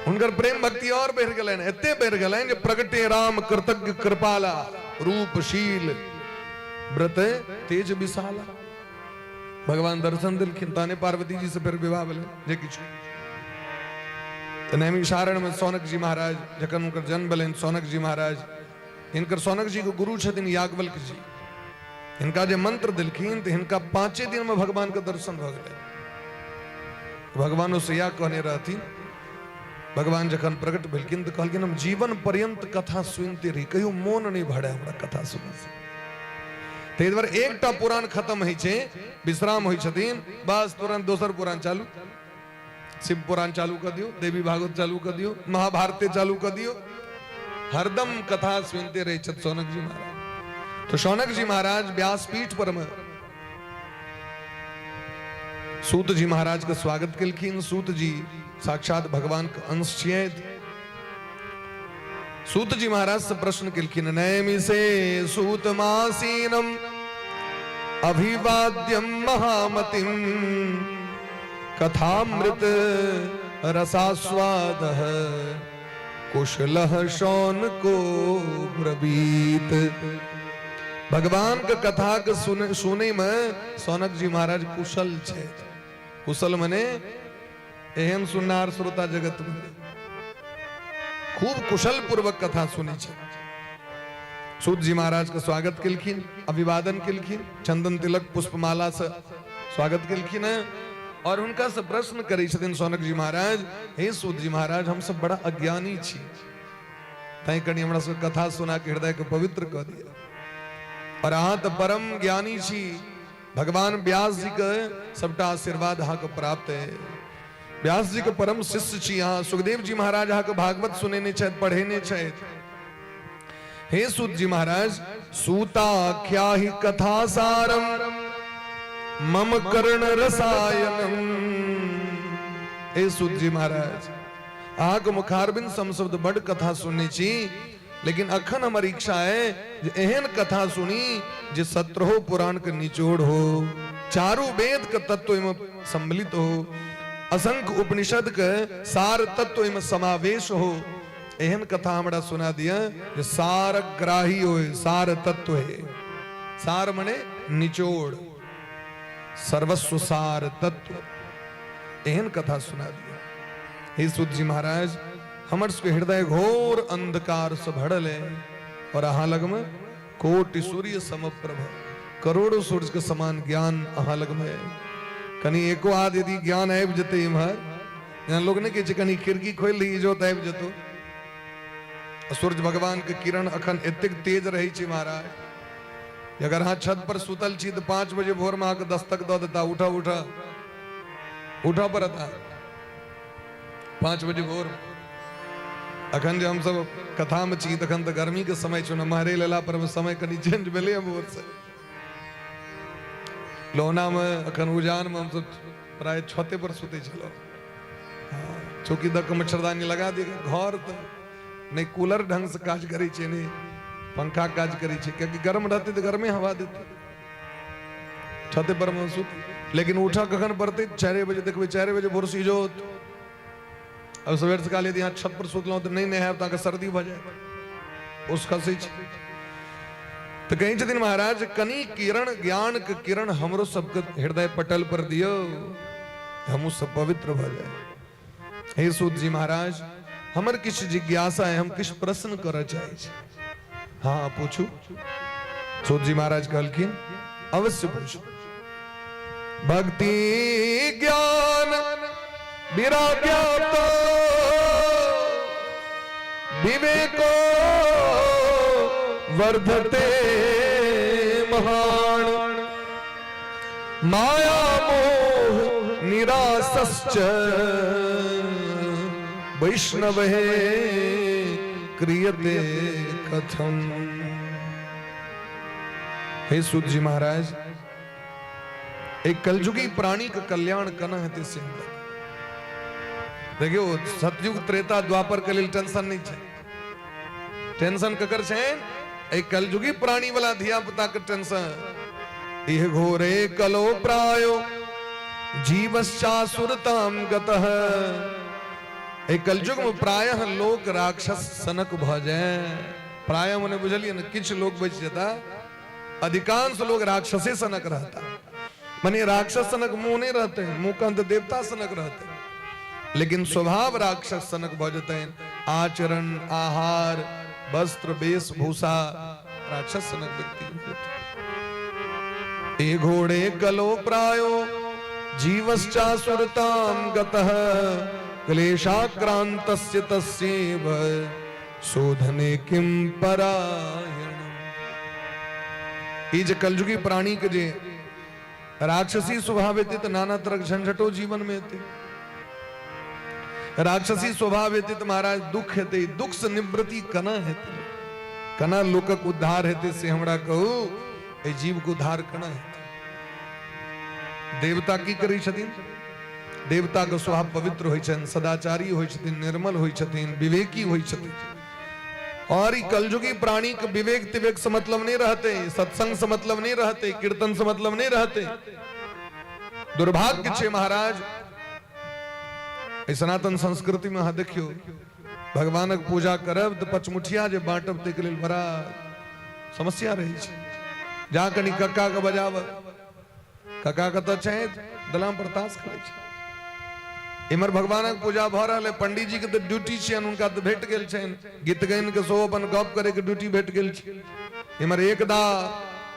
हुनकर प्रेम भक्ति और बढ़ि गेलनि, एते बढ़ि गेलनि जे प्रगटे राम कृतज्ञ कृपाला, रूपशील व्रत तेज विशाला। भगवान दर्शन देलखिन, तहने पार्वती जी से फेर विवाह भेलै। जे किछु तऽ नैमिषारण्य में सौनक जी महाराज जखन हुनकर जन्म भेलनि, सौनक जी महाराज हिनकर सौनक जी के गुरु छथिन याज्ञवल्क्य जी, हिनका जे मंत्र देलखिन तऽ हिनका 5 दिन में भगवान के दर्शन भऽ गेलै। भगवानो से इएह कहने रहथिन। भगवान जखन प्रकट भेलखिन तऽ कहलखिन हम जीवन पर्यंत कथा सुनते रही, कहियो मोन नहि भरे हमरा कथा सुनै से। ताहि दुआरे एकटा पुराण खत्म होइ छै, विश्राम होइ छथिन, बस तुरंत दोसर पुराण चालू, शिव पुराण चालू कऽ दियौ, देवी भागवत चालू कऽ दियौ, महाभारते चालू कऽ दियौ, हरदम कथा सुनते रहै छथि सौनक जी महाराज। तो सौनक जी महाराज व्यासपीठ पर में सूत जी महाराज के स्वागत केलखिन। सूत जी साक्षात भगवान के अंश छियै। सूत जी महाराज से प्रश्न केलखिन, नैमि से सूत मासीनम अभिवाद्यम महामतिम कथामृत रसास्वाद कुशल शौन को ब्रवीत। भगवान के कथा के सुने में सौनक जी महाराज कुशल छे। कुशल मने एहन सुननार श्रोता जगत में खूब कुशल पूर्वक कथा सुनी छे। सूत जी महाराज के स्वागत केलखिन, अभिवादन केलखिन, चंदन तिलक पुष्पमाला से स्वागत केलखिन है और हुनका से प्रश्न करै छथिन सौनक जी महाराज, हे सूत जी महाराज, हम सब बड़ा अज्ञानी छी, तैं कनि हमरा सबके कथा सुना के हृदय के पवित्र कऽ दिअ। और अहाँ तऽ परम ज्ञानी छी, भगवान व्यास जी के सबटा आशीर्वाद अहाँके प्राप्त है। व्यास जी के परम शिष्य छी अहाँ, सुखदेव जी महाराज अहाँके भागवत सुनेने छथि, पढ़ेने छथि। हे सूत जी महाराज, सूताख्या ही कथा सारम मम कर्ण रसायनम। हे सूत जी महाराज, अहाँके मुखारबिंद सम शब्द बड कथा सुनने छी, लेकिन अखन हमर इच्छा है जे एहन कथा सुनी जे 17 पुराण के निचोड़ हो, चारू वेद के तत्व में सम्मिलित हो, असंख्य उपनिषद के सार तत्व में समावेश हो, एहन कथा हमरा सुना दिया जे सार ग्राही हो, सार तत्व है। सार मने निचोड़, सर्वस्व सार तत्व, एहन कथा सुना दिया। हे सूत जी महाराज, हमर सबके हृदय घोर अंधकार से भरल है और अहाँ लग में कोटि सूर्य समप्रभ, करोड़ों सूर्य के समान ज्ञान अहाँ लग में है। कनि एको आध यदि ज्ञान आबि जेतै इम्हर, जेना लोक नहि कहै छै कनि खिड़की खोलि दही इजोत आबि जेतौ, सूर्य भगवान के किरण अखन एतेक तेज रहै छै महाराज, अगर अहाँ छत पर सुतल छी तऽ 5 बजे भोर में अहाँके दस्तक दऽ देता, उठऽ उठऽ उठऽ पड़त अहाँके 5 बजे भोर। अखन जे हमसब कथा में छी तखन तऽ गर्मी के समय छै ने, महरे लेला पर में समय कनि चेंज भेलै भोर से। लोहनामे अखन उजानमे हमसब प्राय छते पर सुतै छलहुँ। चौकी दऽ कऽ मच्छरदानी लगा दिअ। घर तऽ नहि कूलर ढंगसँ काज करै छै, नहि पंखा काज करै छै, कियाकि गर्म रहतै तऽ गर्मे हवा देतै। छते पर मे सुत, लेकिन उठऽ कखन पड़तै? 4 बजे देखबै, 4 बजे भोर से इजोत। अब सवेर सकाल यदि अहाँ छत पर सुतलहुँ तऽ नहि नहायब तऽ अहाँके सर्दी भऽ जायत, ओस खसै छै। तऽ कहै छथिन महाराज, कनि किरण ज्ञान के किरण हमरो सबके हृदय पटल पर दियौ, हमहूँ सब पवित्र भऽ जाय। हे सूत जी महाराज, हमर किछु जिज्ञासा है, हम किछु प्रश्न करऽ चाहै छी। हाँ पूछू। सूत जी महाराज कहलखिन, अवश्य पूछू। भक्ति ज्ञान विराग्यात विवेको वर्धते महान, माया मोह निरासश्च वैष्णव हे क्रियते कथम। हे सूत जी महाराज, एक कलयुगी प्राणी के कल्याण केना हेतै से हमरा देखियौ। सतयुग, त्रेता, द्वापर के लेल टेंशन नहीं छै। टेंशन ककर छै? एहि कलयुगी प्राणी वाला धिया पुता के टेंशन। इह घोरे कलो प्रायो जीवश्चासुरताम गतः। एहि कलयुग में प्रायः लोक राक्षस सनक भऽ जाय। प्रायः मने बुझलियै ने, किछु लोक बचि जेता, अधिकांश लोग राक्षसे सनक रहता। मने राक्षस सनक मुंह नहीं रहते, मुंह कंत देवता सनक रहते, लेकिन स्वभाव राक्षस सनक भऽ जेतनि। आचरण, आहार, वस्त्र, वेशभूषा राक्षस सनक व्यक्ति भऽ जेतै। ए घोड़े कलो प्रायो जीवश्चासुरताम गतः, क्लेशाक्रांतस्य तस्यैव शोधने किम परायण। ई जे कलयुगी प्राणी के जे राक्षसी स्वभाव हेतै तऽ नाना तरहक झंझटो जीवन में हेतै। राक्षसी स्वभाव हेतै तऽ महाराज दुख हेतै। दुख से निवृत्ति केना हेतै, केना लोकक उद्धार हेतै, से हमरा कहू। एहि जीव के उद्धार केना हेतै? देवता की करै छथिन? देवता के स्वभाव पवित्र होइ छनि, सदाचारी होइ छथिन, निर्मल होइ छथिन, विवेकी होइ छथिन। और ई कलयुगी प्राणी के विवेक तिवेक से मतलब नहीं रहते, सत्संग से मतलब नहीं रहते, कीर्तन से मतलब नहीं रहते। दुर्भाग्य छे महाराज, एहि सनातन संस्कृति में अहाँ देखियौ, भगवानक पूजा करब तऽ पचमुठिया जे बांटब ताहिके लेल बड़ा समस्या रहै छै। जा कनि कक्का के बजाब, कक्का कतऽ छै? दलाम पर ताश खेलै छै। इम्हर भगवानक पूजा भऽ रहल है, पंडित जी के तऽ ड्यूटी छियनि, हुनका तऽ भेट गेल छनि। गीत गाइन के सेहो अपन गप करे के ड्यूटी भेट गेल छै। इम्हर एकदा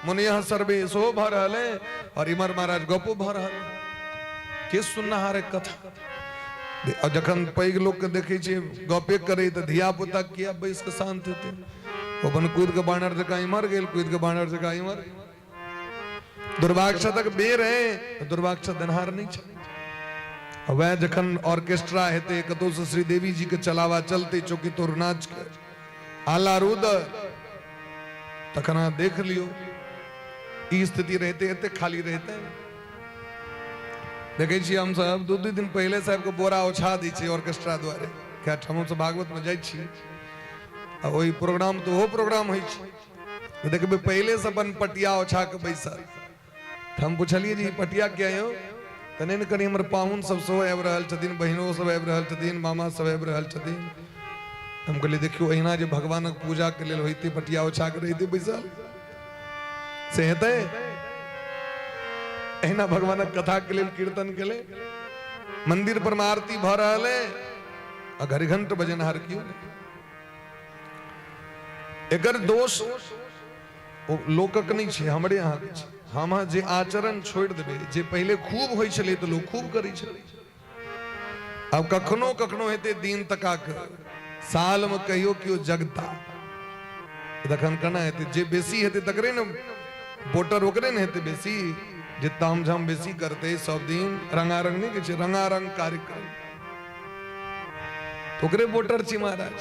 मुनिया सर्वे सेहो भऽ रहल है और इम्हर महाराज गपो भऽ रहल है। के सुननिहार है कथा? आ जखन पैघ लोक के देखै छियै गपे करै तऽ धिया पुता किया बैस कऽ शान्त हेतै? ओ अपन कूदि कऽ बानर जकाँ इम्हर गेल, कूदि कऽ बानर जकाँ इम्हर। दुर्भाग्य तक बेर है, दुर्भाग्य देनहार नहीं छै। वह जखन ऑर्केस्ट्रा हेतै, कतौ से श्रीदेवी जी के चलावा चलते, चौकी तोर नाच के आला रुद, तखन अहाँ देख लियौ ई स्थिति रहते एते खाली रहते। देखै छियै हमसब दू दू दिन पहिले साहब के बोरा ओछा दै छै ऑर्केस्ट्रा द्वारे। क्या हमसब भागवत में जाइ छी आ ओहि प्रोग्राम तऽ ओहो प्रोग्राम होइ छै, देखबै पहिले से अपन पटिया ओछा के बैसल। तऽ हम पुछलियै जे ई पटिया किया यौ? तऽ नहि ने, कनि हमर पाहुन सब सेहो आबि रहल छथिन, बहिनो सब आबि रहल छथिन, मामा सब आबि रहल छथिन। हम कहलियै, देखियौ, अहिना जे भगवानक पूजा के लेल होइतै, पटिया ओछा के रहितै बैसल, से हेतै? अहिना भगवानक कथा के लेल, कीर्तन के लेल मंदिर पर में आरती भऽ रहल है आ घड़ी घंट बजेनहार केओ नहि। एकर दोष ओ लोकक नहि छै, हमरे अहाँके छै। हम अहाँ जे आचरण छोड़ि देबै, जे पहिले खूब होइ छलै तऽ लोक खूब करै छलै, आब कखनो कखनो हेतै, दिन तका के सालमे कहियो केओ जगता, तखन केना हेतै? जे बेसी हेतै तकरे ने वोटर, ओकरे ने हेतै बेसी, जे ताम झाम बेसी करतै। सब दिन रंगारंग नहि कहै छै, रंगारंग कार्यक्रम, ओकरे वोटर छी महाराज।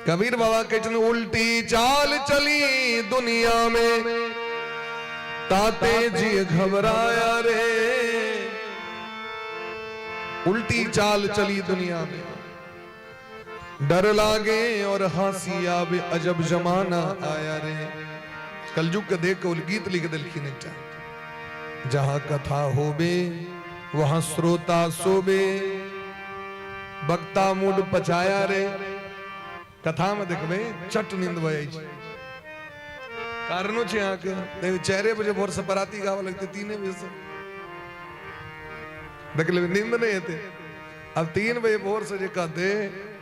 कबीर बाबा कहै छथिन, उल्टी चाल चली दुनिया में ताते जी घबराया रे। उल्टी चाल चली दुनिया में, डर लागे और हंसी आवे, अजब जमाना आया रे। कलयुग के देख के गीत लिख देलखिन एकटा, जहां कथा होबे वहां श्रोता सोबे, वक्ता मूड पचाया रे। कथा में देखबै चट नींद भऽ जाइ छै। कारणो छै अहाँके, देखबै 4 बजे भोर से बराती गाबऽ लगतै, 3 बजे से देख लेबै नींद नहि हेतै। आब 3 बजे भोर से जे कहते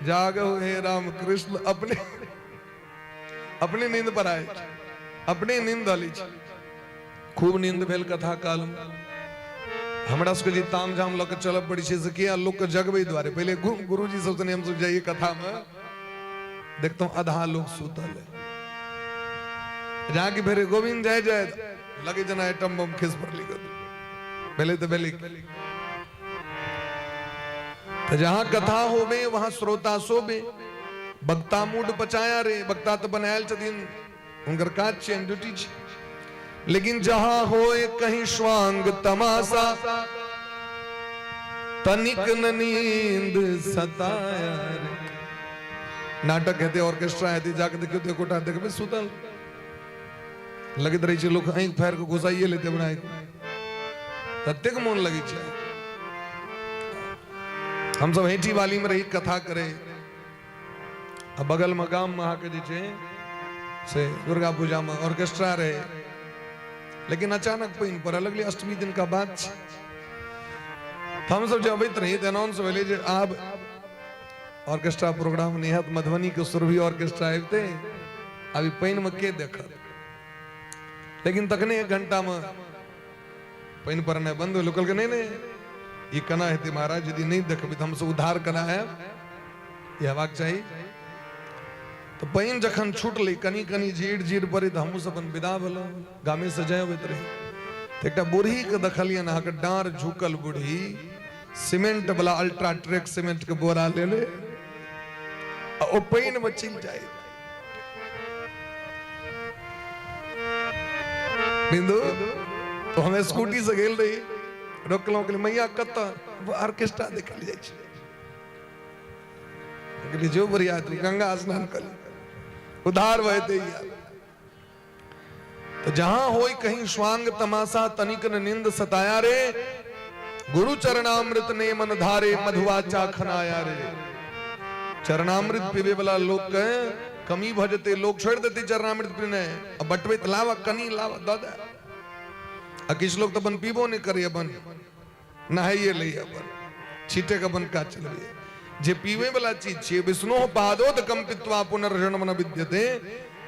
जागो हे राम कृष्ण, अपने अपने नींद पर आए, अपने नींद धऽ छै। खूब नींद भेल कथा काल में। हमरा सबके जे ताम झाम लऽ के चलऽ पड़ै छै से किया, लोकके जगबै दुआरे। पहिले गुरुजी सब सने हमसब जाइए कथा में, देखतहुँ आधा लोग सुतल है। जाके फेर गोविंद जाय जाय लगे जेना एटम बम खसि पड़लै कतौ। भेलै तऽ भेलै। तऽ जहाँ कथा होबे वहाँ श्रोता सोबे, वक्ता मूड पचाया रे। वक्ता तऽ बनायल छथिन, हुनकर काज छियनि, ड्यूटी छै। लेकिन जहाँ होए कहीं स्वांग तमाशा, तनिक न नींद सताया रे। नाटक हेतै, ऑर्केस्ट्रा हेतै, जाके देखियौ तऽ एकोटा देखबै सुतल लगैत रहै छै। लोक आँखि फाड़ि कऽ घुसाइए लेतै अपना आँखि, ततेक मोन लगै छै। हमसब हैठी वाली में रही कथा करे, आ बगल में गाम में अहाँके जे छै से दुर्गा पूजा में ऑर्केस्ट्रा रहे। लेकिन अचानक पानि पड़ऽ लगलै, अष्टमी दिन का बात छै। तऽ हमसब जे अबैत रही तऽ अनाउंस भेलै जे आब ऑर्केस्ट्रा प्रोग्राम नहि हैत, मधुबनी के सुरभि ऑर्केस्ट्रा अबिते, आब ई पानि में के देखत। लेकिन तखने 1 घंटा में पानि पड़नाइ बंद भेल। कहलकै नहि नहि, ई केना हेतै महाराज, यदि नहि देखबै तऽ हमसब उद्धार केना आयब, ई हेबाक चाही। तऽ पानि जखन छूटलै, कनि कनि झीर झीर पड़ै, तऽ हमहूँ सब अपन विदा भेलहुँ, गामेसँ जाय अबैत रही। तऽ एकटा बूढ़ीके देखलियनि अहाँके, डाँड़ झुकल बूढ़ी, सीमेंट वाला अल्ट्राट्रेक सीमेंट के बोरा लेले आ ओ पानि में चलि जाय। बिंदु तो हम स्कूटी से गेल रही, रोकलहुँ, कहलियै मैया कतऽ? ऑर्केस्ट्रा देखल जाइ छै। कहलियै जो बढ़िया, तू गंगा स्नान कर, उधार बहते। तो जहां होई कहीं स्वांग तमाशा, तनिक न निंद सताया रे। गुरु चरणामृत ने मन धारे, मधुआ चाखनाया रे। चरणामृत पीबे वाला लोग के कमी भ जेतै, लोग छोड़ि देतै चरणामृत पीने, आ बटबैत लावा कनी लावा दऽ दे। आ किछु लोग तऽ अपन पीबो नहि करैए, अपन नहाइए लैए, अपन छीटे के अपन काज चलबैए। जे पीवे वाला चीज छियै, विष्णु पादोदकम पीत्वा पुनर्जन्म न विद्यते,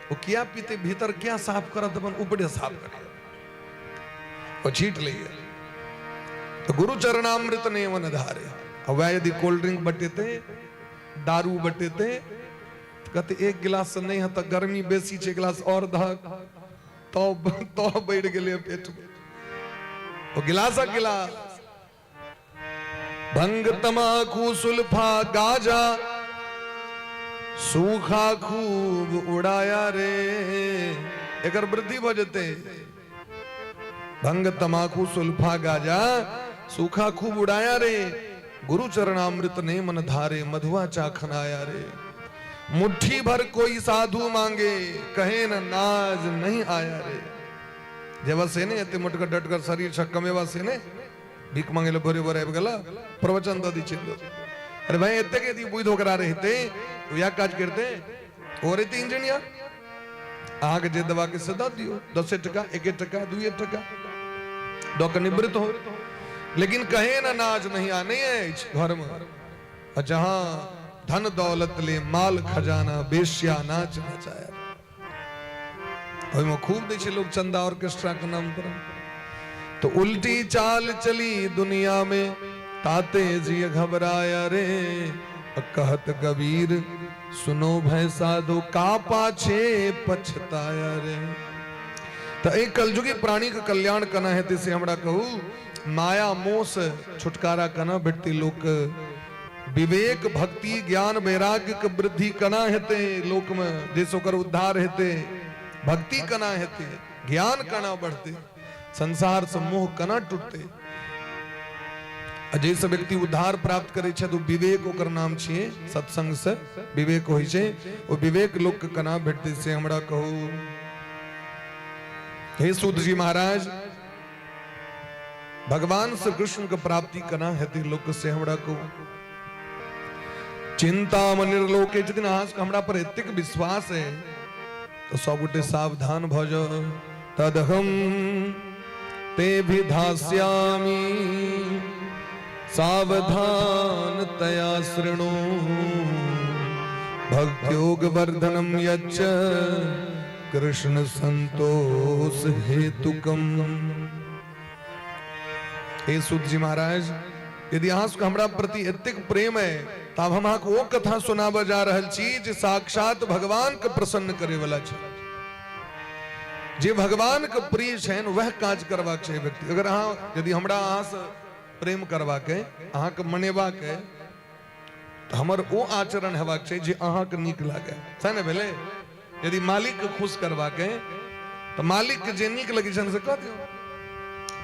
ओ किया पीते? भीतर क्या साफ करत? अपन ऊपरे साफ करे, ओ छीट लैए। तो गुरु चरणामृत ने मन धारे। आ वएह यदि कोल्ड ड्रिंक बटेते, दारू बटेते, तऽ कहते 1 गिलास से नहि हेतऽ, गर्मी बेसी छै, 1 गिलास और दहक। तो बढ़ि गेलै पेट में ओ गिलासक गिलास। भंग तमाकू सुल्फा गाजा, सूखा खूब उड़ाया रे। एकर वृद्धि भऽ जेतै। भंग तमाकू सुल्फा गाजा, सूखा खूब उड़ाया रे। गुरु चरणामृत ने मन धारे, मधुआ चाखनाया रे। मुट्ठी भर कोई साधु मांगे, कहे न नाज नहीं आया रे। जेबा से ने एते मोटकर डटकर शरीर छ, कमेबा से ने भीख मांगे ले भोरे भोरे आबि गेला, प्रवचन दऽ दै छै लोक। अरे भाई, एतेक यदि बुद्धि ओकरा रहितै वएह काज करते, ओ रहितै इंजीनियर। अहाँके जे देबाक से दऽ दियौ, 10 टका, 1 टका, 2 टका दऽ कऽ निवृत्त हो। लेकिन कहे न नाज नहीं आ, नहीं अछि घरमे। आ जहाँ धन दौलत ले माल खजाना, बेश्या नाच नचाया। ओहिमे खूब दै छै लोग चंदा ऑर्केस्ट्रा के नाम पर। तो उल्टी चाल चली दुनिया में, ताते जी घबराया रे। कहत कबीर सुनो भय साधो, का पाछे पछताया रे। तऽ एहि कलयुगी प्राणी के कल्याण केना हेतै से हमरा कहू। माया मोह से छुटकारा केना भेटतै लोक? विवेक भक्ति ज्ञान वैराग्य के वृद्धि केना हेतै लोक में, जाहिसँ ओकर उद्धार हेतै? भक्ति केना हेतै? ज्ञान केना बढ़तै? संसारसँ मोह केना टूटतै? आ जाहिसँ व्यक्ति उद्धार प्राप्त करै छथि, ओ विवेक ओकर नाम छियै। सत्संगसँ विवेक होइ छै। ओ विवेक लोकके केना भेटतै, से हमरा कहू। हे सूत जी महाराज, भगवान श्री कृष्ण के प्राप्ति केना हेतै लोक, से हमरा कहू। चिंता निर्लोके छथिन, अहाँ सबके हमरा पर एतेक विश्वास है तऽ सबगोटे सावधान भऽ जाउ। तदहम ते विधास्यामि सावधान तया शृणु, भक्त्योग वर्धनम यच्च कृष्ण संतोष हेतुकम। हे सूत जी महाराज, यदि अहाँ सबके हमरा प्रति एतेक प्रेम है तऽ आब हम अहाँके ओ कथा सुनाबऽ जा रहल छी जे साक्षात भगवान के प्रसन्न करे वाला छै। जे भगवान के प्रिय छनि, वएह काज करबाक छै व्यक्ति। अगर अहाँ, यदि हमरा अहाँसँ प्रेम करबाक है, अहाँके मनेबाक है, तऽ हमर ओ आचरण हेबाक छै जे अहाँके नीक लागै। सएह ने भेलै? यदि मालिक के खुश करबाक है तऽ मालिक के जे नीक लगै छनि से कऽ दियौ।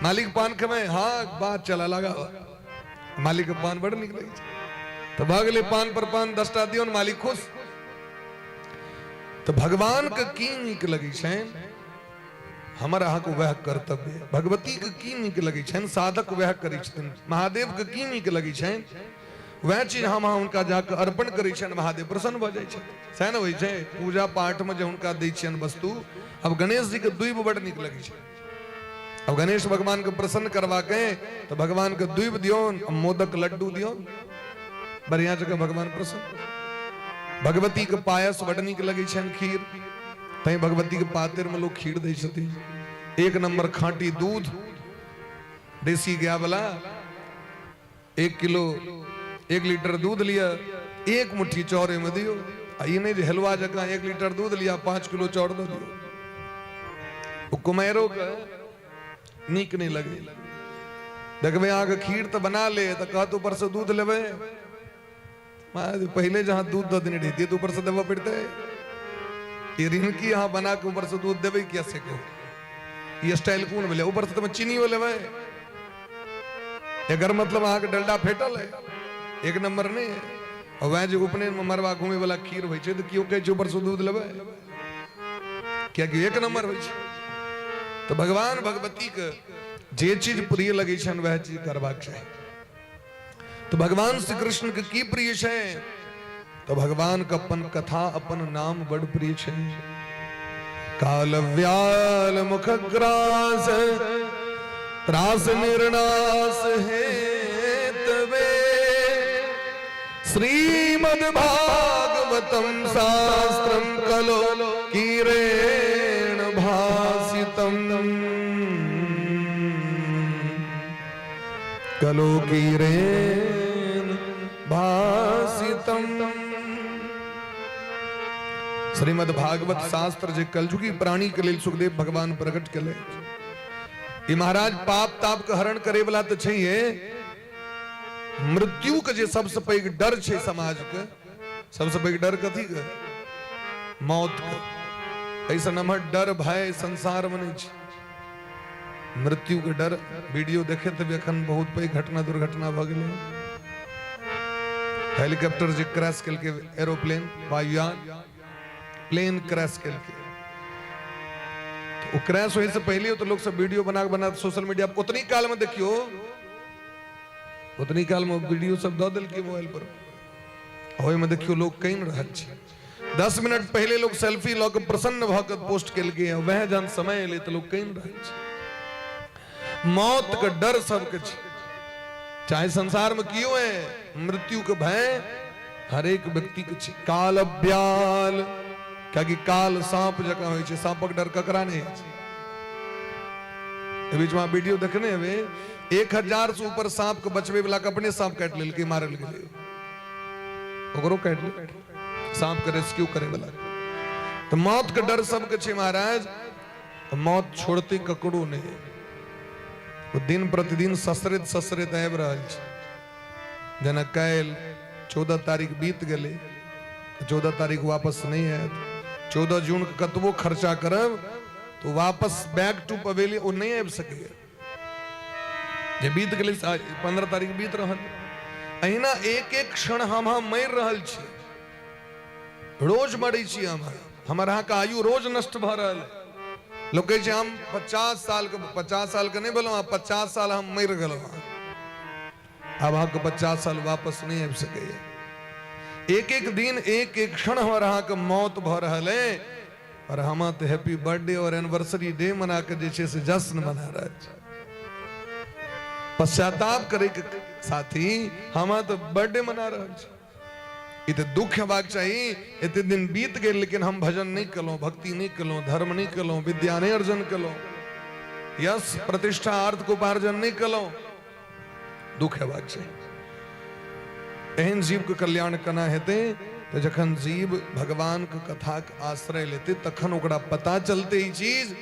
मालिक, पान खेबै? हाँ, बात चला लगा। मालिक के पान बड़ नीक लगै छै, तऽ भऽ गेलै, पान पर पान 10टा दियौ ने, मालिक खुश। तऽ भगवान के की नीक लगै छनि, हमर अहाँके वएह कर्तव्य। भगवती के की नीक लगै छनि, साधक वएह करै छथिन। महादेव के की नीक लगै छनि, वएह चीज हम अहाँ हुनका जाके अर्पण करै छियनि, महादेव प्रसन्न भऽ जाइ छथिन। सएह ने होइ छै? पूजा पाठमे जे हुनका दै छियनि वस्तु। आब गणेश जीके दूबि बड्ड नीक लगै छै। अब गणेश भगवान के प्रसन्न करबाके तऽ भगवान के दूबि दियौन, मोदक लड्डू दियौन, बढ़िया जगह भगवान प्रसन्न। भगवती के पायस बड्ड नीक लगै छनि, खीर। तैं भगवती के पातिर में लोग खीर दै छथिन। एक नंबर खांटी दूध, देसी गाय वाला, 1 किलो, 1 लीटर दूध लिअ, एक मुट्ठी चाउर ओहिमे दियौ। आ ई नहि जे हलवा जकाँ 1 लीटर दूध लिअ, 5 किलो चाउर दऽ दियौ। ओ कुमारिओ के नीक नहि लगै। देखबै अहाँके खीर तऽ बना ले तऽ कहत, ऊपरसँ दूध लेबै? पहिले जहाँ दूध दऽ देने रहितियै तऽ ऊपरसँ देबऽ पड़तै? ई रिनकी अहाँ बना कऽ ऊपरसँ दूध देबै किया, से कहू। ई स्टाइल कोन भेलै? ऊपरसँ तऽ चीनियो लेबै? एकर मतलब अहाँके डलडा फेटल है, एक नंबर नहि है। और वएह जे उपनयन में मरबा घूमे वाला खीर होइ छै तऽ केओ कहै छै, ऊपरसँ दूध लेबै? कियाकि एक नंबर होइ छै। तऽ भगवान भगवती के जे चीज प्रिय लगै छनि, वएह चीज करबाक चाही। तऽ भगवान श्री कृष्ण के की प्रिय छै? तऽ भगवान के अपन कथा, अपन नाम बड़ प्रिय छै। काल व्याल मुख ग्रास त्रास निर्नाश हे तवे, श्रीमद् भागवतम शास्त्रम कलो कीरेण भासितम, कलो कीरेण भासितम। श्रीमद् भागवत शास्त्र जे कलयुगी प्राणी के लेल सुखदेव भगवान प्रकट केले, ई महाराज पाप ताप के हरण करे वाला तऽ छैहे, मृत्यु के जे सबसे पैघ डर छै समाज के, सबसे पैघ डर कथी के? मौत के। एहिसँ नमहर डर, भय संसार में नहि छै मृत्यु के डर। वीडियो देखे तऽ एखन बहुत पैघ घटना, दुर्घटना भऽ गेलै। हेलीकॉप्टर जे क्रैश केलकै, एरोप्लेन, वायुयान, प्लेन क्रैश केलकै, ओ क्रैश होय से पहले तो लोग सब वीडियो बना बना सोशल मीडिया पर उतनी काल में देखियो, उतनी काल में वीडियो सब दऽ देलकै मोबाइल पर। ओहिमे देखियो लोग कहि रहल छै। 10 मिनट पहले लोग सेल्फी लऽ के प्रसन्न भऽ के पोस्ट केलकै, वएह जहन समय एलै तऽ लोग कहि रहल छै। मौत के डर सबके छै, चाहे संसार में कियो है, मृत्यु के भय हरेक व्यक्ति के छै। काल ब्याल, कियाकि काल सांप जकाँ होइ छै। सांपक डर ककरा नहि होइ छै? एहि बीचमे वीडियो देखने हेबै, 1000 से ऊपर सांप के बचबै वाला के अपने सांप काटि लेलकै, मारल गेलै। ओकरो काटि लेलकै, सांप के रेस्क्यू करे वाला। तऽ मौत के डर सबके छै महाराज। तऽ मौत छोड़ते ककरो नहि। ओ दिन प्रतिदिन ससरैत ससरैत आबि रहल छै। जेना काल्हि 14 तारीख बीत गेलै, 14 तारीख वापस नहि आयत। 14 जून के कतबो खर्चा करब तऽ वापस बैक टू पवेलियन ओ नहि आबि सकैए। जे बीत गेलै, 15 तारीख बीत रहल। अहिना एक एक क्षण हम मरि रहल छी, रोज मरै छी हम। हमर अहाँके आयु रोज नष्ट भऽ रहल है। लोक कहै छै हम 50 सालके, 50 सालके नहि भेलहुँ, 50 साल हम मरि गेलहुँ। आब अहाँके 50 साल वापस नहि आबि सकैए। एक एक दिन, एक एक क्षण हमर अहाँके मौत भऽ रहल है और हम तऽ हैप्पी बर्थडे और एनिवर्सरी डे मना के जे छै से जश्न मना रहल छी। पश्चाताप करे के साथी हम तऽ बर्थडे मना रहल छी। ई तऽ दुख हेबाक चाही, एते दिन बीत गेल लेकिन हम भजन नहि केलहुँ, भक्ति नहि केलहुँ, धर्म नहि केलहुँ, विद्या नहि अर्जन केलहुँ, यश प्रतिष्ठा अर्थ के उपार्जन नहि केलहुँ। दुख हेबाक चाही। एहन जीव के कल्याण केना हेतै? तऽ जखन जीव भगवान के कथाक आश्रय लेतै तखन ओकरा पता चलतै ई चीज,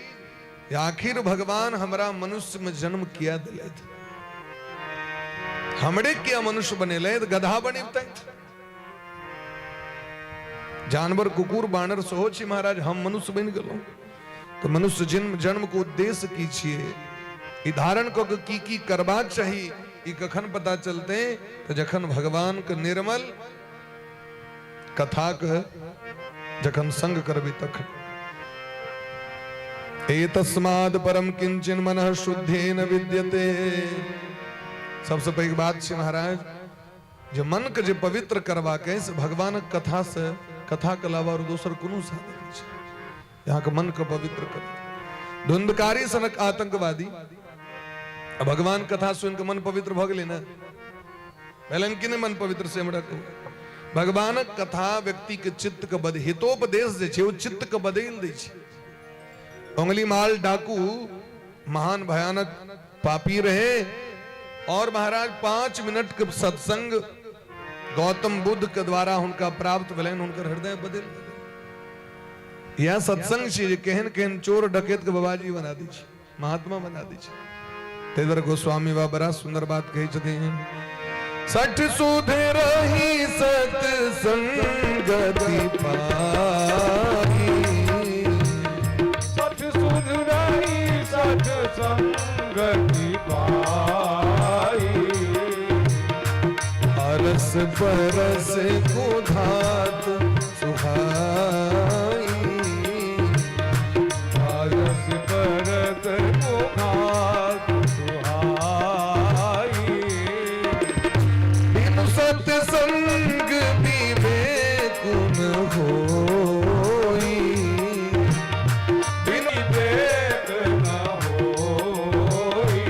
आखिर भगवान हमरा मनुष्य में जन्म किया दिलथि, हमरे किया मनुष्य बनेलथि, गधा बनेतथि, जानवर कुकुर बानर सेहो छी महाराज, हम मनुष्य बनि गेलहुँ। तऽ मनुष्य जन्म जन्म के उद्देश्य की छियै, ई धारण कऽ के की की करबाक चाही, ई कखन पता चलतै? तऽ जखन भगवान के निर्मल कथाक जखन संग करबै तखन। एतस्माद् परम किंचन मनः शुद्धेन विद्यते। सबसे पैघ बात छै महाराज जे मन के जे पवित्र करबाक अछि से भगवानक कथा से, कथा के अलावा और दोसर कोनो साधन नहि छै अहाँके मन के पवित्र कर। धुंधकारी सनक आतंकवादी आ भगवान कथा सुनि के मन पवित्र भऽ गेलै ने? भेलनि कि नहि मन पवित्र, से हमरा कहू। भगवानक कथा व्यक्ति के चित्त के बद हितोपदेश जे छै ओ चित्त के बदलि दै छै। उंगली माल डाकू महान भयानक पापी रहे और महाराज 5 मिनट के सत्संग गौतम बुद्ध के द्वारा हुनका प्राप्त भेलनि, हुनकर हृदय बदलि गेलनि। यह सत्संग छी जे केहन केहन चोर डकैत के बाबाजी बना दै छै, महात्मा बना दै छै। ताहि दुआरे गोस्वामी बाबा बड़ा सुंदर बात कहै छथिन, सठ सुध रही सत्संगति पाई,
सठ सुध रही सत्संगति पाई,
अरस परस कुधात सुहाई,
पारस परत मुखात सुहाई,
बिनु सत्संग विवेकुन होई,
बिन विवेक न होई,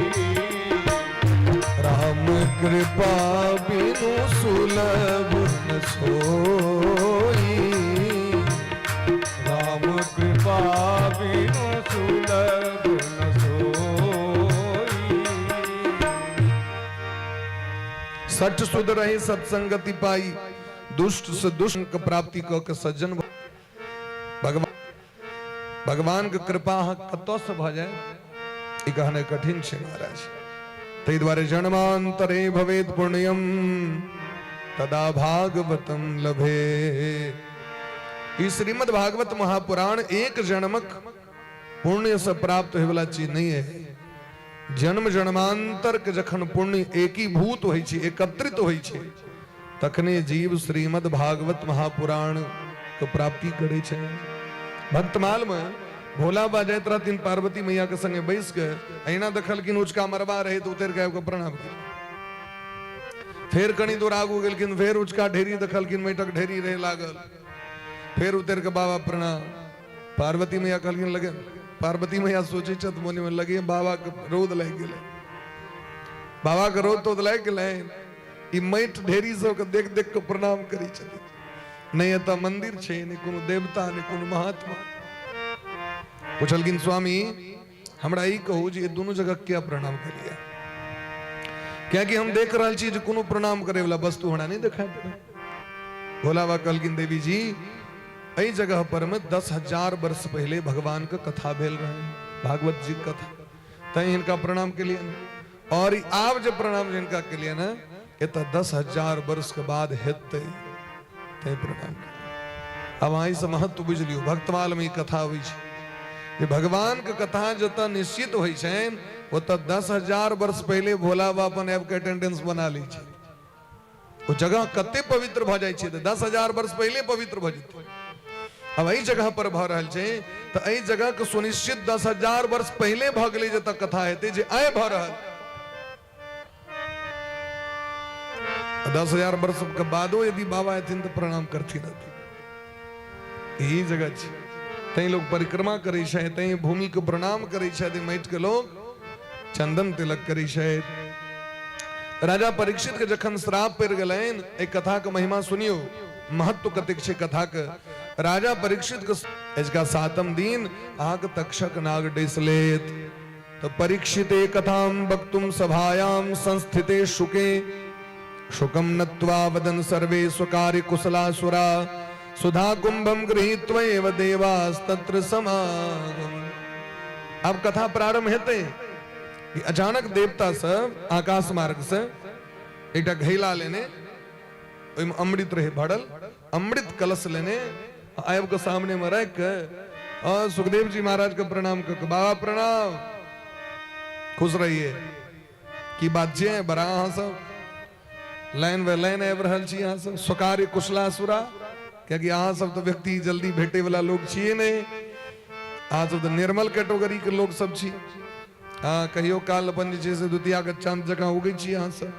राम कृपा बिनु सुलभ न सोई,
राम कृपा बिनु सुलभ न सोई।
सठ सुध रही सत्संगति पाई, दुष्ट से दुष्ट के प्राप्ति क के सज्जन भगवान भगवान के कृपा अहाँ कतऽ से भऽ जाय ई कहनाइ कठिन छै महाराज। ताहि दुआरे जन्मांतरे भवेत पुण्यम तदा भागवतम लभे। ई श्रीमद् भागवत महापुराण एक जन्मक पुण्य से प्राप्त होय वाला चीज नहीं है। जन्म जन्मांतर के जखन पुण्य एकीभूत होइ छै, एकत्रित होइ छै, तखने जीव श्रीमद् भागवत महापुराण के प्राप्ति करै छै। भक्तमाल में भोला बाबा जाइत रहथिन पार्वती मैया के संगे बैस के, अहिना देखलखिन ऊँचका मरबा रहे तऽ उतरि के आबि कऽ प्रणाम केलखिन। फेर कनी दूर आगू गेलखिन, फेर ऊँचका ढेरी देखलखिन, माटिक ढेरी रहे लागल, फेर उतरि के बाबा प्रणाम। पार्वती मैया कहलखिन लगे, पार्वती मैया सोचै छथि मोने में लगे बाबा के रौद लागि गेलै, बाबा के रौद तौद लागि गेलै, ई माटि ढेरी सबके देख देख के प्रणाम करै छथिन। नहि एतऽ मंदिर छै, नहि कोनो देवता, नहि कोनो महात्मा। पुछलखिन स्वामी हमरा ई कहू जे दुनू जगह किया प्रणाम केलियै? कियाकि हम देख रहल छी जे कोनो प्रणाम करे वाला वस्तु हमरा नहि देखाइ पड़ै। भोला बाबा कहलखिन देवी जी एहि जगह पर में 10,000 वर्ष पहले भगवान के कथा भेल रहे, भागवत जी के कथा, तैं हिनका प्रणाम केलियनि। और आब जे प्रणाम जिनका केलियनि ने, एतऽ 10,000 वर्ष के बाद हेतै, तैं प्रणाम केलियनि। आब अहाँ से महत्व बुझि लियौ। भक्तमाल में ई कथा अबै छै। जे भगवान के कथा जतऽ निश्चित होइ छनि ओतऽ 10,000 वर्ष पहिले भोला बाबा अपन आबि के अटेंडेंस बना लै छै। ओ जगह कते पवित्र भऽ जाइ छै तऽ 10,000 वर्ष पहिले पवित्र भऽ जेतै। आब एहि जगह पर भऽ रहल छै तऽ एहि जगह के सुनिश्चित 10,000 वर्ष पहिले भऽ गेलै जतऽ कथा हेतै जे आइ भऽ रहल। 10,000 वर्ष के बादो यदि बाबा एथिन तऽ प्रणाम करथिन। यही जगह छै, तैं लोग परिक्रमा करै छै, तैं भूमि के प्रणाम करै छै, माटि के लोग चंदन तिलक करै छै। राजा परीक्षित के जखन श्राप पड़ि गेलनि, एहि कथा के महिमा सुनियो, महत्व कतेक छै कथा के। राजा परीक्षित के अजुका 7म दिन अहाँके तक्षक नाग डसि लेत। तऽ परीक्षिते कथां वक्तुम सभायां संस्थिते शुके शुकम नत्वा वदन सर्वे स्वकार्य कुशलासुरा सुधा कुंभम गृहीत्वैव देवास्तत्र समागम। अब कथा प्रारंभ हेतै कि अचानक देवता सब आकाश मार्ग से एकटा घैला लेने, ओहिमे अमृत रहे भरल, अमृत कलश लेने आबि के सामने में राखि के और सुखदेव जी महाराज के प्रणाम कर के, बाबा प्रणाम, खुश रहिए। की बात छै बड़ा अहाँ सब लाइन बाय लाइन आबि रहल छी, अहाँ सब स्वकार्य कुशलासुरा, कियाकि अहाँ सब तऽ व्यक्ति जल्दी भेटे वाला लोग छियै नहि, अहाँ सब तऽ निर्मल कैटेगरी के लोग सब छी। हाँ, कहियो काल अपन जे छै से द्वितीया के चांद जकाँ उगै छी। अहाँ सब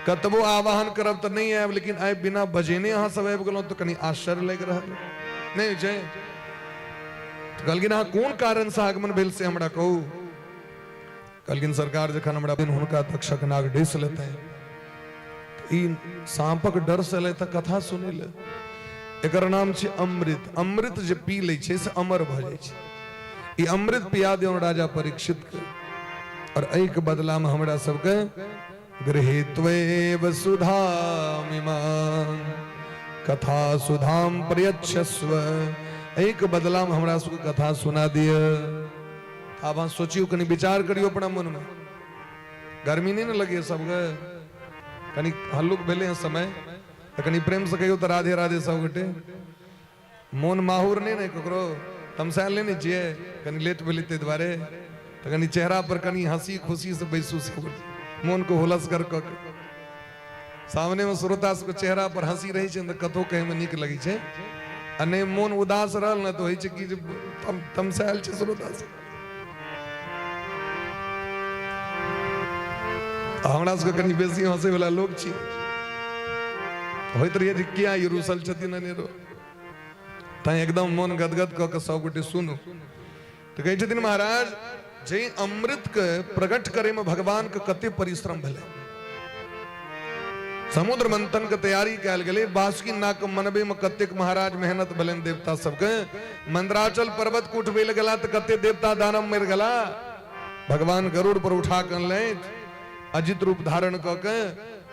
कतबो आवाहन करब तऽ नहि आयब, लेकिन आइ बिना बजेने अहाँ सब आबि गेलहुँ तऽ कनि आश्चर्य लागि रहल नहि छै। तऽ कहलखिन अहाँ कोन कारण से आगमन भेल से हमरा कहू। कहलखिन सरकार जखन हमरा दिन हुनका तक्षक नाग डसि लेतै, ई साँपक डर से एलै तऽ कथा सुनै लए। एकर नाम छै अमृत। अमृत जे पी लै छै से अमर भऽ जाइ छै। ई अमृत पिया दियौ राजा परीक्षित के, और एहिके बदला में हमरा सबके गृहीत्वैव सुधामिमां कथा सुधाम प्रयच्छस्व, एहिके बदला में हमरा सबके कथा सुना दिय। आब अहाँ सोचियौ, कनि विचार करियौ अपना मन में। गर्मी नहीं ने लगे सबके? कनि हल्लुक भेलै हँ समय, तऽ कनि प्रेम से कहियौ तऽ राधे राधे सब गोटे। मोन माहुर नहि ने ककरो, तमसायल नहि ने छियै? कनि लेट भेलै ताहि दुआरे तऽ कनि चेहरा पर कनि हंसी खुशी से बैसू सब, मोन को हुलसगर कऽ के। सामने में श्रोता सबके चेहरा पर हंसी रहै छै तऽ कतहु कहैमे नीक लगै छै, आ नहि मोन उदास रहल ने तऽ होइ छै कि जे तमसायल छै श्रोता सब। हमरा सबके कनि बेसी हंसै वाला लोक छी, होइत रहिए जे किया ई रूसल छथिन अनेरो, तैं एकदम मोन गदगद कऽ के सब गोटे सुनू। तऽ कहै छथिन महाराज जे अमृत के प्रकट करे में भगवान के कते परिश्रम भेलै। समुद्र मंथन के तैयारी कयल गेलै, बासुकी नाग के मनबे में कतेक महाराज मेहनत भेलनि देवता सबके। मंदराचल पर्वत के उठबै लए गेला तऽ कते देवता दानव मरि गेला। भगवान गरुड़ पर उठा के अनलथि अजित रूप धारण कऽ के,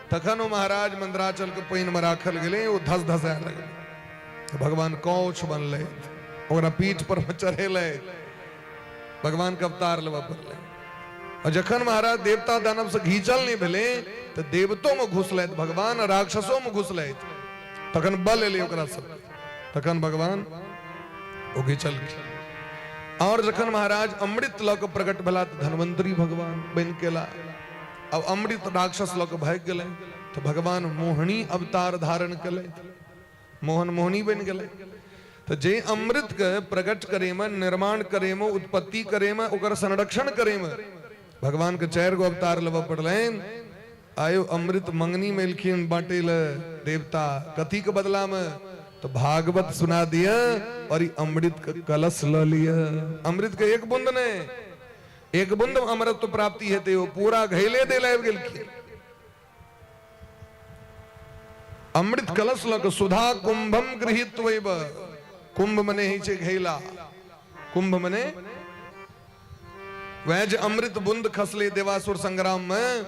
तखन ओ महाराज मंदराचल के पानि में राखल गेलै, ओ धस धसाय लगलै। भगवान कौछ बनलै, ओकरा पीठ पर चढ़ेलै, भगवान के अवतार लेबऽ पड़लै। और जखन महाराज देवता दानव से घीचल नहीं भेलै तऽ देवतो में घुसलथि भगवान, राक्षसो में घुसलथि, तखन बल एलै ओकरा सब, तखन भगवान ओ घिचलखिन। और जखन महाराज अमृत लऽ के प्रकट भेला तऽ धन्वंतरी भगवान बनि गेला। अब अमृत राक्षस लऽ के भागि गेलै तऽ भगवान मोहिनी अवतार धारण केलथि, मोहन मोहनी बनि गेलै। तऽ जे अमृत के प्रकट करे में, निर्माण करे में, उत्पत्ति करे में, ओकर संरक्षण करे में भगवान के 4 गो अवतार लेबऽ पड़लनि। आयो अमृत मंगनी में एलखिन बांटे ले देवता, कथी के बदला में? तो भागवत सुना दिया और ई अमृत के कलश ल लिया। अमृत के एक बूंद नहीं, एक बूंद अमृत प्राप्ति हेतै, ओ पूरा घैले दे आबि गेलखिन। अमृत कलश लऽ कऽ सुधा कुंभम गृहीत्वैव, कुंभ मने होइ छै घैला, कुंभ मने वएह जे अमृत बूंद खसलै देवासुर संग्राम में,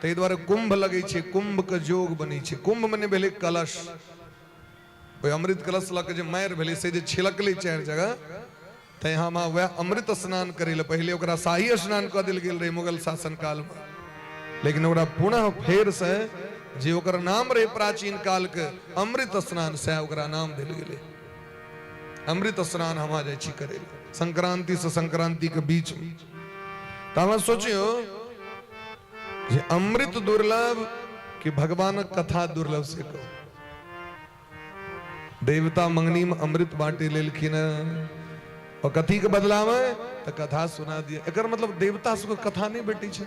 ताहि दुआरे कुंभ लगै छै, कुंभ के जोग बनै छै। कुंभ मने भेलै कलश। ओहि अमृत कलश लऽ कऽ जे मारि भेलै से जे छिलकलै 4 जगह, तैं हम वएह अमृत स्नान करै लए पहिले ओकरा शाही स्नान कऽ देल गेल रहै मुगल शासन कालमे, लेकिन ओकरा पुनः फेर से जे ओकर नाम रहै प्राचीन काल के अमृत स्नान, सएह ओकरा नाम देल गेलै अमृत स्नान। हम जाइ छी करै लए। संक्रांति से संक्रांति के बीच में। तऽ अहाँ सोचियौ जे अमृत दुर्लभ कि भगवानक कथा दुर्लभ से कहू। देवता मंगनी में अमृत बांटे लेलखिन और कथी के बदला में तऽ कथा सुना दिया। एकर मतलब देवता सबके कथा नहि भेटै छै,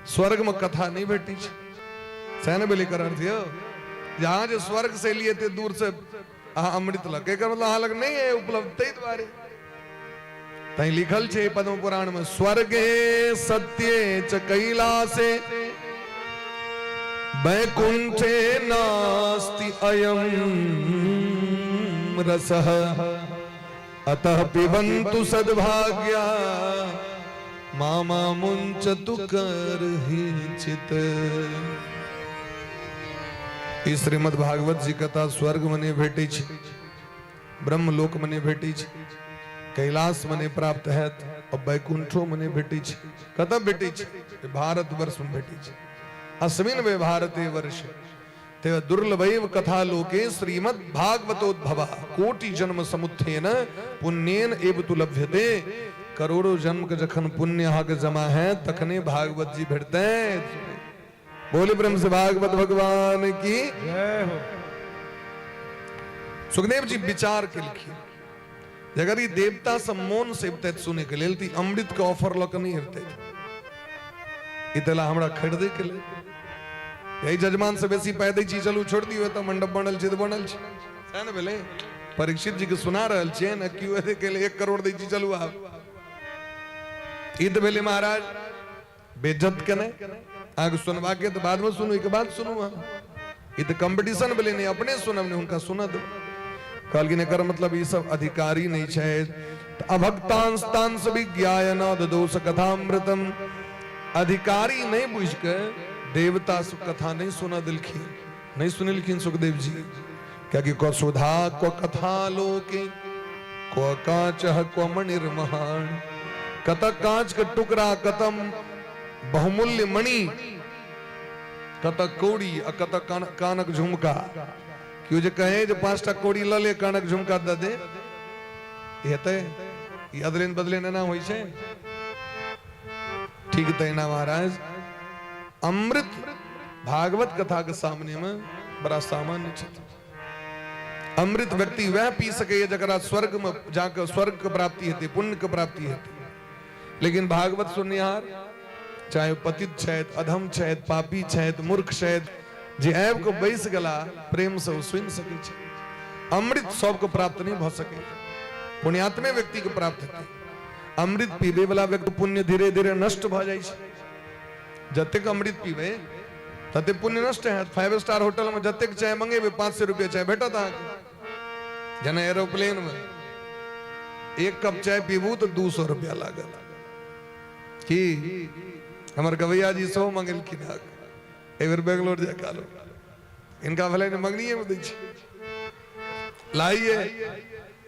स्वर्ग में कथा नहीं भेटी छै। सएह ने भेलै एकर अर्थ यौ, जे अहाँ जे स्वर्ग से एलियै एते दूर से अहाँ अमृत लग, एकर मतलब अहाँ लग नहीं है उपलब्ध, ताहि दुआरे तैं लिखल छै पद्म पुराण में, स्वर्गे सत्ये च कैलासे वैकुंठे नास्ति अयम रसः अतः पिबन्तु सद्भाग्या मामा मुंचतु करहिचित। ई श्रीमद् भागवत जी कथा स्वर्ग में नहि भेटै छै, ब्रह्मलोक में नहि भेटै छै, कैलाश में नहि प्राप्त हैत और वैकुंठो में नहि भेटै छै। कतऽ भेटै छै? भारत वर्ष में भेटै छै। अस्मिन वे भारते वर्ष ते दुर्लभैव कथा लोके श्रीमद् भागवतोद्भव कोटि जन्म समुत्थेन पुण्येन एव तु लभ्यते। करोड़ों जन्म के जखन पुण्य अहाँ के जमा है तखने भागवत जी भेटते। बोले प्रेम से भागवत भगवान की
जय हो।
सुखदेव जी विचार केलखिन जे अगर ई देवता सब मोन से अबितथि सुनै के लेल तऽ ई अमृत के ऑफर लऽ कऽ नहि अबितथि, ई तऽ हमरा खरीदे के लेल यही जजमान से बेसी पाइ दै छी, चलू छोड़ि दियौ, एतऽ मंडप बनल छै तऽ बनल छै। सएह ने भेलै? परीक्षित जी के सुना रहल छियै ने, केओ एते के लेल 1 करोड़ दै छी, चलू आब। ई तऽ भेलै महाराज बेइज्जत केनाइ। अहाँके सुनबाके तऽ बादमे सुनू, एहिके बाद सुनू अहाँ। ई तऽ कॉम्पिटिशन भेलै, नहि अपने सुनब नहि हुनका सुनऽ देब। कहलखिन एकर मतलब ई सब अधिकारी नहि छै। अभक्तांश तांश विज्ञायन ददोष कथामृतम, अधिकारी नहि बुझि कऽ देवता सब कथा नहि सुनऽ देलखिन, नहि सुनेलखिन सुखदेव जी। कियाकि क्व सुधा क्व कथा लोके क्व कांचः क्व मणिर्महान, कत कांच के टुकड़ा कत बहुमूल्य मणि, कत कौड़ी आ कत कानक झुमका। केओ जे कहे जे 5टा कौड़ी लऽ ले कानक झुमका दऽ दे, हेतै? ई अदलेन बदलेन एना होइ छै? ठीक तहिना महाराज अमृत भागवत कथा के सामने में बड़ा सामान्य छथि। अमृत व्यक्ति वह पी सकैए जकरा स्वर्ग में जाकर स्वर्ग के प्राप्ति हेतै, पुण्य के प्राप्ति हेतै। लेकिन भागवत सुननिहार चाहे पतित छथि, अधम छथि, पापी छथि, मूर्ख छथि, जे आबि कऽ बैस गेला प्रेम से ओ सुनि सकै छै। अमृत सबके प्राप्त नहि भऽ सकै, पुण्यात्मे व्यक्ति के प्राप्त हेतै। अमृत पीबै वाला व्यक्ति पुण्य धीरे धीरे नष्ट भऽ जाइ छै। जतेक अमृत पीबै तते पुण्य नष्ट हैत। 5 स्टार होटल में जतेक चाय मंगेबै 500 रुपया चाय भेटत अहाँके। जेना एरोप्लेन में 1 कप चाय पीबू तऽ 200 रुपया लागत। की हमर गवैया जी सेहो मंगेलखिन हँ एहि बेर बेंगलोर जाय काल, इनका भेलनि मंगनिए में दै छै, लाइए।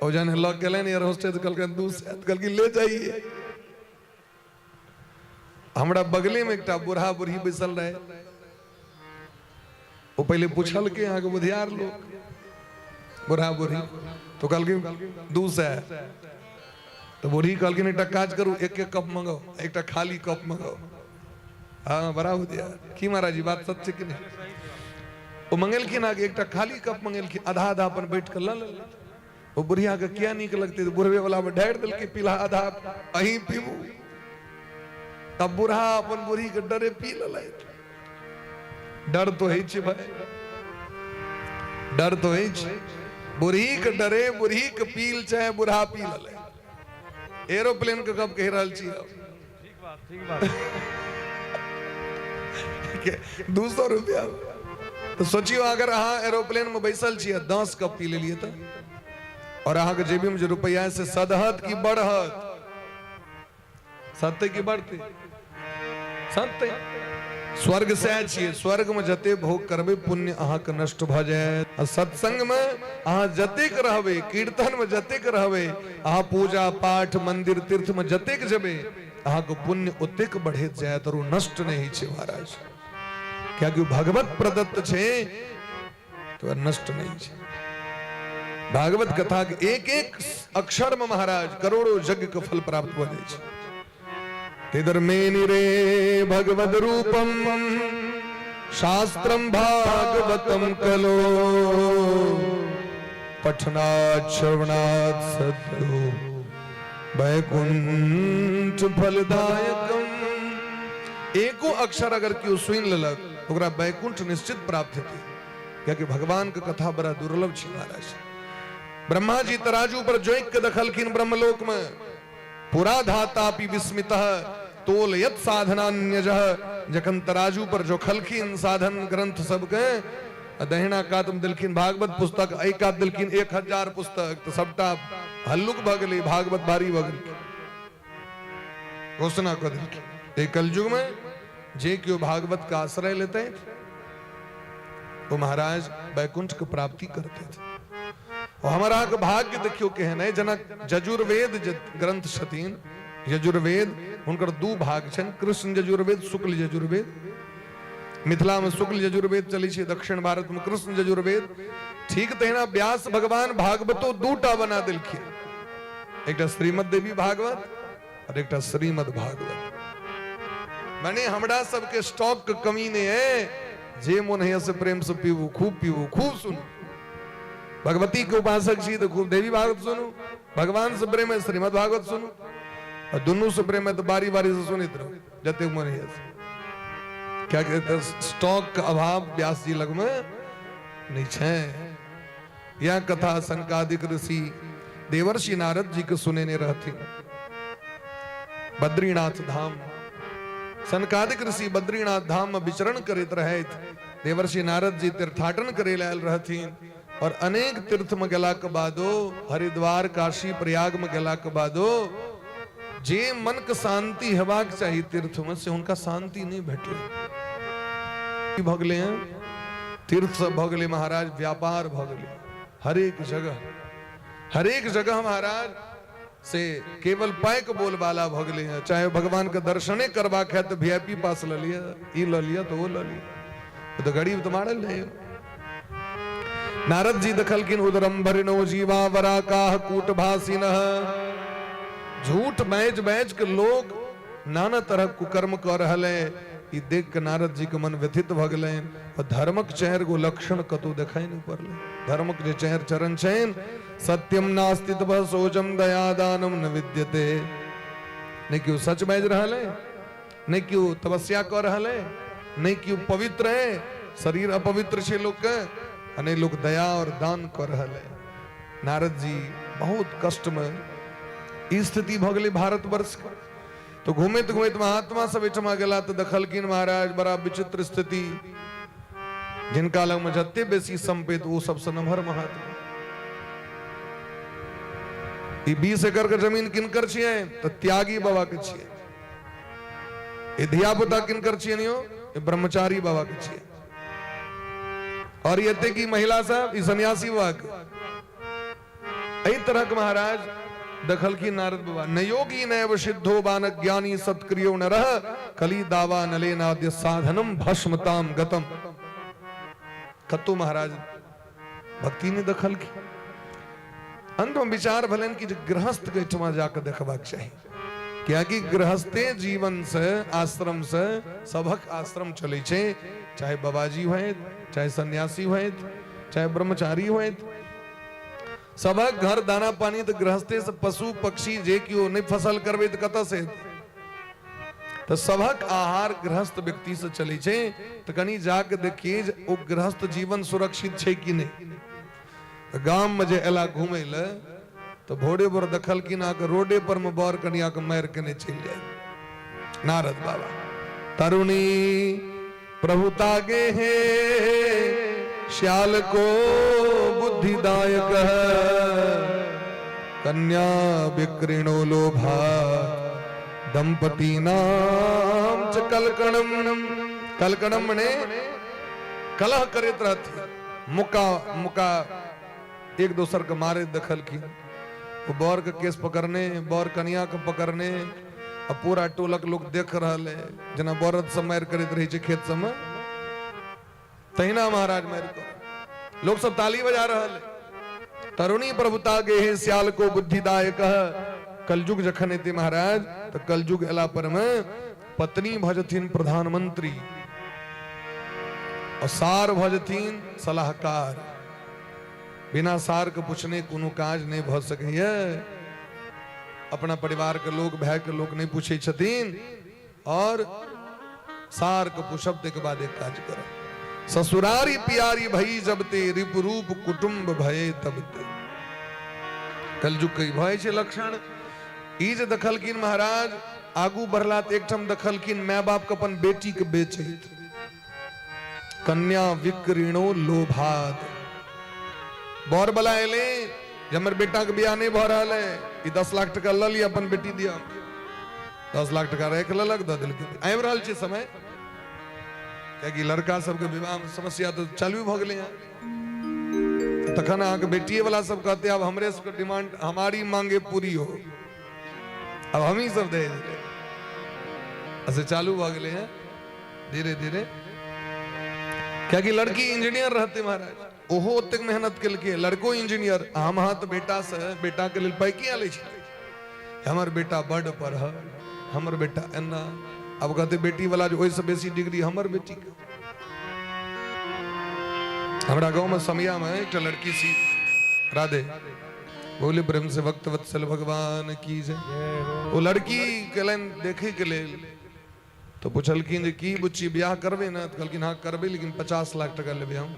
ओ जहन लग गेलनि एयर होस्टेस कहलकनि 200, कहलखिन ले जाइए। हमरा बगले में एकटा बूढ़ा बूढ़ी बैसल रहे, ओ पहले पूछलकै अहाँके बुधियार लोक बूढ़ा बूढ़ी, तो कहलखिन 200। तो बूढ़ी कहलखिन एकटा काज करू, एक एक कप मंगाओ, एकटा खाली कप मंगाओ। हाँ बड़ा बुधियार की महाराज जी, बात सच छै कि नहीं? ओ मंगेलखिन आगे एकटा खाली कप मंगेलखिन, आधा आधा अपन बैठ के लऽ लेलखिन। ओ बुढ़िया के किया नीक लगतै तऽ बुढ़बे वाला में ढारि देलकै पीला, आधा अहीं पीबू। तब बूढ़ा अपन बूढ़ी के डरे पी लेलथि। डर तो होइ छै भाई, डर तो होइ छै। बूढ़ी के डरे बूढ़ी के पील चाहे बूढ़ा पी लेलै। एरोप्लेन के गप कहि रहल छी हम।
ठीक बात, ठीक बात।
200 रुपया तो सोचियो, अगर अहाँ एरोप्लेन में बैसल छी 10 कप पी लेलिए तऽ, और अहाँके जेबी में जे रुपया है से सदहत की बढ़त? सदते की बढ़ते? सदते। स्वर्ग से छियै, स्वर्ग में जते भोग करबै पुण्य अहाँके नष्ट भऽ जायत। आ सत्संग में अहाँ जतेक रहबै, कीर्तन में जतेक रहबै, अहाँ पूजा पाठ मंदिर तीर्थ में जतेक जेबै, अहाँके पुण्य ओतेक बढ़ैत जायत और ओ नष्ट नहि होइ छै महाराज। कियाकि भगवत प्रदत्त छै तो नष्ट नहीं छै। भागवत कथा के एक एक अक्षर में महाराज करोड़ों यज्ञ के फल प्राप्त भऽ जाइ छै। तिधर मेनि रे भगवद रूपम शास्त्रम भागवतम कलो पठनात् श्रवणात् सद्यो वैकुंठ फलदायकम। एको अक्षर अगर केओ सुनि लेलक तऽ ओकरा वैकुंठ निश्चित प्राप्त हेतै, कियाकि भगवान के कथा बड़ा दुर्लभ छै महाराज। ब्रह्मा जी तराजू पर जोइक के देखलखिन ब्रह्मलोक में, पुरा धातापि विस्मित तोल यत साधनान्यजः। जखन तराजू पर जोखलखिन साधन ग्रंथ सबके, आ दहिना कात में देलखिन भागवत पुस्तक, एहि कात देलखिन 1000 पुस्तक, तऽ सबटा हल्लुक भऽ गेलै, भागवत भारी भऽ गेलै। घोषणा कऽ देलखिन एहि कलयुग में जे केओ भागवत के आश्रय लेते वो महाराज वैकुंठ के प्राप्ति करते थे। और हमारा अहाँके भाग्य देखियौ केहन है। जेना यजुर्वेद जे ग्रंथ छथिन, यजुर्वेद हुनकर दू भाग छनि, कृष्ण यजुर्वेद, शुक्ल यजुर्वेद। मिथिला में शुक्ल यजुर्वेद चलै छै, दक्षिण भारत में कृष्ण यजुर्वेद। ठीक तहिना व्यास भगवान भागवतो दूटा बना देलखिन, एकटा श्रीमद देवी भागवत और एकटा श्रीमद भागवत। माने हमरा सबके स्टॉक के कमी नहीं है, जे मन है से प्रेम से पीबू, खूब पीबू, खूब सुनू। भगवती के उपासक छी तो खूब देवी भागवत सुनू, भगवान से प्रेम है श्रीमद भागवत सुनू, और दुनू से प्रेम है तो बारी बारी से सुनित रहो जते मन है से। क्या कहते हैं, स्टॉक के अभाव व्यास जी लग में नहीं छे। यह कथा सनकादिक ऋषि देवर्षि नारद जी के सुनेने रहथिन बद्रीनाथ धाम। सनकादिक ऋषि बद्रीनाथ धाम में विचरण करैत रहथि। देवर्षि नारद जी तीर्थाटन करे लए आयल रहथिन और अनेक तीर्थ में गेला के बादो, हरिद्वार काशी प्रयाग में गेला के बादो, जे मन के शांति हेबाक चाही तीर्थ में से हुनका शांति नहीं भेटलै। की भऽ गेलै हैं? तीर्थ सब भऽ गेलै महाराज, व्यापार भऽ गेलै। हरेक जगह, हरेक जगह महाराज से केवल पाइक बोलबाला भऽ गेलै हैं। चाहे भगवान के दर्शने करबाक है तऽ वीआईपी पास लऽ लिअ, ई लऽ लिअ तऽ ओ लऽ लिअ, तऽ गरीब तऽ मारल जाइए। नारद जी देखलखिन उदरम भरिणो जीवा वराकाह कूटभासिनः। झूठ बैज बैज के लोग नाना तरह कुकर्म कऽ रहल है। ई देख के नारद जी के मन व्यथित भऽ गेलनि और धर्मक चारि गो लक्षण कतौ देखाई नहीं पड़लै। धर्मक जे चारि चरण छनि, सत्यम नास्ति तपः शौचम दया दानम न विद्यते। नहीं केओ सच बाजि रहल है, नहीं केओ तपस्या कऽ रहल है, नहीं केओ पवित्र है, शरीर अपवित्र छै लोक के, आ नहीं लोक दया और दान कऽ रहल है। नारद जी बहुत कष्ट में ई स्थिति भऽ गेलै भारतवर्ष के। तो घूमैत घूमैत महात्मा सब एहिठमा गेला तऽ देखलखिन महाराज बड़ा विचित्र स्थिति। जिनका लग में जते बेसी संपत्ति ओ सबसे नमहर महात्मा। ई 20 एकड़ के जमीन किनकर छियै? तऽ त्यागी बाबा के छियै। ई धिया पुता किनकर छियै यौ? ई ब्रह्मचारी बाबा के छियै। और एते की महिला सब ई सन्यासी बाबा के। एहि तरहक महाराज देखलखिन नारद बाबा। न योगी नैव सिद्धो वा न ज्ञानी सत्क्रियो न रह कली दावा नलेनाद्य साधनम भस्मताम गतम। कतौ महाराज भक्ति नहीं देखलखिन। अंत में विचार भेलनि कि जे गृहस्थ के एहिठमा जाके देखबाक चाही, कियाकि गृहस्थे जीवन से आश्रम से सबक आश्रम चलै छै, चाहे बाबाजी होइत, चाहे सन्यासी होइत, चाहे ब्रह्मचारी होइत, सबक घर दाना पानी तऽ गृहस्थे से पशु पक्षी जे केओ नहि फसल करबै तऽ कतऽ से हेतै? तऽ सबक आहार गृहस्थ व्यक्ति से चलै छै। तऽ कनि जाके देखिए जे ओ गृहस्थ जीवन सुरक्षित छै कि नहि। तऽ गाम में जे एला घूमै लए तऽ भोरे भोर देखलखिन अहाँके रोडे पर में बर कनिया के मारि केने चलि जाय। नारद बाबा तरुणी प्रभुता गे हे श्याल को बुद्धिदायक कन्या विक्रीणो लोभा दंपती नाम च कलकणम। कलकणम मने कलह करैत रहथि, मुका मुका एक दोसर के मारे देखलखिन। ओ बर के केस पकड़ने, बर कनिया के पकड़ने, आ पूरा टोलक लोक देख रहल है। जेना बरद सब मारि करैत रहै छै खेत सबमे, तहिना महाराज मारि कर लोक सब ताली बजा रहल है। तरुणी प्रभुता गेहे सियाल को बुद्धिदायक। कलयुग जखन एते महाराज, तऽ कलयुग एला पर में पत्नी भऽ जेथिन प्रधानमंत्री और सार भऽ जेथिन सलाहकार। बिना सार के पूछने कोनो काज नहि भऽ सकैए। अपना परिवार के लोक, भाय के लोक नहि पूछै छथिन, और सार के पूछब ताहिके बाद एक काज करब। ससुरारी पियारी भई जब ते रिपु रूप कुटुम्ब भये तब ते। कलयुग के भय छै लक्षण। ई जे देखलखिन महाराज आगू बढ़ला तऽ एकठाम देखलखिन माय बाप के अपन बेटी के बेचैत, कन्या विक्रीणो लोभाद। बर वाला एलै जे हमर बेटा के बियाह नहि भऽ रहल है, ई 10 लाख टका लऽ लिअ, अपन बेटी दिअ। 10 लाख टका राखि लेलक, दऽ देलकै। आबि रहल छै समय, कियाकि लड़का सबके विवाह में समस्या तऽ चालू भऽ गेलै हँ। तखन अहाँके बेटिए वाला सब कहते आब हमरे सबके डिमांड, हमारी मांगे पूरी हो, अब हमही सब दहेज लेब। से चालू भऽ गेलै हँ धीरे धीरे। कियाकि लड़की इंजीनियर रहते महाराज, ओहो ओतेक मेहनत केलकै, लड़को इंजीनियर। हम अहाँ तऽ बेटा से बेटा के लेल पाइ किया लै छी? हमर बेटा बड पढ़ल, हमर बेटा एना। अब कहते बेटी वाला जे ओहिसँ बेसी डिग्री हमर बेटी के। हमरा गाँव में समिया में एकटा लड़की सी, राधे बोले प्रेम से भक्त वत्सल भगवान की जय। ओ लड़की केलनि देखे के लेल, तो पुछलखिन जे की बुच्ची ब्याह करबै ने? तऽ कहलखिन हाँ करबै, लेकिन 50 लाख टका लेबै हम।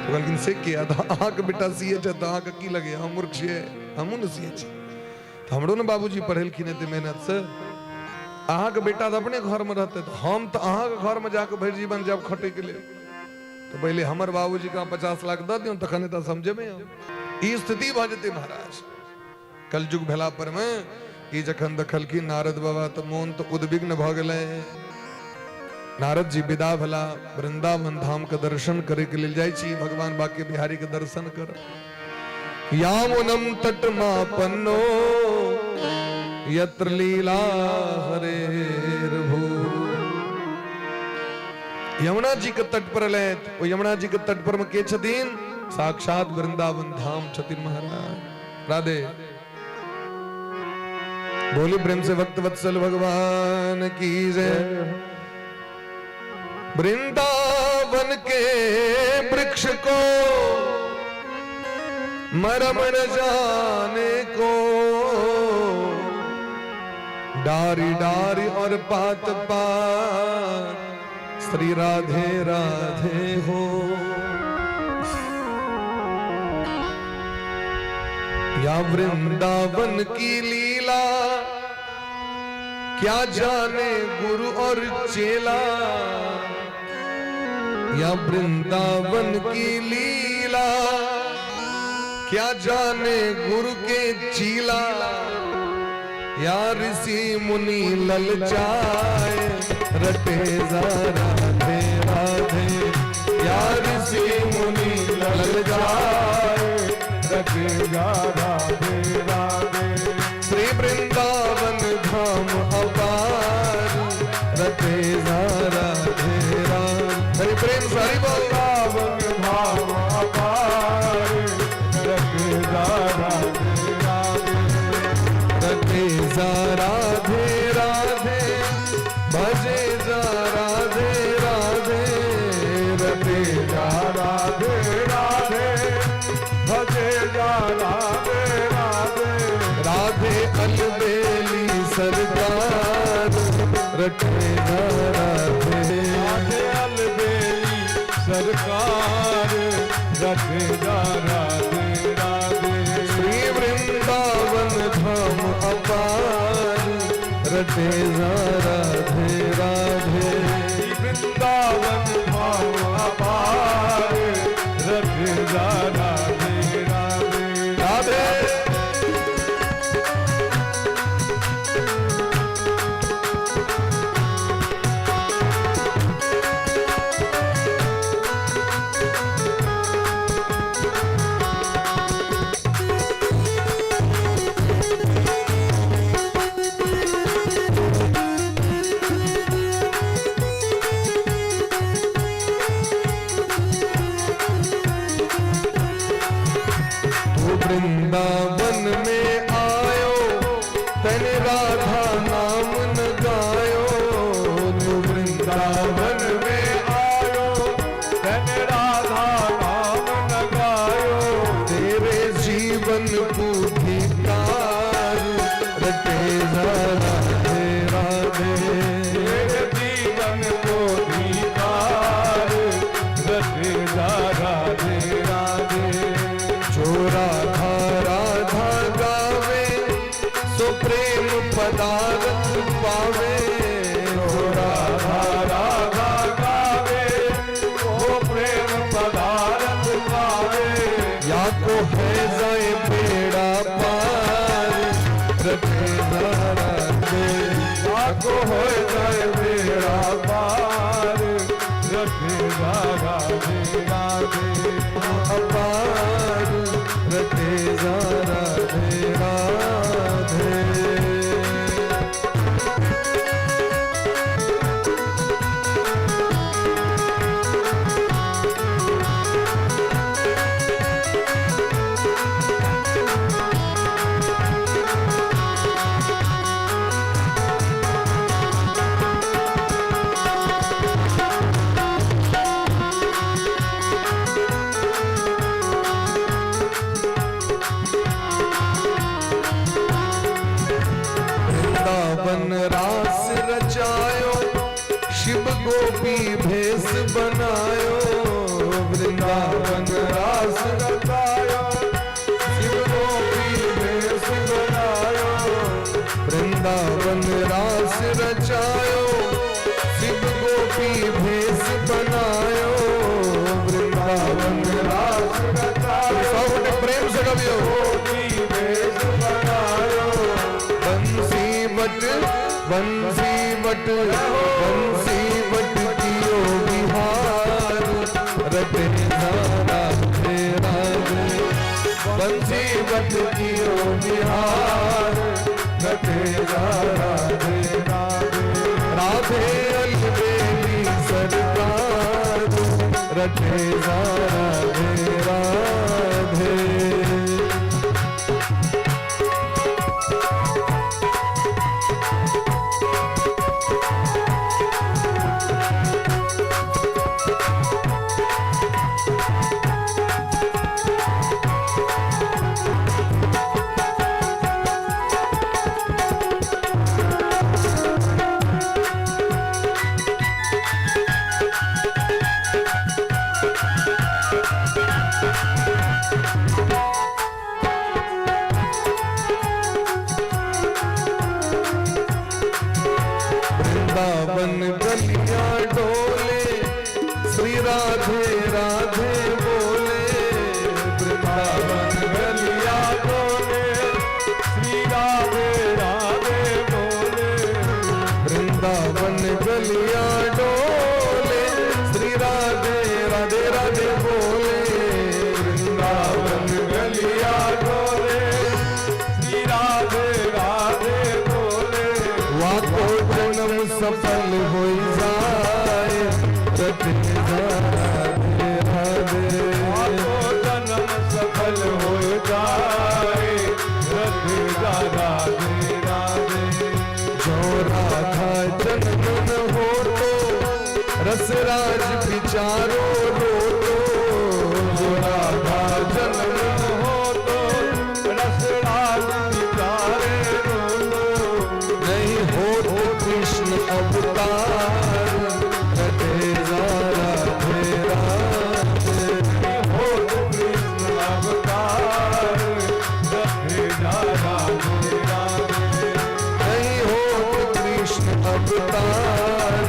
तो कहलखिन से किया? तऽ अहाँके बेटा सीए छै तऽ अहाँके की लगैए हम मूर्ख छियै? हमहूँ ने सीए छी, तऽ हमरो ने बाबूजी पढ़ेलखिन एते मेहनतसँ। अहाँके बेटा तऽ अपने घरमे रहतै, तऽ हम तऽ अहाँके घरमे जाकऽ भरि जीवन जायब खटैके लेल। तऽ पहिले हमर बाबूजीके अहाँ 50 लाख दऽ दियौ, तखन तऽ समझेबै हम। ई स्थिति भऽ जेतै महाराज कलयुग भेला पर में। ई जखन देखलखिन नारद बाबा तऽ मोन तऽ उद्विग्न भऽ गेलै। नारद जी विदा भेला वृंदावन धाम के दर्शन करे के लेल, जाइ छी भगवान बाके बिहारी के दर्शन कर। यामुनम तटमापन्नो यत्र लीला हरेर भू। यमुना जी के तट पर एलथि। ओ यमुना जी के तट पर में के छथिन? साक्षात वृंदावन धाम छथिन महाराज। राधे बोली प्रेम से भक्त वत्सल भगवान की जय। वृंदावन के वृक्ष को मरम न जाने को, डारी डारी और पात पात श्री राधे राधे हो। या वृंदावन की लीला क्या जाने गुरु और चेला, या वृंदावन की लीला क्या जाने गुरु के चीला, या ऋषि मुनि ललचाए रटे जा राधे राधे, या ऋषि मुनि ललचाए
रटे जा राधे राधे।
श्री वृंदावन धाम अपार रटे जा राधे राधे। हरि प्रेम से हरि बोल।
वृंदावन धाम अपार रटे जा राधे राधे।
रटे जा राधे राधे, भजे जा राधे राधे, रटे
जा राधे राधे, भजे जा राधे राधे।
राधे अलबेली सरकार रटे जा राधे।
राधे अलबेली सरकार रटे जा राधे राधे।
श्री वृंदावन धाम अपार रटे जा राधे राधे।
श्री वृंदावन धाम अपार रटे जा राधे राधे।
राधे। वृंदावन में आयो, तने राधा नाम न गायो। तू वृंदावन में
आयो, तन राधा नाम न गायो।
तेरे जीवन को धिकार, रटे जा राधे राधे।
तेरे जीवन को धिकार, रटे जा राधे राधे।
जो राधा राधा गावे, सो प्रेम पदार्थ पावे। जो राधा
राधा गावे, वो प्रेम पदार्थ पावे।
या को है जाए बेड़ा पार, रटे जा राधे।
को हो जाए बेड़ा पार, रटे जा राधे राधे।
अपार, रटे जा राधे राधे। वृंदावन रास रचायो, शिव गोपी भेष बनायो। वृंदावन रास
रचायो, शिव गोपी भेष बनायो।
वृंदावन रास रचायो, शिव गोपी भेष बनायो। वृंदावन रास
रचायो,
सब गोटे प्रेम से गबियो।
गोपी भेष बनायो।
बंसी बट, बंसी बट, बंसी बट कियो बिहार, रटे जा राधे राधे। बंसी बट कियो बिहार, रटे जा राधे
राधे।
राधे अलबेली सरकार, रटे जा राधे राधे। वृंदावन गलियां डोले, श्री राधे राधे बोले। वृंदावन
गलिया बोले, श्री राधे राधे बोले।
वृंदावन गलियां डोले, श्री राधे राधे राधे बोले। वृंदावन
गलिया बोले, श्री राधे राधे बोले।
वाको जन्म सफल हो जाए, रटे जा राधे राधे।
आपको जन्म सफल हो जाए, रटे जा राधे राधे।
जो राधा जन्म न हो तो रसराज बिचारो रोतो। जो राधा जन्म
हो तो रसराज बिचारे रोतो।
नहीं हो तो कृष्ण अवतार, रटे जा राधे राधे।
हो तो कृष्ण अवतार, रटे जा राधे राधे।
नहीं हो तो कृष्ण अवतार,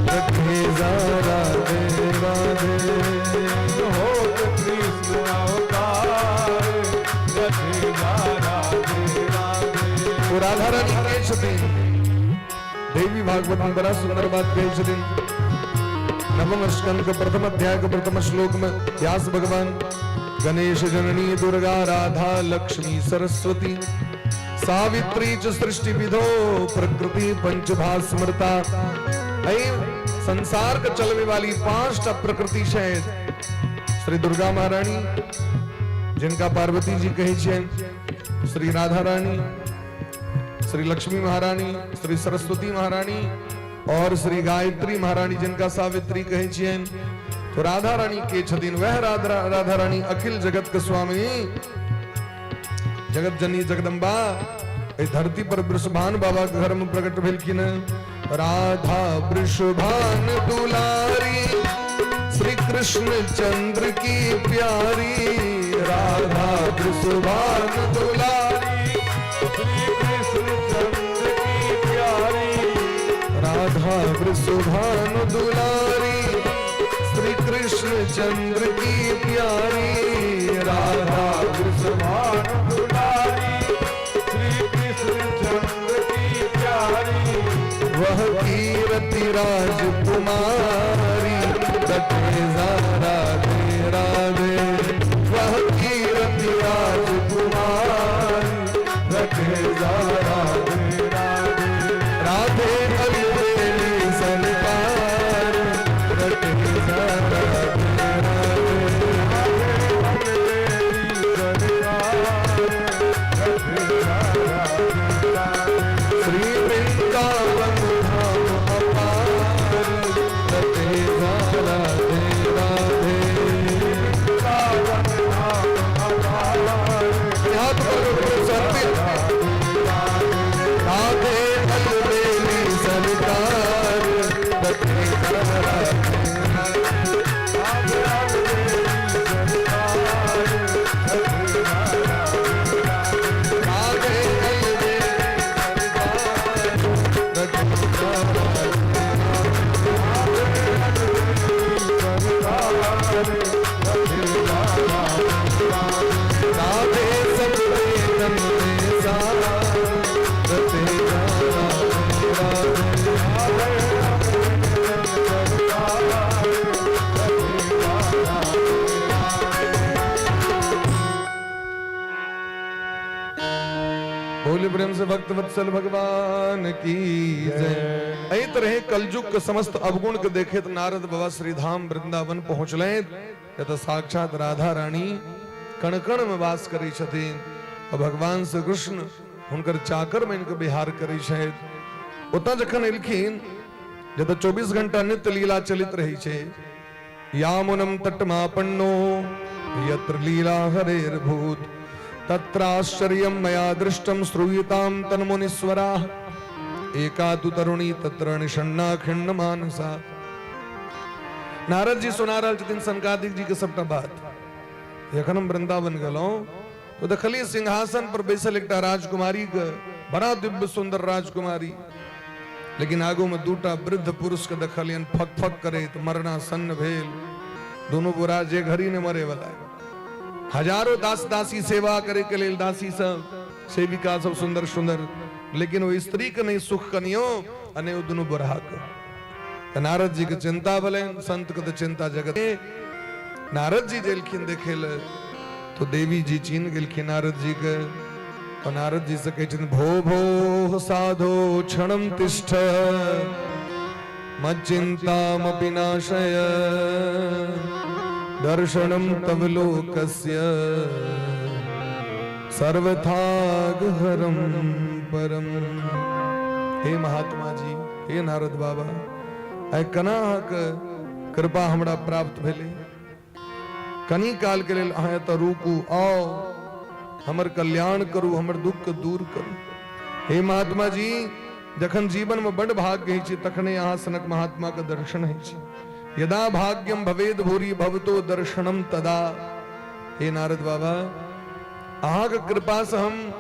रटे जा राधे राधे।
हो तो कृष्ण अवतार, रटे जा राधे राधे।
ओ राधा रानी के छथिन, देवी भागवत में बड़ा सुंदर बात कहै छथिन। नवम स्कंद के प्रथम अध्याय के प्रथम श्लोक में व्यास भगवान गणेश जननी दुर्गा राधा लक्ष्मी सरस्वती सावित्री च सृष्टि विधो प्रकृति पंचभा स्मृता। एहि संसार के चलवे वाली पांचटा प्रकृति छै। श्री दुर्गा महारानी, जिनका पार्वती जी कहै छियनि, श्री राधा रानी, श्री लक्ष्मी महारानी, श्री सरस्वती महारानी और श्री गायत्री महारानी जिनका सावित्री कहै छियनि। तो राधा रानी के छथिन, वह राधा राधा रानी अखिल जगत के स्वामी जगत जननी जगदम्बा एहि धरती पर वृषभान बाबा के घर में प्रकट भेलखिन। राधा वृषभान दुलारी, श्री कृष्ण चंद्र की प्यारी, राधा वृषभान दुलारी,
श्री कृष्ण चंद्र की प्यारी,
राधा वृषभान दुलारी, श्री कृष्ण चंद्र की प्यारी, राधा
वृषभान दुलारी, श्री कृष्ण चंद्र की प्यारी,
वह कीरति राजकुमारी, रटे जा राधे राधे, वह कीरति राजकुमारी, रटे जा राधे राधे, राधे अलबेली सरकार, रटे जा राधे राधे, श्री वृंदावन धाम अपार, रटे जा राधे राधे। हाथ पर समर्पित राधे अलबेली सरकार, रटे जा राधे राधे अलबेली सरकार, रटे जा राधे। राधे सब वेदन में सारा, रटे जा राधे राधे। बोले प्रेम से भक्त वत्सल भगवान की जय। एहि तरह कलयुग के समस्त अवगुण के देखे तो नारद बाबा श्री धाम वृंदावन पहुंचले, जतऽ साक्षात राधा रानी कण कण में वास करै छथिन और भगवान श्री कृष्ण हुनकर चाकर बनि के विहार करै छथि। ओतऽ जखन एलखिन, जतऽ 24 घंटा नित्य लीला चलित रहै छै, यामुनम तटमापन्नो यत्र लीला हरेर्भूत तत्राश्चर्यं मया दृष्टं श्रूयतां तन्मुनीश्वराः एका तु तरुणी तत्र निषण्णा खिन्न मानसा। नारद जी सुना रहल छथिन सनकादिक जी के सबटा बात। जखन हम वृंदावन गेलहुं तो देखलियै सिंहासन पर बैसल एकटा राजकुमारी के, बड़ा दिव्य सुंदर राजकुमारी, लेकिन आगू में दूटा वृद्ध पुरुष के देखलियन फक फक करैत मरणासन्न भेल। दुनू बुरा जे घड़ी ने मरे वाला है। हजारों दास दासी सेवा करे के लेल, दासी सब सेविका सब सुंदर सुंदर, लेकिन वो स्त्री के नहीं सुख कनियो आ नहि ओ दुनू बुढ़ा के। तऽ नारद जी के चिंता भेलनि, संत के तऽ चिंता जगत। नारद जी जेलखिन देखे ले तो देवी जी चिन्ह गेलखिन नारद जी के और नारद जी से कहै छथिन, भो भो साधो क्षणम तिष्ठ मच्चिन्तामपि नाशय, दर्शनम तव लोकस्य सर्वथागहरम परम। हे महात्मा जी, हे नारद बाबा, आइ केना अहाँके कृपा हमरा प्राप्त भेलै? कनी काल के लेल अहाँ एतऽ रुकू, आउ, हमर कल्याण करू, हमर दुख के दूर करू। हे महात्मा जी, जखन जीवन में बड भाग्य होइ छै तखने अहाँ सनक महात्मा के दर्शन होइ छै। यदा भाग्यम भवेद भूरी भवतो दर्शनम तदा। हे नारद बाबा, अहाँके कृपा से हम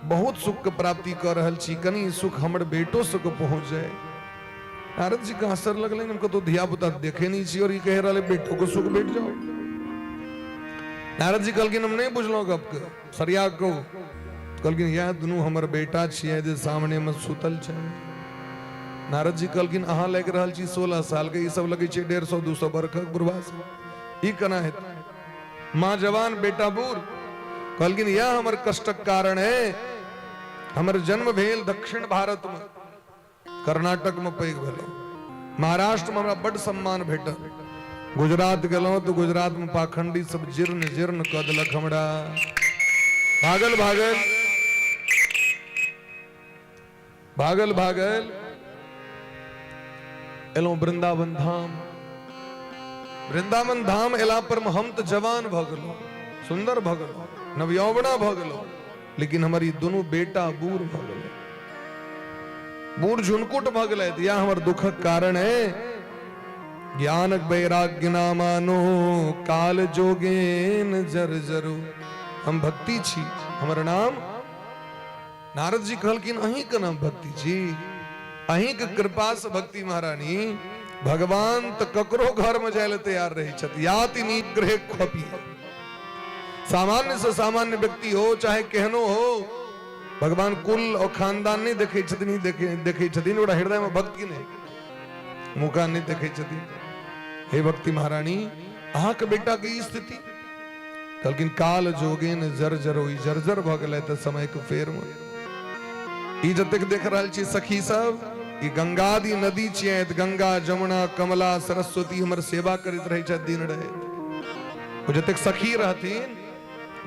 बहुत सुख के प्राप्ति कऽ रहल छी, कनी सुख हमर बेटो सबके पहुँच जाए। नारद जी के आश्चर्य लगलनि, हम कतौ धिया पुता देखे नहीं छी और ई कहि रहल बेटो के सुख भेट जाओ। नारद जी कहलखिन, हम नहीं बुझलहुँ गपके, सरिया कहू। कहलखिन, इएह दुनू हमर बेटा छियै जे सामने में सुतल छै। नारद जी कहलखिन, अहाँ लागि रहल छी 16 साल के, ई सब लगै छै 150 200 बरखक बुढ़वा सब, ई केना हेतै? माँ जवान बेटा बूढ़। कहलखिन, इएह हमर कष्टक कारण है। हमर जन्म भेल दक्षिण भारत में, कर्नाटक में पैघ भेलहुँ, महाराष्ट्र में हमरा बड्ड सम्मान भेटल। गुजरात गेलहुँ तऽ गुजरातमे पाखंडी सब जीर्ण जीर्ण कऽ देलक हमरा। भागल भागल भागल भागल एलहुँ वृंदावन धाम। वृंदावन धाम एला पर हम तऽ जवान भऽ गेलहुँ, सुन्दर भऽ गेलहुँ, नवयौवना भऽ गेलहुँ, लेकिन हमर ई दुनू बेटा बूढ़ भऽ गेलै, बूढ़ झुनकुट भऽ गेलै। इएह हमर दुखक कारण है। ज्ञान वैराग्य नामानो काल जोगेन जर जरु। हम भक्ति छी, हमर नाम। नारद जी कहलखिन अहीं के नाम भक्ति छी, अहीं के कृपा से भक्ति महारानी भगवान तो ककरो घर में जाय ले तैयार रहे छथि। याति निग्रह खपी, सामान्य से सामान्य व्यक्ति हो चाहे केहनो हो, भगवान कुल और खानदान नहीं देखे छथिन, देखे छथिन ओकरा हृदय में भक्ति नहीं, मुका नहीं देखे छथिन। हे भक्ति महारानी, अहाँ के बेटा के स्थिति। कहलखिन काल जोगेन जर जर होई, जर्जर भऽ गेलै तऽ समय के फेर में। ई जतेक देख रहल छी सखी सब, ई गंगादि नदी छियै, गंगा जमुना कमला सरस्वती हमर सेवा करैत रहै छथि दिन राति। ओ जतेक सखी रहथिन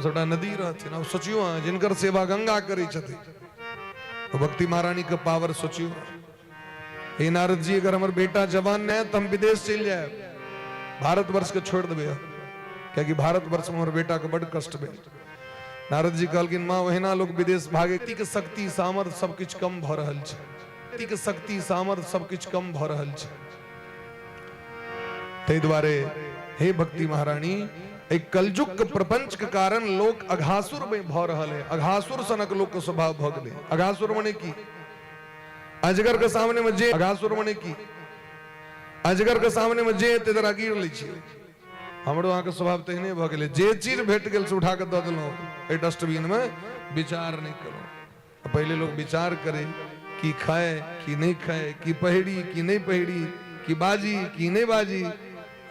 सबटा नदी रहथिन। आब सोचियौ अहाँ, जिनकर सेवा गंगा करै छथिन, ओ भक्ति महारानी के पावर सोचियौ। हे नारद जी, अगर हमर बेटा जवान नहीं तो हम विदेश चलि जायब, भारतवर्ष के छोड़ देबै हम, कियाकि भारतवर्ष में हमर बेटा के बड कष्ट भेल। नारद जी कहलखिन माँ, ओहिना लोग विदेश भागे के शक्ति सामर्थ्य सब किछु कम भऽ रहल छै, के शक्ति सामर्थ्य सब किछु कम भऽ रहल छै। ताहि दुआरे हे भक्ति महारानी, एक कलयुग के प्रपंच के कारण लोक अघासुर में भऽ रहल है। अघासुर सनक लोक के स्वभाव भऽ गेलै। अघासुर मने की? अजगर के सामने में जे अघासुर मने की? अजगर के सामने में जे एते जरा गिर लै छियै। हमरो अहाँके स्वभाव तेहने भऽ गेलै, जे चीज भेट गेल से उठा कऽ दऽ देलहुँ एहि डस्टबिन में, विचार नहि केलहुँ। पहिले लोग विचार करे की खाए की नहीं खाए, की पहिरी की नहीं पहिरी, की बाजी की नहीं बाजी।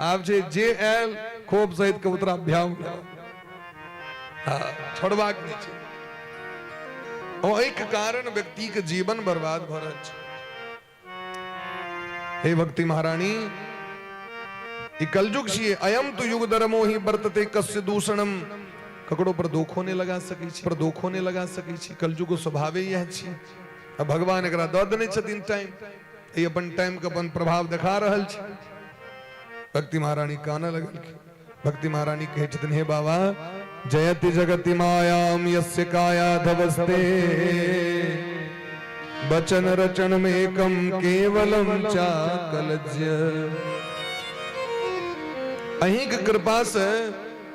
आब छै जे आयल खोप सहित कबूतरा भ्याम। हाँ, छोड़बाक नहि छै। ओहिके कारण व्यक्ति के जीवन बर्बाद भऽ रहल छै। हे भक्ति महारानी, ई कलयुग छियै। अयम तो युग धर्मो ही वर्तते कस्य दूषणम। ककरो पर दोखो नहि लगा सकै छी, पर दोखो नहि लगा सकै छी। कलयुग स्वभावे इएह छी। आ भगवान एकरा दऽ देने छथिन टाइम, ई अपन टाइम के अपन प्रभाव देखा रहल छै। भक्ति महारानी कानऽ लगलखिन। भक्ति महारानी कहै छथिन, हे बाबा, जयति जगति मायाम यस्य काया धवस्ते बचन रचन में एकम केवलम चाकलज्य। अहीं के कृपा से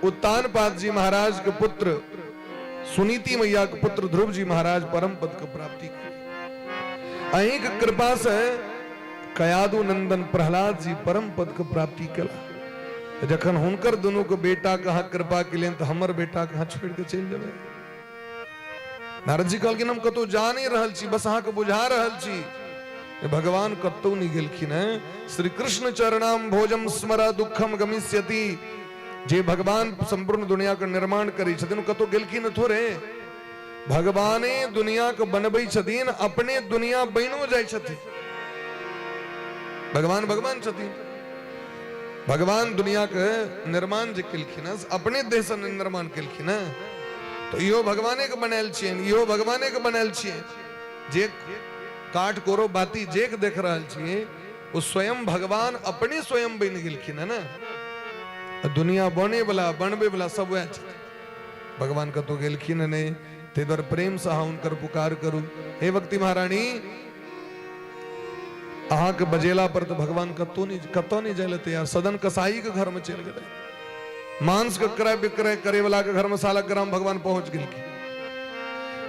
उत्तानपाद जी महाराज के पुत्र सुनीति मैया के पुत्र ध्रुव जी महाराज परम पद के प्राप्ति की। अहीं के कृपा से कयादु नंदन प्रहलाद जी परम पद के प्राप्ति केला। जखन हुनकर दुनू के बेटा के अहाँ कृपा केलियनि तऽ हमर बेटा के अहाँ छोड़ि के चलि जेबै? नारद जी कहलखिन, हम कतहु जा नहि रहल छी, बस अहाँके बुझा रहल छी। भगवान कतहु नहि गेलखिन हैं। श्री कृष्ण चरणाम भोजम स्मर दुखम गमिष्यति। जे भगवान संपूर्ण दुनिया के निर्माण करै छथिन, कतहु गेलखिन थोड़े। भगवाने दुनिया के बनबै छथिन, अपने दुनिया बनियो जाइ छथिन। भगवान भगवान छथिन। भगवान दुनिया के निर्माण जे केलखिन हँ, अपने देह से निर्माण केलखिन हँ, तो इहो भगवाने के बनायल छियनि, इहो भगवाने के बनायल छियनि। जे काठ कोरो बाती जे के देख रहल छियै, ओ स्वयं भगवान अपने स्वयं बनि गेलखिन हँ ने। दुनिया बने वाला बनबे वाला सब वएह छथिन। भगवान कतौ गेलखिन नहि, ताहि दुआरे प्रेम से अहाँ हुनकर पुकार करू। हे भक्ति महारानी, अहाँके बजेला पर तऽ भगवान कतौ नहि, कतौ नहि जाय लए तैयार। सदन कसाई के घर में चलि गेलै, मांस के क्रय विक्रय करे वाला के घर में सालग्राम भगवान पहुंच गेलखिन।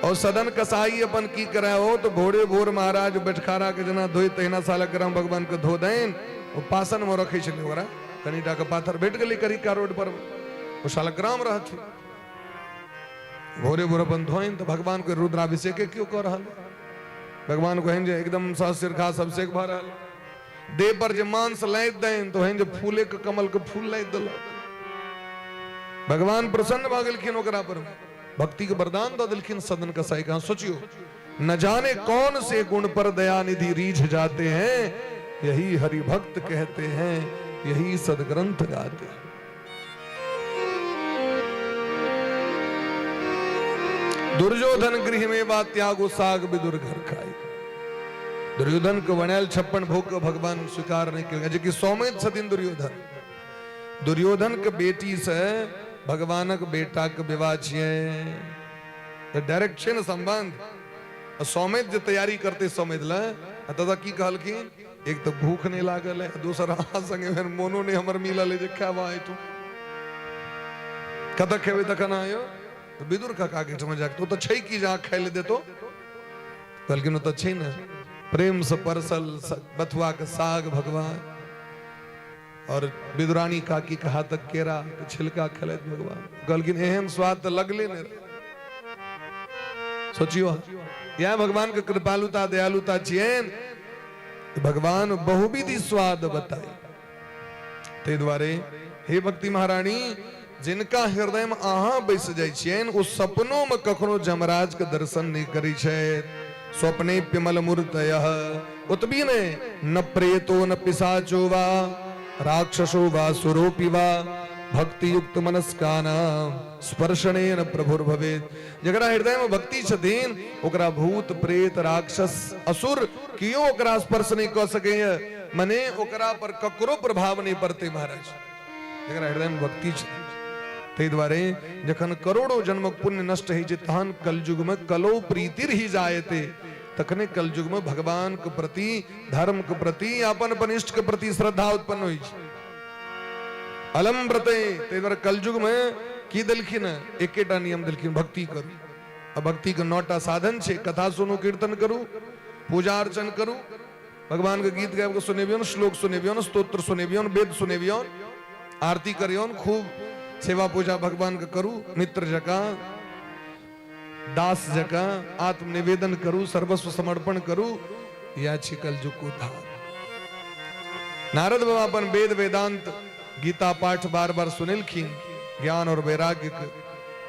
और सदन कसाई अपन की करे हो तो भोरे भोर महाराज बैठखारा के जेना धोई तहिना सालग्राम भगवान के धो देन। ओ पासन में रखै छलै, ओकरा कनिटा के पाथर भेट गेलै करिका रोड पर, ओ सालग्राम रहथिन। भोरे भोर अपन धोइन तऽ भगवान के रुद्राभिषेके क्यों कऽ रहल। भगवान कहन जे एकदम सहस्र घास अभिषेक भऽ रहल। देह पर जे मांस लादि देन तऽ ओहन जे फूले के कमल के फूल लादि देलक। भगवान प्रसन्न भऽ गेलखिन, ओकरा पर भक्ति के वरदान दऽ देलखिन सदन कसाई के। सोचियो, न जाने कौन से गुण पर दयानिधि रीझ जाते हैं, यही हरिभक्त कहते हैं। यही सदग्रंथ गाते। दुर्योधन गृह में बा त्यागो साग विदुर घर खाए। दुर्योधन के बनायल 56 भोग के भगवान स्वीकार नहीं केलकै, जेकि सौमित छथिन दुर्योधन। दुर्योधन के बेटी से भगवानक बेटा के विवाह छियै, तऽ डायरेक्ट छै ने संबंध। आ सौमित जे तैयारी करते सौमित लए, आ दादा की कहलखिन, एक तऽ भूख नहि लागल है, दोसर अहाँ संगे फेर मोनो नहि हमर मिलल है जे खायब एहिठाम, कतऽ खेबै तखन अहाँ यौ? तऽ विदुर काका के एहिठाम जाके, ओ तऽ छै कि जे अहाँ खाय लए देतो? कहलखिन ओ तऽ छै ने, प्रेम से परसल बथुआ के साग भगवान, और विदुरानी काकी के हाथक केरा के छिलका खेलैत भगवान। कहलखिन एहन स्वाद तऽ लगले नहि रहे। सोचियो, यह भगवान के कृपालुता दयालुता छियनि, भगवान बहुविधि स्वाद बताई। ताहि दुआरे हे भक्ति महारानी, जिनका हृदय में अहाँ बैस जाइ छियनि, ओ सपनो में कखनो जमराज के दर्शन नहीं करै छथि। स्वप्ने पिमल मूर्तय, ओतबी नहि, न प्रेतो न पिशाचो वा राक्षसो वा सुरोपि वा भक्ति युक्त मनस्कानाम स्पर्शनेन प्रभुर्भवेत्। जकरा हृदय में भक्ति छथिन ओकरा भूत प्रेत राक्षस असुर कियो ओकरा स्पर्श नहीं कऽ सकैए, मने ओकरा पर ककरो प्रभाव नहीं पड़तै महाराज, जकरा हृदय में भक्ति छै। ताहि दुआरे जखन करोड़ों जन्मक पुण्य नष्ट होइ छै तहन कलयुग में कलो प्रीतिर ही जायते, तखने कलयुग में भगवान के प्रति, धर्म के प्रति, अपन अपन इष्ट के प्रति श्रद्धा उत्पन्न होइ छै। अलम व्रते, ताहि दुआरे कलयुग में की देलखिन, एकेटा नियम देलखिन, भक्ति करू। आ भक्ति के 9टा साधन छै, कथा सुनू, कीर्तन करू, पूजा अर्चन करू, भगवान के गीत गाबि के सुनेबियौन, श्लोक सुनेबियौन, स्तोत्र सुनेबियौन, वेद सुनेबियौन, आरती करियौन, खूब सेवा पूजा भगवान के करू, मित्र जकाँ दास जकाँ आत्मनिवेदन करू, सर्वस्व समर्पण करू। यह छी कलयुग को उद्धार। नारद बाबा अपन वेद वेदांत गीता पाठ बार बार सुनेलखिन, ज्ञान और वैराग्य के,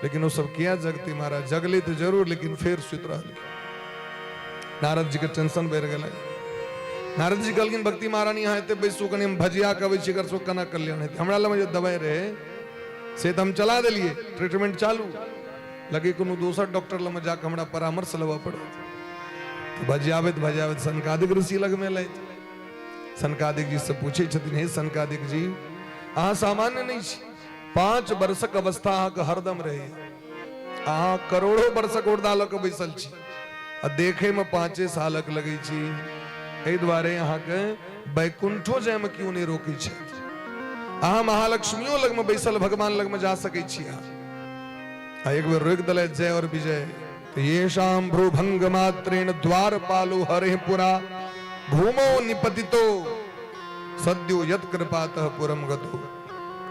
लेकिन वो सब किया जगती महाराज, जगले तो जरूर लेकिन फेर सुति रहल। नारद जी के टेंशन बढ़ि गेलै। नारद जी कहलखिन भक्ति महारानी अहाँ एते बैसू, कनि हम भजिया के अबै छी, एकर सब केना कल्याण हेतै। हमरा लगमे जे दवाइ रहै से तऽ हम चला देलियै, ट्रीटमेंट चालू, लगे कोनो दोसर डॉक्टर लगमे जाके हमरा परामर्श लेबऽ पड़त। तऽ भजियाबैत भजियाबैत सनकादिक ऋषि लगमे एलथि। सनकादिक जी से पूछै छथिन, हे सनकादिक जी, अहाँ सामान्य नहि छी, 5 वर्षक अवस्था अहाँके हरदम रहैए, अहाँ करोड़ों वर्षक उर्दा लऽ कऽ बैसल छी आ देखैमे 5 सालक लगै छी, एहि दुआरे अहाँके बैकुंठो जायमे केओ नहि रोकै छथि। अहाँ महालक्ष्मियो लगमे बैसल भगवान लगमे जा सकै छी अहाँ। आ एक बेर रोकि देलथि जय और विजय, तऽ येषां भ्रूभंग मात्रेण द्वार पालो हरे पुरा भूमौ निपतितो सद्यो यत कृपातः पुरम गतो।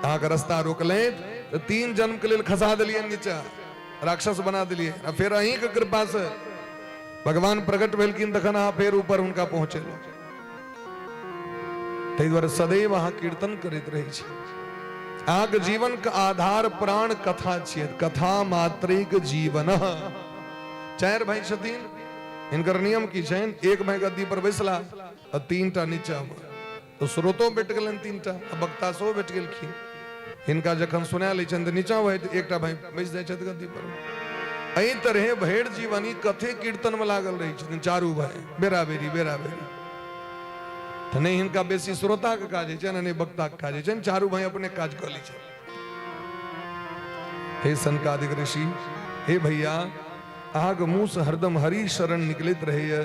अहाँके रास्ता रोकलनि तऽ 3 जन्म के लेल खसा देलियनि नीचा, राक्षस बना देलियै, आ फेर अहींके कृपा से भगवान प्रकट भेलखिन तखन अहाँ फेर ऊपर हुनका पहुँचेलहुँ। ताहि दुआरे सदैव अहाँ कीर्तन करैत रहै छी। अहाँके जीवन के आधार प्राण कथा छियै, कथा मात्रिक जीवन। 4 भाई छथिन, हिनकर नियम की छनि, एक भाई गद्दी पर बैसला आ 3टा नीचा मे, तऽ स्रोतो भेट गेलनि 3टा आ वक्ता सेहो भेट गेलखिन। हिनका जखन सुना लै छनि तऽ नीचा भरि एकटा भाई बैस जाइ छथि गद्दी पर। एहि तरहे भरि जीवन ई कथे कीर्तन मे लागल रहै छथिन चारू भाई, बेरा बेरी बेरा बेरी। तऽ नहि हिनका बेसी श्रोताके काज होइ छनि, नहि वक्ताके काज होइ छनि, चारू भाई अपने काज कऽ लै छथि। हे सनकादिक ऋषि, हे भैया, अहाँके मुँहसँ हरदम हरि शरण निकलैत रहैए,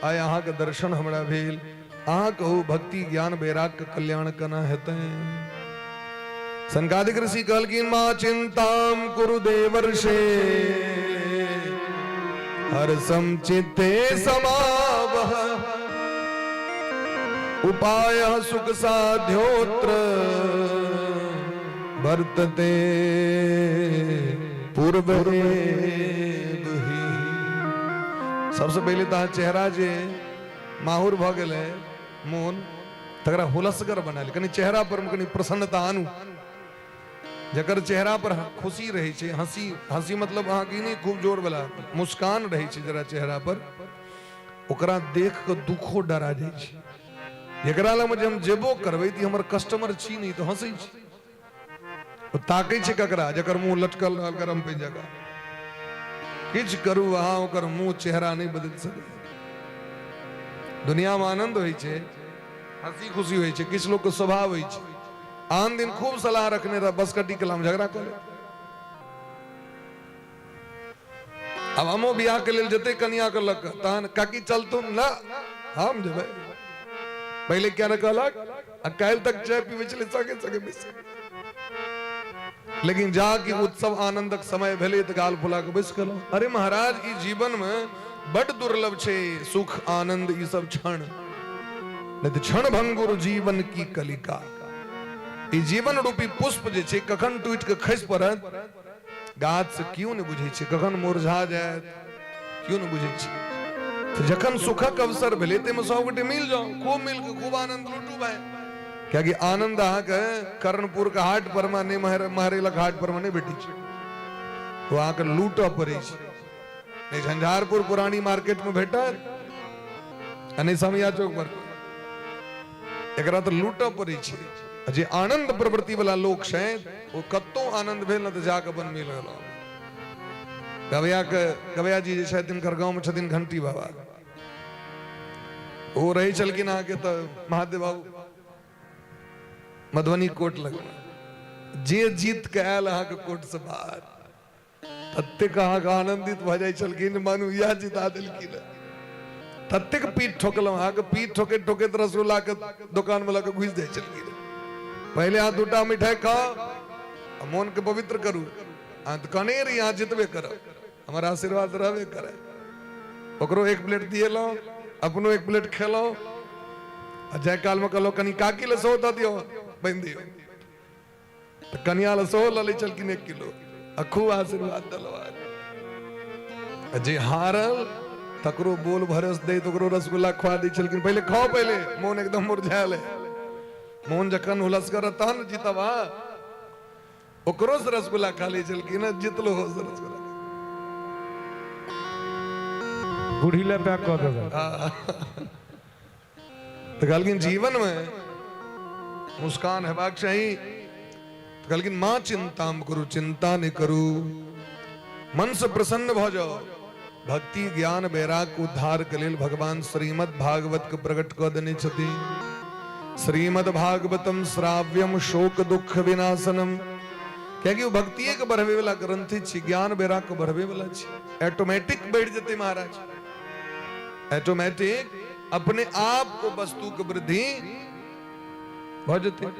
आइ अहाँके दर्शन हमरा भेल, अहाँ कहू भक्ति ज्ञान वैराग्य के कल्याण केना हेतै? सनकादिक ऋषि कहलखिन, माँ चिंताम कुरु देवर्षे हर्षम चित्ते समावह उपाय सुख साध्योत्र वर्तते पूर्व एव ही। सबसे पहिले तऽ अहाँ चेहरा जे माहुर भऽ गेलै मोन, तकरा हुलसगर बना ले, कनि चेहरा पर कनि प्रसन्नता आनू। जकर चेहरा पर खुशी रहै छै, हंसी, हंसी मतलब अहाँके ई नहि खूब जोर वाला मुस्कान रहै छै जरा चेहरा पर, ओकरा देख कऽ दुखो डरा जाइ छै। एकरा लगमे जे हम जेबो करबै तऽ हमर कस्टमर छी नहि, तऽ हँसै छै। ओ ताकै छै ककरा? जकर मुँह लटकल रहल गरम पानि जकाँ। किछु करू अहाँ, ओकर मुँह चेहरा नहि बदलि सकै। दुनियामे आनन्द होइ छै, हंसी खुशी होइ छै। किछु लोकके स्वभाव होइ छै, आन दिन खूब सलाह रखने रह, बस कटी कलाम झगड़ा कऽ ले। आब हमो बियाह के लेल जते कनिया के लग तहन काकी चलतुन ना, हम जेबै। पहिले क्या ने कहलक, आ काल्हि तक चाय पीबै छलै संगे संगे बैस, लेकिन जा कि उत्सव आनंदक समय भेलै तऽ गाल फुला के बैस गेलहुँ। अरे महाराज, ई जीवन में बड दुर्लभ छै सुख आनंद ई सब क्षण, नहि तऽ क्षण भंगुर जीवन की कलिका। ई जीवन रूपी पुष्प जे छै कखन टूटि के खसि पड़त गाछ से क्यों नहि बुझै छै, कखन मुरझा जायत क्यों नहि बुझै छै। तऽ जखन सुखक अवसर भेलै ताहिमे सब गोटे मिल जाउ, खूब मिल के खूब आनंद लूटू भाई। कियाकि आनंद अहाँके कर्णपुर के हाट पर मे नहि, महरेलक हाट पर मे नहि भेटै छै, ओ अहाँके लूटऽ पड़ै छै। नहि झंझारपुर पुरानी मार्केट में भेटत आ नहि समिया चौक पर। एकरा तऽ लूटऽ पड़ै छै। आ जे आनंद प्रवृत्ति वाला लोक छै ओ कतौ आनंद भेल ने तऽ जाके अपन मिल गेल। गवैया के गवैया जी जे छथि, तिनकर गाँव में छथिन घंटी बाबा, ओ रहै छलखिन अहाँके तऽ महादेव बाबू मधुबनी कोर्ट लग। जे जीत के आयल अहाँके कोर्ट से बाहर, ततेक अहाँके आनंदित भऽ जाइ छलखिन, मानू इएह जिता देलखिन। ततेक पीठ ठोकलहुँ अहाँके, पीठ ठोकैत ठोकैत रसगुल्ला के दोकान मे लऽ कऽ घुसि जाइ छलखिन। पहिले अहाँ दूटा मिठाई खाउ आ मोन के पवित्र करू। अहाँ तऽ कहने रही अहाँ जितबे करब, हमर आशीर्वाद रहबे करे। ओकरो एक प्लेट दिएलहुँ, अपनो एक प्लेट खेलहुँ, आ जाय कालमे कहलहुँ कनि काकी लए सेहो दऽ दियौ, बान्हि दियौ। तऽ कनिया लए सेहो लऽ लै छलखिन 1 किलो, आ खूब आशीर्वाद देलहुँ। आ जे हारल तकरो बोल भरस दैत ओकरो रसगुल्ला खुआ दै छलखिन। पहिले खाओ, पहिले मोन एकदम मुरझायल है, मोन जखन हुलसगर तहन ने जीतब। अहाँ ओकरो से रसगुल्ला खा लै छलखिन, जितलो हो से रसगुल्ला।
बूढ़ी लए पैक कऽ देबै।
तऽ कहलखिन जीवन में मुस्कान हेबाक चाही। तऽ कहलखिन माँ चिंता करू, चिंता नहि करू, मन से प्रसन्न भऽ जाओ। भक्ति ज्ञान वैराग उद्धार के लेल भगवान श्रीमद् भागवत के प्रकट कऽ देने छथिन। श्रीमद् भागवतम श्राव्यम शोक दुख विनाशनम। कियाकि ओ भक्तिये के बढ़वे वाला ग्रंथ छी, ज्ञान वैराग के बढ़वे वाला छी। ऑटोमेटिक बढ़ि जेतै महाराज, ऑटोमेटिक अपने आप को वस्तु के वृद्धि भऽ जेतै।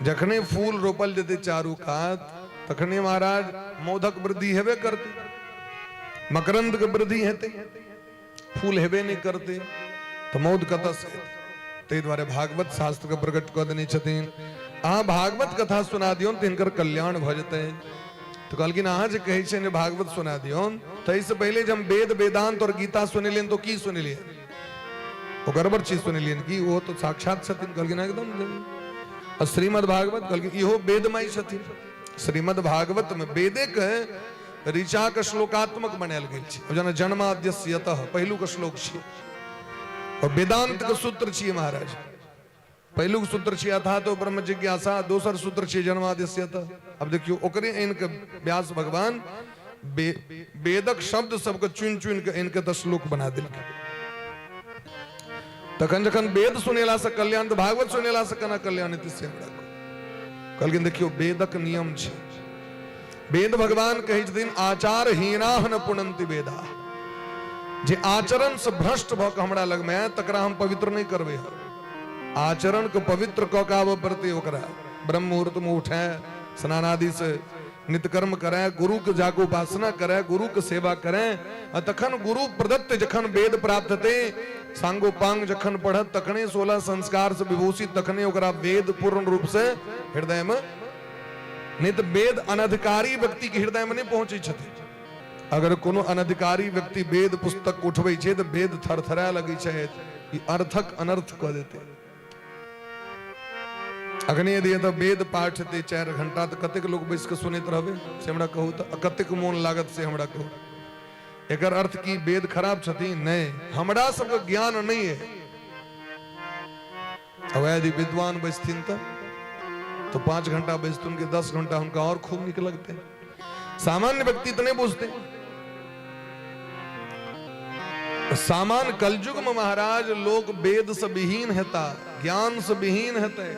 जखने फूल रोपल जेतै चारू कात, तखने महाराज मौधक वृद्धि हेबे करतै, मकरंद के वृद्धि हेतै। फूल हेबे नहि करतै तऽ मौध कतऽ से हेतै? ताहि दुआरे भागवत शास्त्र के प्रकट कऽ देने छथिन। अहाँ भागवत कथा सुना दियौन तऽ हिनकर कल्याण भऽ जेतै। तऽ कहलखिन अहाँ जे कहै छियनि जे भागवत सुना दियौन, ताहिसँ पहिले जे हम वेद वेदांत और गीता सुनेलियनि तऽ की सुनेलियनि? ओ गड़बड़ चीज सुनेलियनि की? ओ तऽ साक्षात छथिन। कहलखिन एकदम। आ श्रीमद् भागवत? कहलखिन इहो वेदमय छथिन। श्रीमद् भागवत में वेदे के ऋचा के श्लोकात्मक बनायल गेल छै। जेना जन्माद्यस्य यतः पहिलुक श्लोक छै और वेदांत के सूत्र छियै महाराज। पहिलुक सूत्र छियै अथातो ब्रह्म जिज्ञासा, दोसर सूत्र छियै जन्माद्यस्य यतः। अब देखियौ ओकरे आनि के व्यास भगवान वेदक शब्द सबके चुनि चुनि के आनि के तऽ श्लोक बना देलकै। तखन जखन वेद सुनेला से कल्याण, तऽ भागवत सुनेला से केना कल्याण हेतै से हमरा कहू। कहलखिन देखियौ वेदक नियम छै। वेद भगवान कहै छथिन आचार हीनाह न पुनंति वेदा। जे आचरण से भ्रष्ट भऽ कऽ हमरा लगमे आयत तकरा हम पवित्र नहि करबै। हम आचरण के पवित्र कऽ कऽ आबऽ पड़तै ओकरा। ब्रह्म मुहूर्त में उठे, स्नान आदि से नित्यकर्म करे, गुरु के जाके उपासना करे, गुरु के सेवा करे, आ तखन गुरु प्रदत्त जखन वेद प्राप्त हेतै, सांगोपांग जखन पढ़त, तखने 16 संस्कार से विभूषित, तखने ओकरा वेद पूर्ण रूप से हृदय में। नहीं तऽ वेद अनधिकारी व्यक्ति के हृदय में नहीं पहुंचे छथिन। अगर कोनो अनधिकारी व्यक्ति वेद पुस्तक उठबै छै तऽ वेद थरथराय लगै छै, ई अर्थक अनर्थ कऽ देतै। अखने यदि एतऽ वेद पाठ हेतै 4 घंटा तऽ कतेक लोक बैस कऽ सुनैत रहबै से हमरा कहू तऽ, कतेक मोन लागत से हमरा कहू। एकर अर्थ की वेद खराब छथिन? नहि, हमरा सबके ज्ञान नहि है। आ वएह यदि विद्वान बैसथिन तऽ 5 घंटा बैसथुन कि 10 घंटा हुनका और खूब नीक लगतै। सामान्य व्यक्ति तऽ नहि बुझतै। सामान्य कलयुग में महाराज लोक वेद से विहीन हेता, ज्ञान से विहीन हेतै,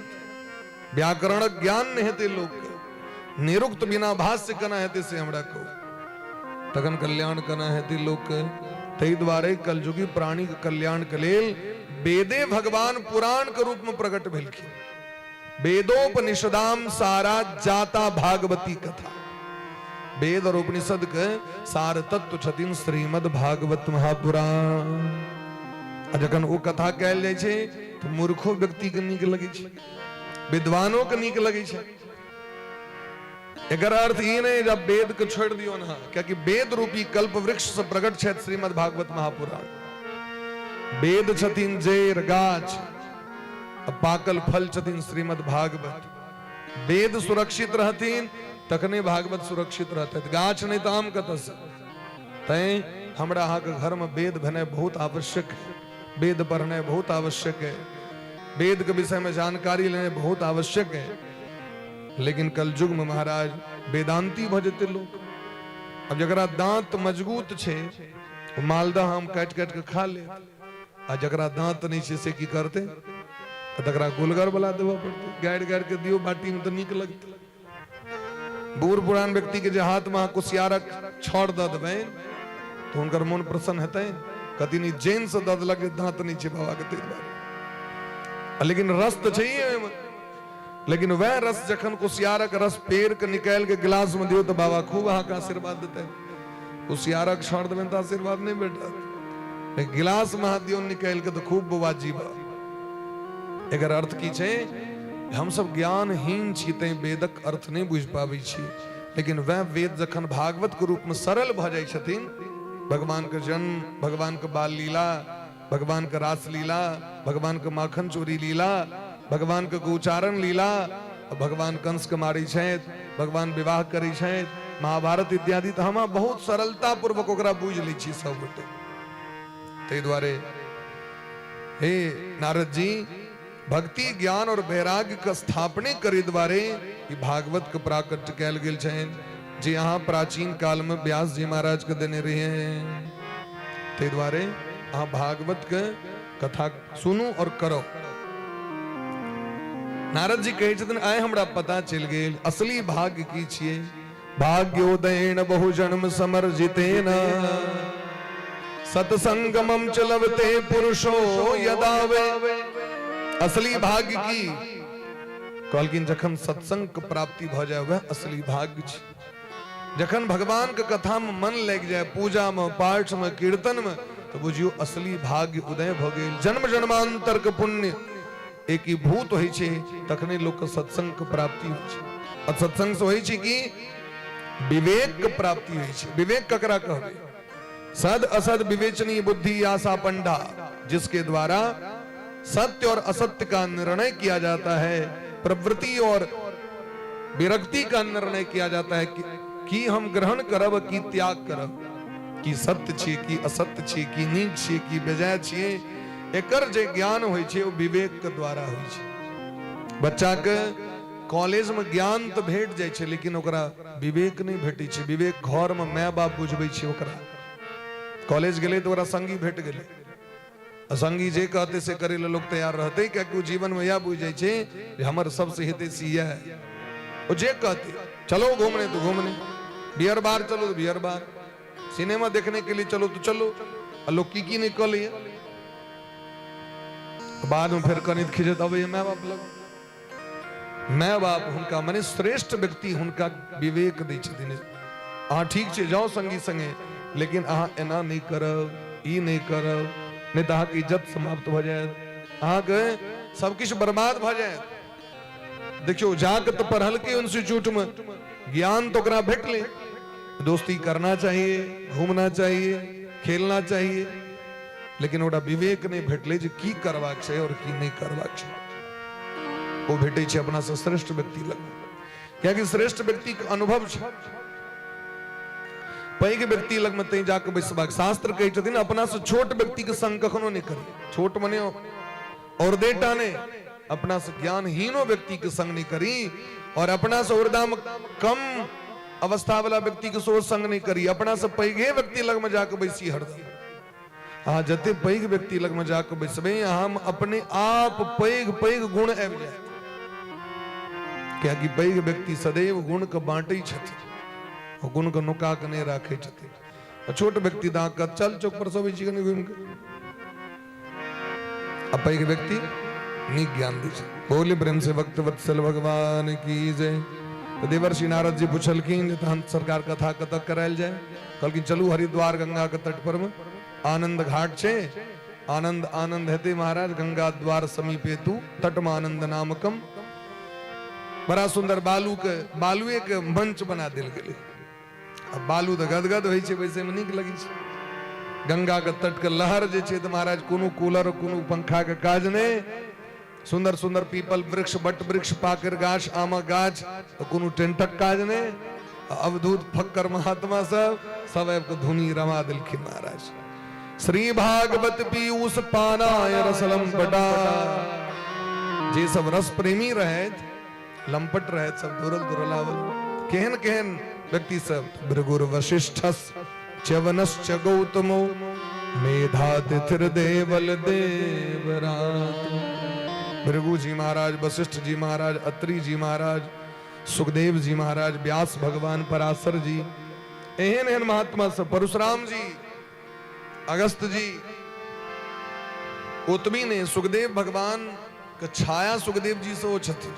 व्याकरणक ज्ञान नहि हेतै लोकके, निरुक्त बिना भाष्य केना हेतै से हमरा कहू, तखन कल्याण केना हेतै लोकके? ताहि दुआरे कलयुगी प्राणी के कल्याण के लेल वेदे भगवान पुराण के रूप में प्रकट भेलखिन। वेदोपनिषदाम सारा जाता भागवती कथा। वेद और उपनिषद के सार तत्व छथिन श्रीमद् भागवत महापुराण। आ जखन ओ कथा कयल जाइ छै तऽ मूर्खो व्यक्ति के नीक लगै छै, विद्वानो के नीक लगै छै। एकर अर्थ ई नहि जब वेद के छोड़ि दियौ ने, कियाकि वेद रूपी कल्प वृक्ष से प्रकट छथि श्रीमद् भागवत महापुराण। वेद छथिन जड़ गाछ, आ पाकल फल छथिन श्रीमद् भागवत। वेद सुरक्षित रहथिन तखने भागवत सुरक्षित रहतै, गाछ नहि तऽ आम कतऽसँ। तैं हमरा अहाँके घरमे वेद भेनाइ बहुत आवश्यक है, वेद पढ़नाइ बहुत आवश्यक है, वेद के विषय में जानकारी लेनाइ बहुत आवश्यक है। लेकिन कलयुग में महाराज वेदांती भऽ जेतै लोक। अब जकरा दांत मजबूत छै ओ मालदह आम काटि काटि के खा लेत, आ जकरा दांत नहि छै से की करतै? तकरा गोलगर वाला देबऽ पड़तै, गारि गारि के दियौ बाटी में तऽ नीक लगतै। बूढ़ पुरान व्यक्ति के जे हाथ में अहाँ कुसियारक छड़ दऽ देबनि तऽ हुनकर मोन प्रसन्न हेतनि, कथी नहि जैन से दऽ देलक जे दांत नहि छै बाबा के ताहि दुआरे, लेकिन रस तऽ छैहे ओहिमे। लेकिन वएह रस जखन कुसियारक रस पेड़ के निकालि के गिलास में दियौ तऽ बाबा खूब अहाँके आशीर्वाद देतै। कुसियारक छड़ देबनि तऽ आशीर्वाद नहि भेटत, लेकिन गिलास में अहाँ दियौ निकालि के तऽ खूब बौआ जीवा। एकर अर्थ की छै? हमसब ज्ञानहीन छी तैं वेदक अर्थ नहि बुझि पाबै छी, लेकिन वएह वेद जखन भागवत के रूप में सरल भऽ जाइ छथिन, भगवान के जन्म, भगवान के बाल लीला, भगवान के रासलीला, भगवान के माखन चोरी लीला, भगवान के गोचारण लीला, भगवान कंस के मारै छथि, भगवान विवाह करै छथि, महाभारत इत्यादि, तऽ हम बहुत सरलता पूर्वक ओकरा बुझि लै छी सब गोटे। ताहि दुआरे हे नारद जी, भक्ति ज्ञान और वैराग्य के स्थापने करे द्वारे ई भागवत के प्राकट्य कयल गेल छनि, जे अहाँ प्राचीन काल में व्यास जी महाराज के देने रहिए। ताहि दुआरे अहाँ भागवत के कथा सुनू और करो। नारद जी कहै छथिन आइ हमरा पता चलि गेल असली भाग्य की छियै। भाग्योदयेन बहुजन्म समर्जितेन सत्संगमम च लभते पुरुषो यदावे। असली भाग्य की? कहलखिन जखन सत्संग के प्राप्ति भऽ जाय वएह असली भाग्य छै। जखन भगवान के कथा में मन लागि जाय, पूजा में, पाठ में, कीर्तन में, तो बुझियो असली भाग्य उदय भऽ गेल। जन्म जन्मांतर के पुण्य एकीभूत होइ छै तखने लोक के सत्संग के प्राप्ति होइ छै। आ सत्संग से होइ छै कि विवेक के प्राप्ति होइ छै। विवेक ककरा कहबै? सद असद विवेचनी बुद्धि आशा पंडा, जिसके द्वारा सत्य और असत्य का निर्णय किया जाता है, प्रवृत्ति और विरक्ति का निर्णय किया जाता है कि हम ग्रहण करब कि त्याग करब, कि सत्य छियै कि असत्य छियै, कि नीक छियै कि बेजाय छियै। एकर जे ज्ञान होइ छै ओ विवेक के द्वारा होइ छै। बच्चा के कॉलेज में ज्ञान तऽ भेट जाइ छै, लेकिन ओकरा विवेक नहि भेटै छै। विवेक घर में माय बाप बुझबै छै ओकरा। कॉलेज गेलै तऽ ओकरा संगी भेट गेलै, आ संगी जे कहतै से करै लए लोक तैयार रहतै, कियाकि ओ जीवन में इएह बुझि जाइ छै जे हमर सबसे हितैषी इएह है। ओ जे कहतै चलो घूमने तो घूमने, बियर बार चलो तो बियर बार, सिनेमा देखने के लिए चलो तो चलो। आ लोग की की नहीं कऽ लैए, बाद में फेर कनित खिजत अबैए माय बाप लग। माय बाप हुनका मने श्रेष्ठ व्यक्ति हुनका विवेक दै छथिन, अहाँ ठीक छै जाओ संगी संगे, लेकिन अहाँ एना नहि करब, ई नहि करब, नहि तऽ अहाँके इज्जत समाप्त भऽ जायत, अहाँके सबकिछु बर्बाद भऽ जायत। देखियौ, जाके तऽ पढ़लकै इंस्टीट्यूट में, ज्ञान तऽ ओकरा भेटलै, दोस्ती करना चाहिए, घूमना चाहिए, खेलना चाहिए, लेकिन ओकरा विवेक नहि भेटलै जे की करबाक छै और की नहि करबाक छै। ओ भेटै छै अपना से श्रेष्ठ व्यक्ति लग, कियाकि श्रेष्ठ व्यक्ति के अनुभव छै। पैघ व्यक्ति लग में तैं जाके बैसबाक। शास्त्र कहै छथिन अपना से छोट व्यक्ति के संग कखनो नहि करी। छोट मने और देटा नहि, अपना से ज्ञानहीनो व्यक्ति के संग नहीं करी और अपना से उर्दाम कम अवस्था वाला व्यक्ति के सेहो संग नहीं करी। अपना से पैघे व्यक्ति लग में जाके बैसी हरदम। अहाँ जते पैघ व्यक्ति लग में जाके बैसबै, अहाँ अपने आप पैघ पैघ गुण आबि जायत, कियाकि पैघ व्यक्ति सदैव गुण के बांटै छथिन, गुण के नुका के नहीं राखै छथिन। छोट व्यक्ति तऽ अहाँके चल चौक पर सब छी कनि घुमि के, आ पैघ व्यक्ति नीक ज्ञान दै छै। बोले प्रेम से भक्त वत्सल भगवान की जय। तऽ देवर्षि नारद जी पुछलखिन जे तहन सरकार कथा कतऽ करायल जाय? कहलखिन चलू हरिद्वार गंगा के तट पर में आनंद घाट छै, आनंद आनंद हेतै महाराज, गंगा द्वार समीपे तू तटम आनंद नामकम। बड़ा सुंदर बालू के बालुए के मंच बना देल गेलै। आ बालू तऽ गदगद होइ छै, बैसै मे नीक लगै छै। गंगा के तट के लहर जे छै तऽ महाराज कोनो कूलर कोनो पंखा के काज नहि। सुंदर सुंदर पीपल वृक्ष, बट वृक्ष, पाकड़ गाछ, आमक गाछ, तऽ कोनो टेंटक काज नहि। अवधूत फक्कर महात्मा सब सब आबि कऽ धुनी रमा देलखिन महाराज। श्री भागवत पीयूष पानाय रसलम बटा। जे सब रस प्रेमी रहथि, लंपट रहथि, सब दौड़ल दौड़ल आवल। केहन केहन व्यक्ति सब, भृगुर वशिष्ठस च्यवनश्च गौतमो मेधातिथिर देवल देवरात। भृगु जी महाराज, वशिष्ठ जी महाराज, अत्रि जी महाराज, सुखदेव जी महाराज, व्यास भगवान, पराशर जी, एहन एहन महात्मा सब, परशुराम जी, अगस्त जी, ओतबी ने सुखदेव भगवान के छाया सुखदेव जी से ओ छथिन।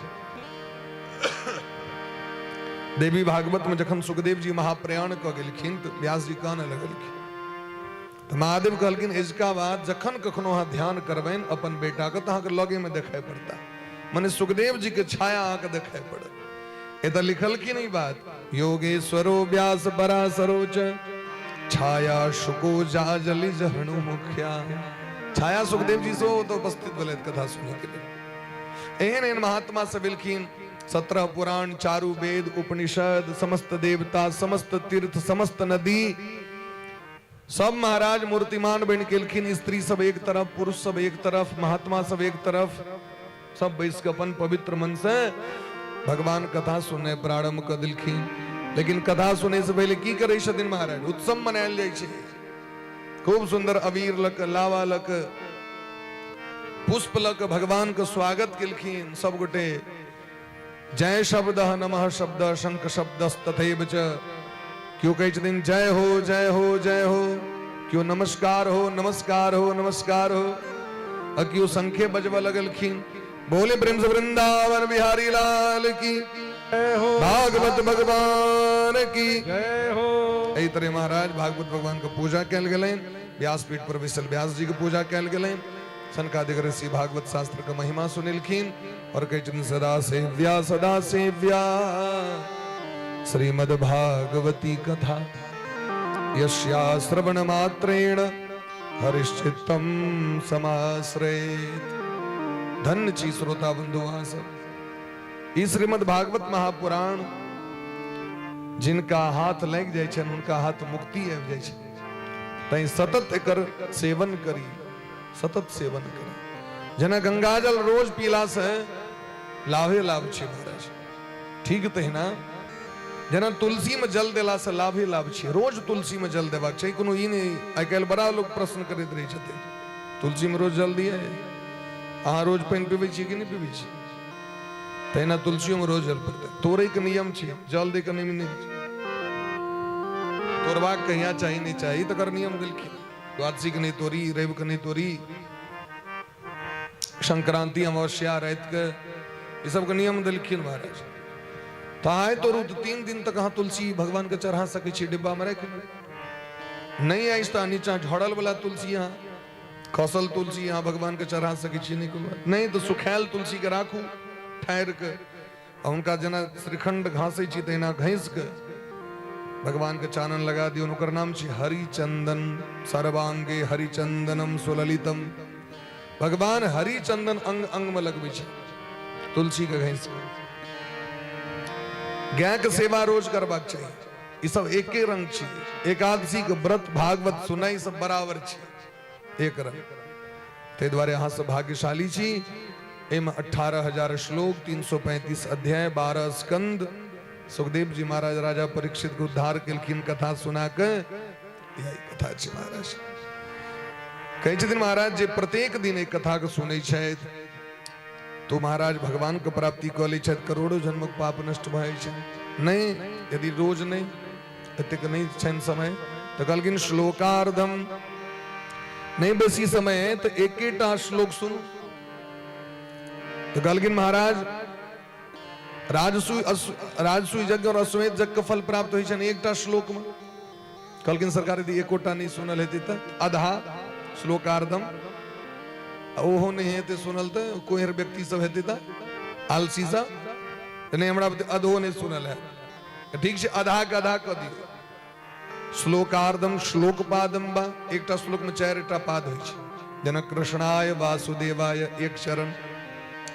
देवी भागवत में जखन सुखदेव जी महाप्रयाण कऽ गेलखिन तऽ व्यास जी कानऽ लगलखिन। तऽ महादेव कहलखिन एजका बाद जखन कखनो अहाँ ध्यान करबनि अपन बेटाके तऽ अहाँके लगेमे देखाइ पड़ता, मने सुखदेव जी के छाया अहाँके देखाइ पड़त। एतऽ लिखलखिन ई बात, योगेश्वरो व्यास पराशरो च छाया शुको जाजलि जहणु मुखिया। छाया सुखदेव जी से ओतऽ उपस्थित भेलथि कथा सुनै के लेल। एहन एहन महात्मा सब एलखिन। 17 पुराण, चारू वेद, उपनिषद, समस्त देवता, समस्त तीर्थ, समस्त नदी सब महाराज मूर्तिमान बनि गेलखिन। स्त्री सब एक तरफ, पुरुष सब एक तरफ, महात्मा सब एक तरफ, सब बैस के अपन पवित्र मन से भगवान कथा सुने प्रारंभ कर दिलखिन। लेकिन कथा सुने से पहले की करै छथिन महाराज? उत्सव मनायल जाइ छै। खूब सुंदर अबीर लक, लावा लक, पुष्प लक भगवान के स्वागत केलखिन सब गोटे। जय शब्द नमः शब्द शंख शब्द तथैव च। केओ कहै छथिन जय हो जय हो जय हो, केओ नमस्कार हो नमस्कार हो नमस्कार हो, आ केओ शंखे बजबऽ लगलखिन। बोले प्रेम से वृंदावन बिहारी लाल की
जय हो,
भागवत भगवान की
जय हो।
एहि तरह महाराज भागवत भगवान के पूजा कयल गेलनि। व्यासपीठ पर बैसल व्यास जी के पूजा कयल गेलनि। सनकादिक ऋषि भागवत शास्त्र के महिमा सुनेलखिन और कहै छथिन सदा सेव्या सदा सेव्या श्रीमद् भागवती कथा यस्या श्रवण मात्रेण हरिश्चित्तम समाश्रयेत। धन्य छी श्रोता बंधु अहाँ सब। ई श्रीमद् भागवत महापुराण जिनका हाथ लागि जाइ छनि हुनका हाथ मुक्ति आबि जाइ छै। तैं सतत एकर सेवन करी, सतत सेवन करी। जेना गंगाजल रोज पीला से लाभे लाभ छै महाराज, ठीक तहिना जेना तुलसी में जल देला से लाभे लाभ छै। रोज तुलसी में जल देबाक छै, कोनो ई नहि। आइ काल्हि बड़ा लोक प्रश्न करैत रहै छथिन, तुलसी में रोज जल दिए, अहाँ रोज पानि पीबै छी कि नहि पीबै छी? तहिना तुलसियो में रोज जल पड़तै। तोड़ै के नियम छै, जल दै के नियम नहि छै। तोड़बाक कहिया चाही नहि चाही तकर नियम देलखिन। द्वादशी के नहि तोड़ी, रवि के नहि तोड़ी, संक्रांति अमावस्या राति के, ई सबके नियम देलखिन महाराज। तऽ आइ तोड़ू तऽ 3 दिन तक अहाँ तुलसी भगवान के चढ़ा सकै छी, डिब्बा में राखि नहि अछि तऽ नीचा झड़ल वाला तुलसी अहाँ, खसल तुलसी अहाँ भगवान के चढ़ा सकै छी, नहि कोनो बात नहि। तऽ सुखायल तुलसी के राखू ठारि के, आ हुनका जेना श्रीखंड घासै छी तहिना घसि के भगवान के चानन लगा दियौ। ओकर नाम छै हरिचंदन। सर्वांगे हरिचंदनम सुललितम। भगवान हरिचंदन अंग अंग में लगबै छै तुलसी के घसि के। गाय के सेवा रोज करबाक चाही। ई सब एके रंग छै। एकादशी के व्रत, भागवत सुनाई सब बराबर छै, एक रंग। ताहि दुआरे अहाँ सब भाग्यशाली छी। एहिमे 18,000 श्लोक, 335 अध्याय, 12 स्कंद। सुखदेव जी महाराज राजा परीक्षित के उद्धार केलखिन कथा सुना के। यही कथा छै महाराज। कहै छथिन महाराज जे प्रत्येक दिन एक कथा के सुनै छथि तो महाराज भगवान के प्राप्ति कऽ लै छथि, करोड़ों जन्मक पाप नष्ट भऽ जाइ छै। नहि यदि रोज नहि, एतेक नहि छनि समय, तऽ कहलखिन श्लोकार्धम, नहि बेसी समय है तऽ एकेटा श्लोक सुनू। तऽ कहलखिन महाराज राजसूय यज्ञ और अश्वमेध यज्ञ के फल प्राप्त होइ छनि एकटा श्लोक में। कहलखिन सरकार यदि एकोटा नहि सुनल हेतै तऽ आधा श्लोकार्धम, ओहो नहि हेतै सुनल तऽ कोई व्यक्ति सब हेतै तऽ आलसी सब नहि, हमरा अधो नहि सुनल है, ठीक छै आधा के आधा कऽ दियौ। श्लोकार्धम श्लोक पादम बा, एकटा श्लोक में चारिटा पाद होइ छै, जेना कृष्णाय वासुदेवाय एक चरण,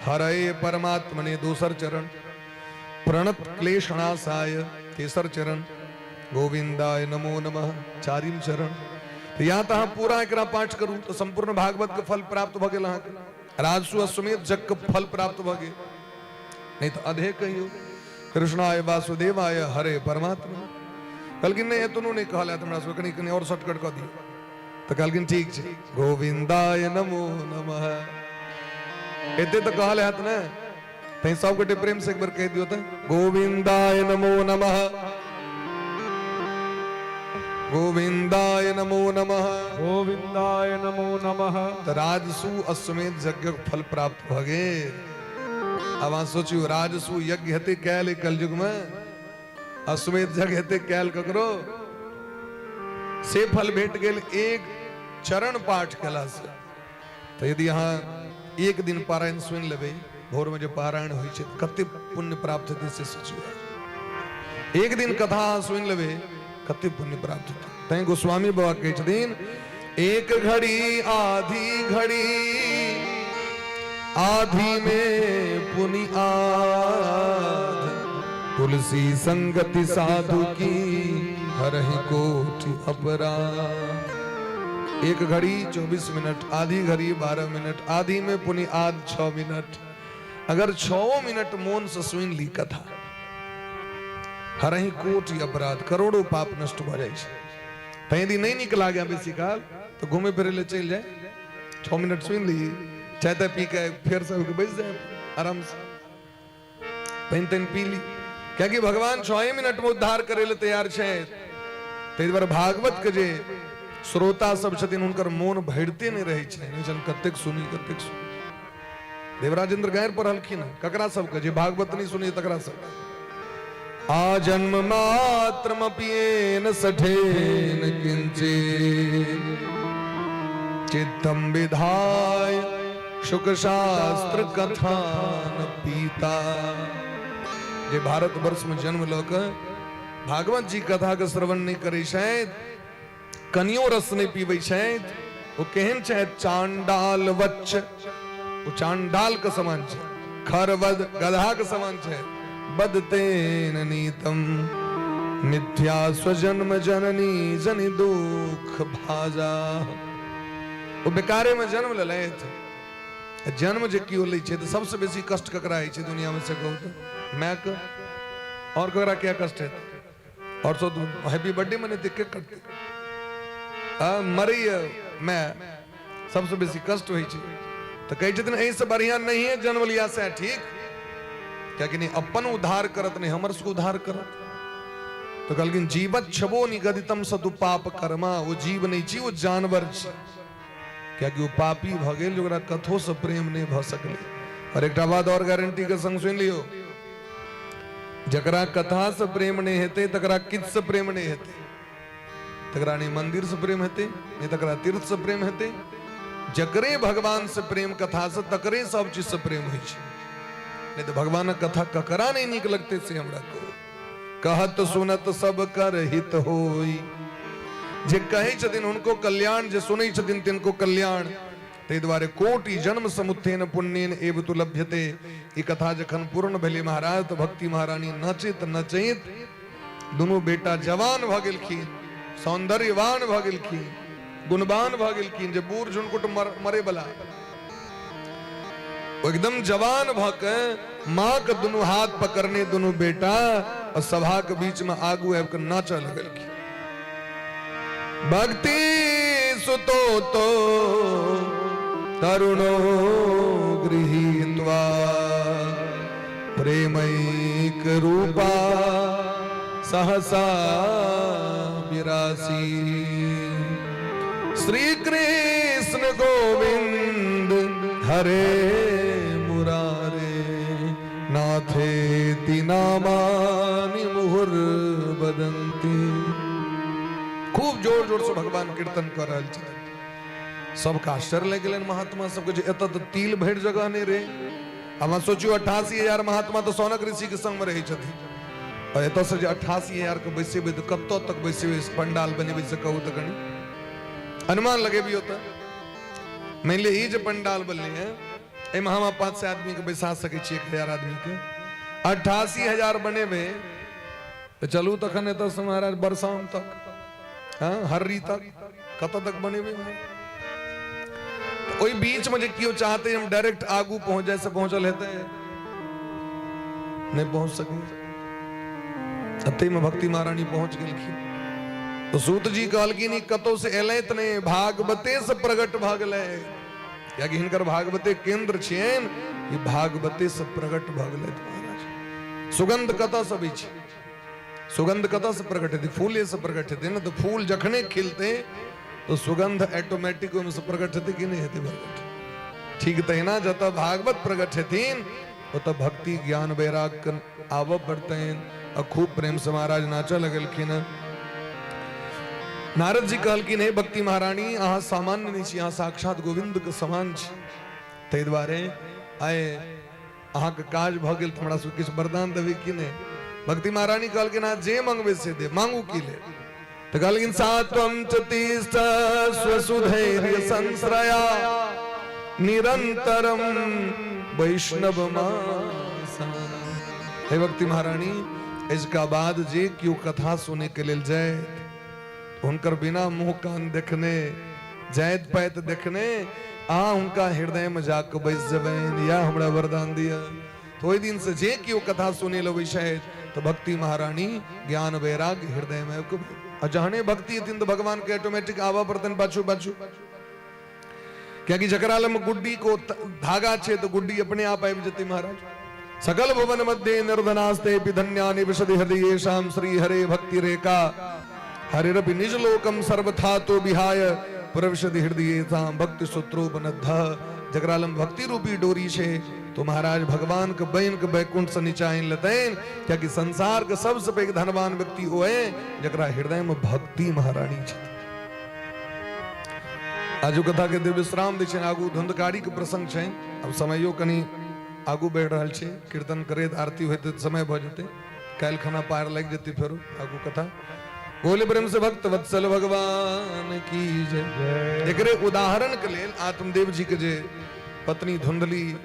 हरये परमात्मने दोसर चरण, प्रणत क्लेशनाशाय तेसर चरण, गोविंदाय नमो नमः चारिम चरण। तो या तऽ अहाँ पूरा एकरा पाठ करू तऽ संपूर्ण भागवत के फल प्राप्त भऽ गेल अहाँके, राजसु अश्वमेध यज्ञ के फल प्राप्त भऽ गेल। नहीं तऽ अधे कहियौ कृष्णाय वासुदेवाय हरे परमात्मा। कहलखिन नहि एतनो नहि कहल हैत हमरा सबके, कनि कनि और शॉर्टकट कऽ दियौ। तऽ कहलखिन ठीक छै गोविंदाय नमो नमः, एते तऽ कहल हैत ने, तैं सब गोटे प्रेम से एक बेर कहि दियौ तऽ गोविंदाय नमो नमः, गोविंदाय नमो नमः,
गोविंदाय नमो नमः।
तऽ राजसु अश्वमेध यज्ञक फल प्राप्त भऽ गेल। आब अहाँ सोचियौ राजसु यज्ञ हेतै कयल एहि कलयुग में, अश्वमेध यज्ञ हेतै कयल ककरो, से फल भेट गेल एक चरण पाठ केला से। तऽ यदि अहाँ एक दिन पारायण सुनि लेबै, भोर में जे पारायण होइ छै कते पुण्य प्राप्त हेतै से सोचियौ। एक दिन कथा अहाँ सुनि लेबै कते पुण्य प्राप्त हेतै। तैं गोस्वामी बाबा कहै छथिन एक घड़ी आधी घड़ी आधी में पुनि आध, तुलसी संगति साधु की हरहि कोटि अपराध। एक घड़ी 24 मिनट, आधी घड़ी 12 मिनट, आधी में पुनि आध 6 मिनट। अगर 6 मिनट मोन से सुन ली कथा, हरहि कोटि अपराध, करोड़ों पाप नष्ट भऽ जाइ छै। तैं यदि नहि नीक लागे बेसी काल तऽ घूमे फिरे लए चलि जाय, 6 मिनट सुनि ली, चाय ताय पी के फेर सबके बैस जाय आराम से, पानि तानि पी ली, कियाकि भगवान 6 मिनट में उद्धार करे लए तैयार छै। ताहि दुआरे भागवत के जे श्रोता सब छथिन हुनकर मोन भरिते नहि रहै छै, नहि छनि कतेक सुनी कतेक सुनी। देवराजेंद्र गारि पढ़लखिन हँ ककरा सबके, जे भागवत नहि सुनै तकरा सब। आ जन्म मात्रमपियेन सठेन किंचित चित्तम विधाय शुक शास्त्र कथा न पीता। जे भारत वर्ष में जन्म लऽ कऽ भागवत जी कथा के श्रवण नहि करै छथि, कनियो रस नहि पीबै छथि, ओ केहन छथि? चांडाल वच्च, ओ चांडाल के समान छै, खरवद गधा के समान छै। बदतेन नीतम मिथ्या स्वजन्म जननी जनि दुख भाजा। ओ बेकारे में जन्म लेलथि। जन्म जे केओ लै छै तऽ सबसँ बेसी कष्ट ककरा होइ छै दुनिया में से कहू तऽ? मायके। और ककरा क्या कष्ट हेतै? और सब हैप्पी बर्थडे मनेतै के करतै? आ मरैया माय सबसँ बेसी कष्ट होइ छै। तऽ कहै छथिन एहिसँ बढ़िआँ नहिए जन्म लिया सएह ठीक, कियाकि नहि अपन उद्धार करत नहि हमर सबके उद्धार करत। तऽ कहलखिन जीवत छबो निगदितम सतु पाप कर्मा, ओ जीव नहि छी, ओ जानवर छी, कियाकि ओ पापी भऽ गेल, ओकरा कथोसँ प्रेम नहि भऽ सकलै। और एकटा बात और गारंटी के संग सुनि लियौ, जकरा कथा से प्रेम नहीं हेतै तकरा किछु से प्रेम नहीं हेतै, तकरा नहीं मंदिर से प्रेम हेतै नहीं तकरा तीर्थ से प्रेम हेतै। जकरे भगवान से प्रेम कथा से तकरे सब चीज से प्रेम होइ छै, नहीं तो भगवानक कथा ककरा नहीं नीक लगतै से हमरा कहू। कहत सुनत सब कर हित होई, जे कहै छथिन हुनको कल्याण, जे सुनै छथिन तिनको कल्याण। ताहि दुआरे कोटि जन्म समुत्थेन पुण्येन एव तु लभ्यते। ई कथा जखन पूर्ण भेलै महाराज तऽ भक्ति महारानी नचैत नचैत दुनू बेटा जवान भऽ गेलखिन, सौंदर्यवान भऽ गेलखिन, गुणवान भऽ गेलखिन, जे बूढ़ झुनकुट मरे बला। ओ एकदम जवान भऽ के माँ के दुनू हाथ पकड़ने दुनू बेटा और सभा के बीच में आगू आबि के नाचऽ लगलखिन। भक्ति सुतो तो तरुणो गृहीत्वा प्रेमैक रूपा सहसा विरासी। श्री कृष्ण गोविंद हरे मुरारे नाथेति नामानि मुहुर्वदन्ति। खूब जोर जोर से भगवान कीर्तन कर रहल छथिन। सबके आश्चर्य लागि गेलनि महात्मा सबके जे एतऽ तऽ तिल भरि जगह नहि रहै। आब सोचियौ 88,000 महात्मा तऽ सौनक ऋषि के संग मे रहै छथिन, और एतऽ से जे 88,000 के बैसेबै तऽ कतऽ तक बैसेबै, पंडाल बनेबै से कहू तऽ कनि अनुमान लगेबियौ। तऽ मानि लिअ ई जे पंडाल बनलै है एहिमे हम 500 आदमी के बैसा सकै छियै, 1000 आदमी के 88,000 बनेबै तऽ चलू तखन एतऽ से महाराज बरसाम तक, हाँ हर्री तक, कतऽ तक बनेबै। ओहि बीच में जे केओ चाहते हम डायरेक्ट आगू पहुंच जाए से पहुंचल हेतै नहीं पहुंच सके। अते में भक्ति महारानी पहुंच गेलखिन। तो सूत जी कहलखिन ई कतौ से एलै त नहीं, भागवते से प्रकट भऽ गेलै, कियाकि हिनकर भागवते केंद्र छियनि, ई भागवते से प्रकट भऽ गेलै महाराज। सुगंध कतऽ से अबै छै? सुगंध कतऽ से प्रकट हेतै? फूले से प्रकट हेतै ने। तऽ फूल जखने खिलतै तऽ सुगंध ऑटोमेटिक ओहिमे से प्रकट हेतै कि नहि हेतै प्रकट? ठीक तहिना जतऽ भागवत प्रकट हेथिन ओतऽ भक्ति ज्ञान वैराग के आबऽ पड़तनि। आ खूब प्रेम से महाराज नाचऽ लगलखिन। नारद जी कहलखिन हे भक्ति महारानी, अहाँ सामान्य नहि छी, अहाँ साक्षात गोविंद के समान छी, ताहि दुआरे आइ अहाँके काज भऽ गेल तऽ हमरा सबके किछु वरदान देबै कि नहि? भक्ति महारानी कहलखिन अहाँ जे मंगबै से देब, मांगू की ले? तऽ कहलखिन सात्वम च तिष्ठ स्वसुधैर्य संश्रया निरंतरम वैष्णव हे भक्ति महारानी, इसका बाद जे केओ कथा सुने के लेल जायत हुनकर बिना मुंह कान देखने जाइत पाइत देखने अहाँ हुनका हृदय में जाके बैस जेबनि, या हमरा वरदान दिअ। तो ओहि दिन से जे केओ कथा सुने लबै छथि तऽ भक्ति महारानी ज्ञान वैराग्य हृदय में आबि कऽ, आ जहने भक्ति हेथिन तऽ भगवान के ऑटोमेटिक आबऽ पड़तनि पाछू पाछू, कियाकि जकरा लग गुड्डी को धागा छै तऽ गुड्डी अपने आप आबि जेतै महाराज। सकल भुवन मध्य निर्धनास्ते धन्यानि विशदि हृदय शाम श्री हरे भक्ति रेखा हरिरपि निज लोकम सर्वथा तो विहाय प्रविशदि हृदय ताम भक्ति सूत्रोपनद्ध। जकरा लग भक्ति रूपी डोरी छै तो महाराज भगवान के बनि के बैकुंठ से नीचा आनि लेतनि, कियाकि संसार के सबसे पैघ धनवान व्यक्ति ओ है जकरा हृदय में भक्ति महारानी छथि। आजू कथा के दिव्य विश्राम दै छनि। आगू धुंधकारी के प्रसंग छै, अब समयो कनि आगू बढ़ि रहल छै, कीर्तन करैत आरती होइत समय भऽ जेतै, काल्हि खाना पार लागि जेतै फेरो आगू कथा। बोले प्रेम से भक्त वत्सल भगवान की जय। एकरे उदाहरण के लेल आत्मदेव जी के जे पत्नी धुंधली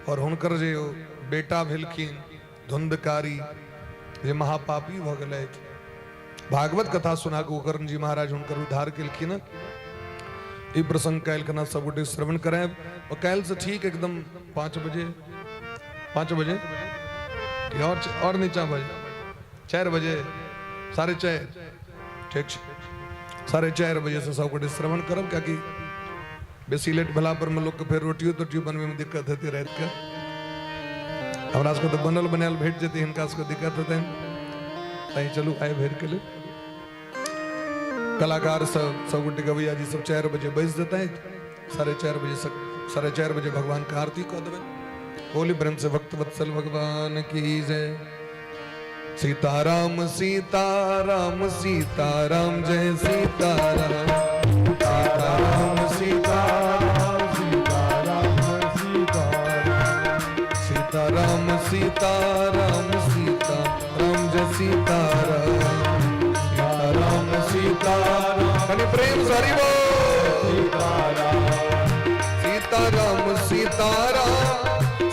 और हुनकर जे बेटा भेलखिन धुंधकारी जे महापापी भऽ गेलथि, भागवत कथा सुना के गोकर्ण जी महाराज हुनकर उद्धार केलखिन। ई प्रसंग काल्हि खना सब गोटे श्रवण करायब और काल्हि से ठीक एकदम 5 बजे, 5 बजे और नीचा बजे 4 बजे, 4:30, ठीक छै, 4:30 बजे से सब गोटे श्रवण करब, कियाकि बेसी लेट भेला पर में लोग के फेर रोटियो तोटियो बनवे में दिक्कत हेतै राति के। हमरा सबके तऽ बनल बनायल भेट जेतै, हिनका सबके दिक्कत हेतनि, तैं चलू आइ भरि के लेल कलाकार सब सब गोटे गवैया जी सब 4 बजे बैस जेतै, 4:30 बजे से 4:30 बजे भगवान के आरती कऽ देबै। बोली प्रेम से भक्त वत्सल भगवान की जय। सीताराम सीताराम सीताराम जय सीताराम, सीताराम सीताराम सीताराम सीताराम सीताराम सीताराम जय सीताराम, सीताराम सीताराम। कनि प्रेम से हरि बोल। सीताराम सीताराम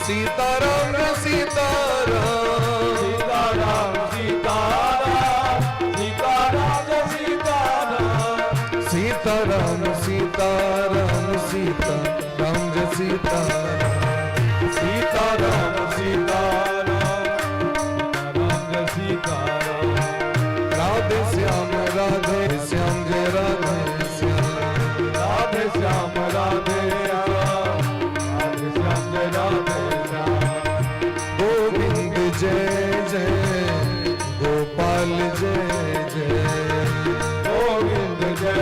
सीताराम जय सीताराम,
सीताराम सीताराम सीताराम जय सीताराम,
सीताराम सीताराम सीताराम जय सीताराम, श्याम राधे श्याम जय राधे श्याम।
राधे श्याम राधे श्याम, राधे श्याम जय राधे श्याम।
गोविंद जय जय गोपाल जय जय।
गोविंद जय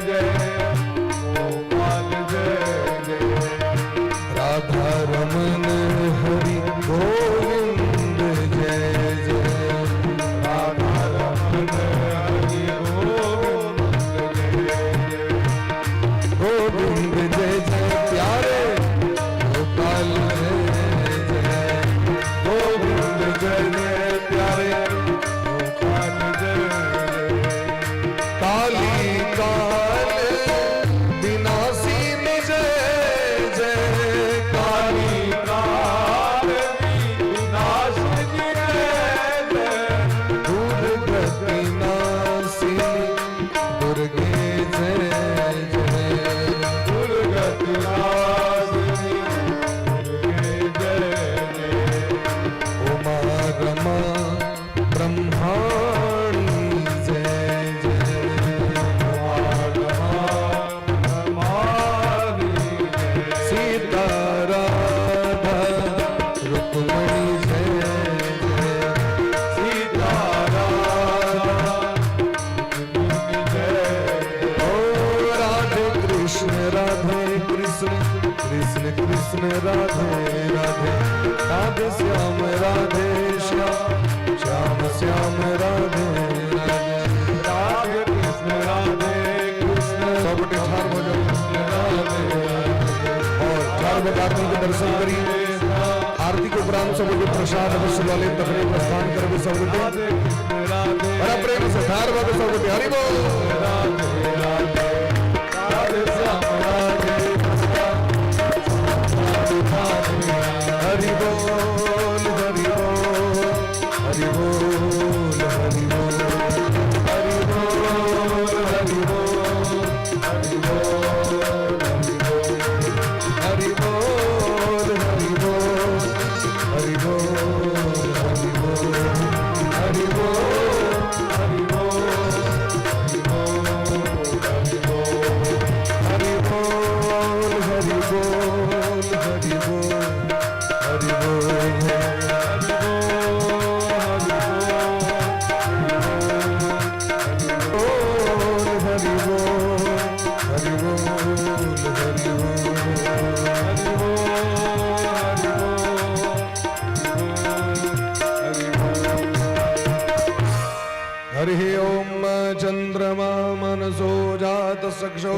जय गोपाल जय जय।
राधा रमन हरि गोविंद जय जय।
राधा रमन हरि गोविंद जय जय।
गोविंद जय जय प्यारे गोपाल जय जय।
गोविंद जय जय प्यारे गोपाल जय जय।
काली काल विनाशिनी जय जय। काली
काल विनाशिनी जय जय।
दुर्गति नाशिनी दुर्गे जय जय।
दुर्गति नाशिनी दुर्गे जय जय।
उमा रमा ब्रह्माणी जय जय।
उमा रमा ब्रह्माणी जय।
सीता राधा रुक्मणी जय जय।
सीता राधा रुक्मिणी जय।
ओ राधे कृष्ण कृष्ण कृष्ण राधे राधे, राधे श्याम राधे श्याम श्याम श्याम राधे राधे।
राधे कृष्ण राधे कृष्ण
सब गोटे ठाढ़ भऽ जाउ।
राधे राधे।
और ठाढ़ भऽ आरती के दर्शन करी। आरती के उपरांत सब गोटे प्रसाद अवश्य लऽ लेब, तखने प्रस्थान करबै सब गोटे।
राधे कृष्ण राधे
बड़ा प्रेम से ठाढ़ भऽ के सब गोटे हरि बोल।
राधे राधे, राधे श्याम राधे
हरि बोल हरि बोल हरि बोल हरि बोल हरि बोल हरि बोल हरि बोल हरि बोल हरि बोल हरि बोल हरि बोल हरि बोल
हरि बोल हरि बोल
हरि बोल हरि बोल हरि बोल हरि बोल।
हरि बोल हरि
बोल हरि बोल हरि बोल हरि बोल।
हरि बोल हरि बोल हरि बोल।
हरि ओम। चंद्रमा मनसो जात सक्षो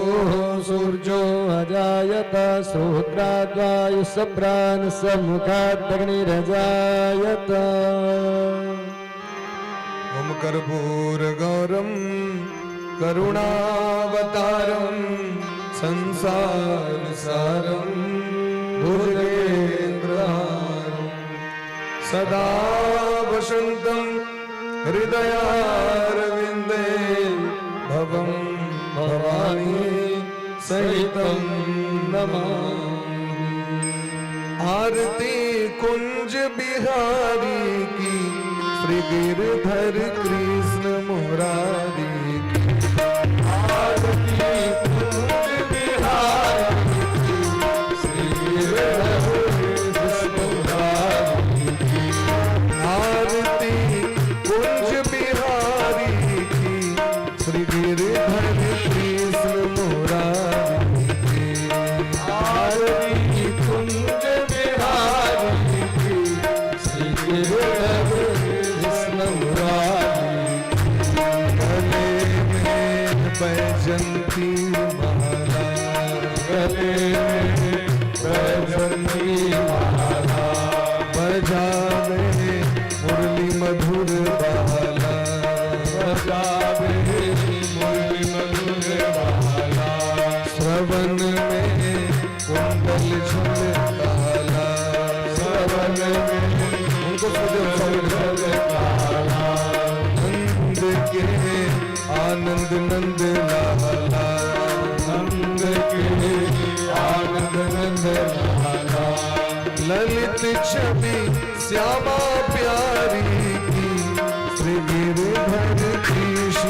सूर्यो अजायत श्रोत्राद्वायुसप्रान् समुखादग्निरजायत।
ओम कर्पूर गौरम करुणावतारम संसार सारम भुजगेन्द्रहारम सदा वसन्तं हृदयारविन्दे भवं भवानी सहितं नमामि। आरती कुंज बिहारी की, श्री गिरधर कृष्ण मुरारी की।
आरती कुंज बिहारी की, श्री गिरधर कृष्ण मुरारी की।
आरती कुंज बिहारी की, श्री गिरधर कृष्ण मुरारी की।
आरती कुंज बिहारी की, श्री गिरधर कृष्ण मुरारी।
गले में बैजंती माला,
गले में बैजंती माला,
बजावे मुरली मधुर बाला,
बजावे मुरली मधुर बाला,
श्रवण में कुंडल झुलकाला,
श्रवण में
उनको सुनते सब।
झलकाला,
नंद के आनंद नंद लाला,
नंद के आनंद नंद लाला,
ललित छवि श्यामा प्यारी की, श्री गिरधर कृष्ण।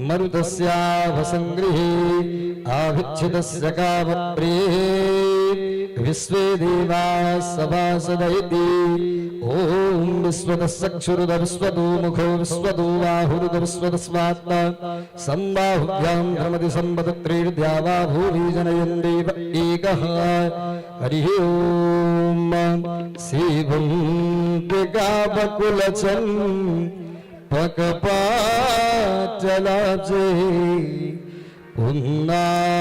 मरुतस्याभसङ्गृहे आभिच्छिदस्य कामप्रिये विश्वे देवाः सभासदयति। ॐ विश्वतः विश्वतो मुखो विश्वतो बाहुरुद विश्वतस्मात्मा सम्बाहुभ्यां भ्रमति संवदत्रेर्द्या वा भूमि जनयन् देव एकः। हरिः ॐ श्रीभुङ्गिकाबकुलचन् पकपाचलाब्जे पुन्नागजाति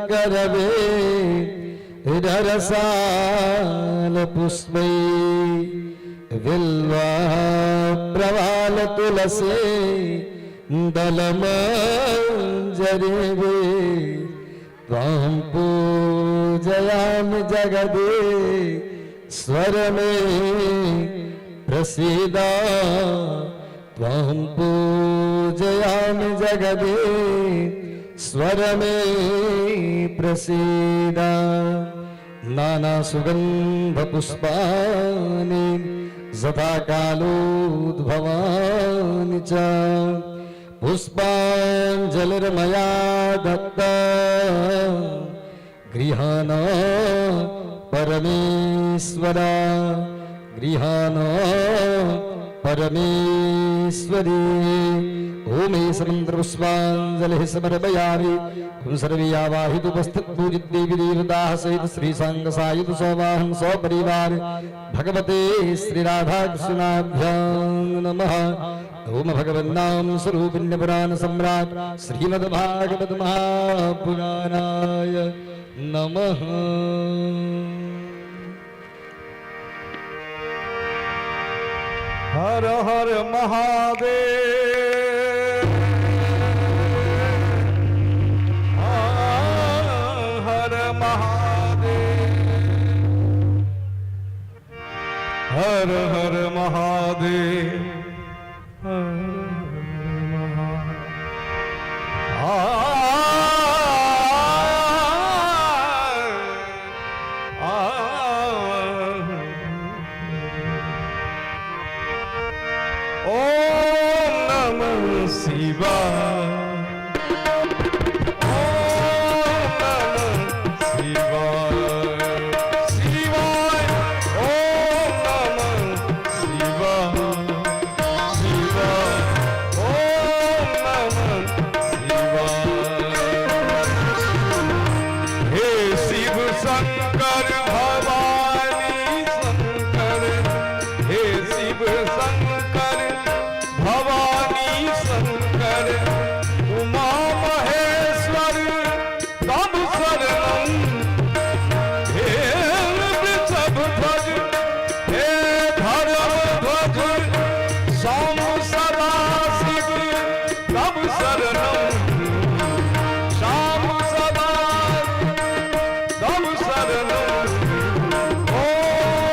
करवे ररसाल पुष्पै बिल्वा प्रवाल तुलसी दलमञ्जरे त्वां पूजयामि जगदे स्वरमे प्रसीद त्वां पूजयामि जगदे स्वरमे प्रसीद। नानासुगन्धपुष्पाणि यथा कालोद्भवानि च पुष्पाञ्जलिर्मया दत्ता गृहाण परमेश्वर गृहाण परमेश्वरी। ओम समन्त्रपुष्पाञ्जलिः समर्पयामि। ॐ सर्वे पूजित देवी देवताः सहित श्री साङ्ग सवाहन सपरिवार भगवते श्री राधा कृष्णाभ्यां नमः। ॐ भगवन्नाम स्वरूपिण्यपुराण सम्राट श्रीमद्भागवत महापुराणाय नमः।
हर हर महादेव हर महादेव हर हर महादेव ઓમ નમઃ શિવાય.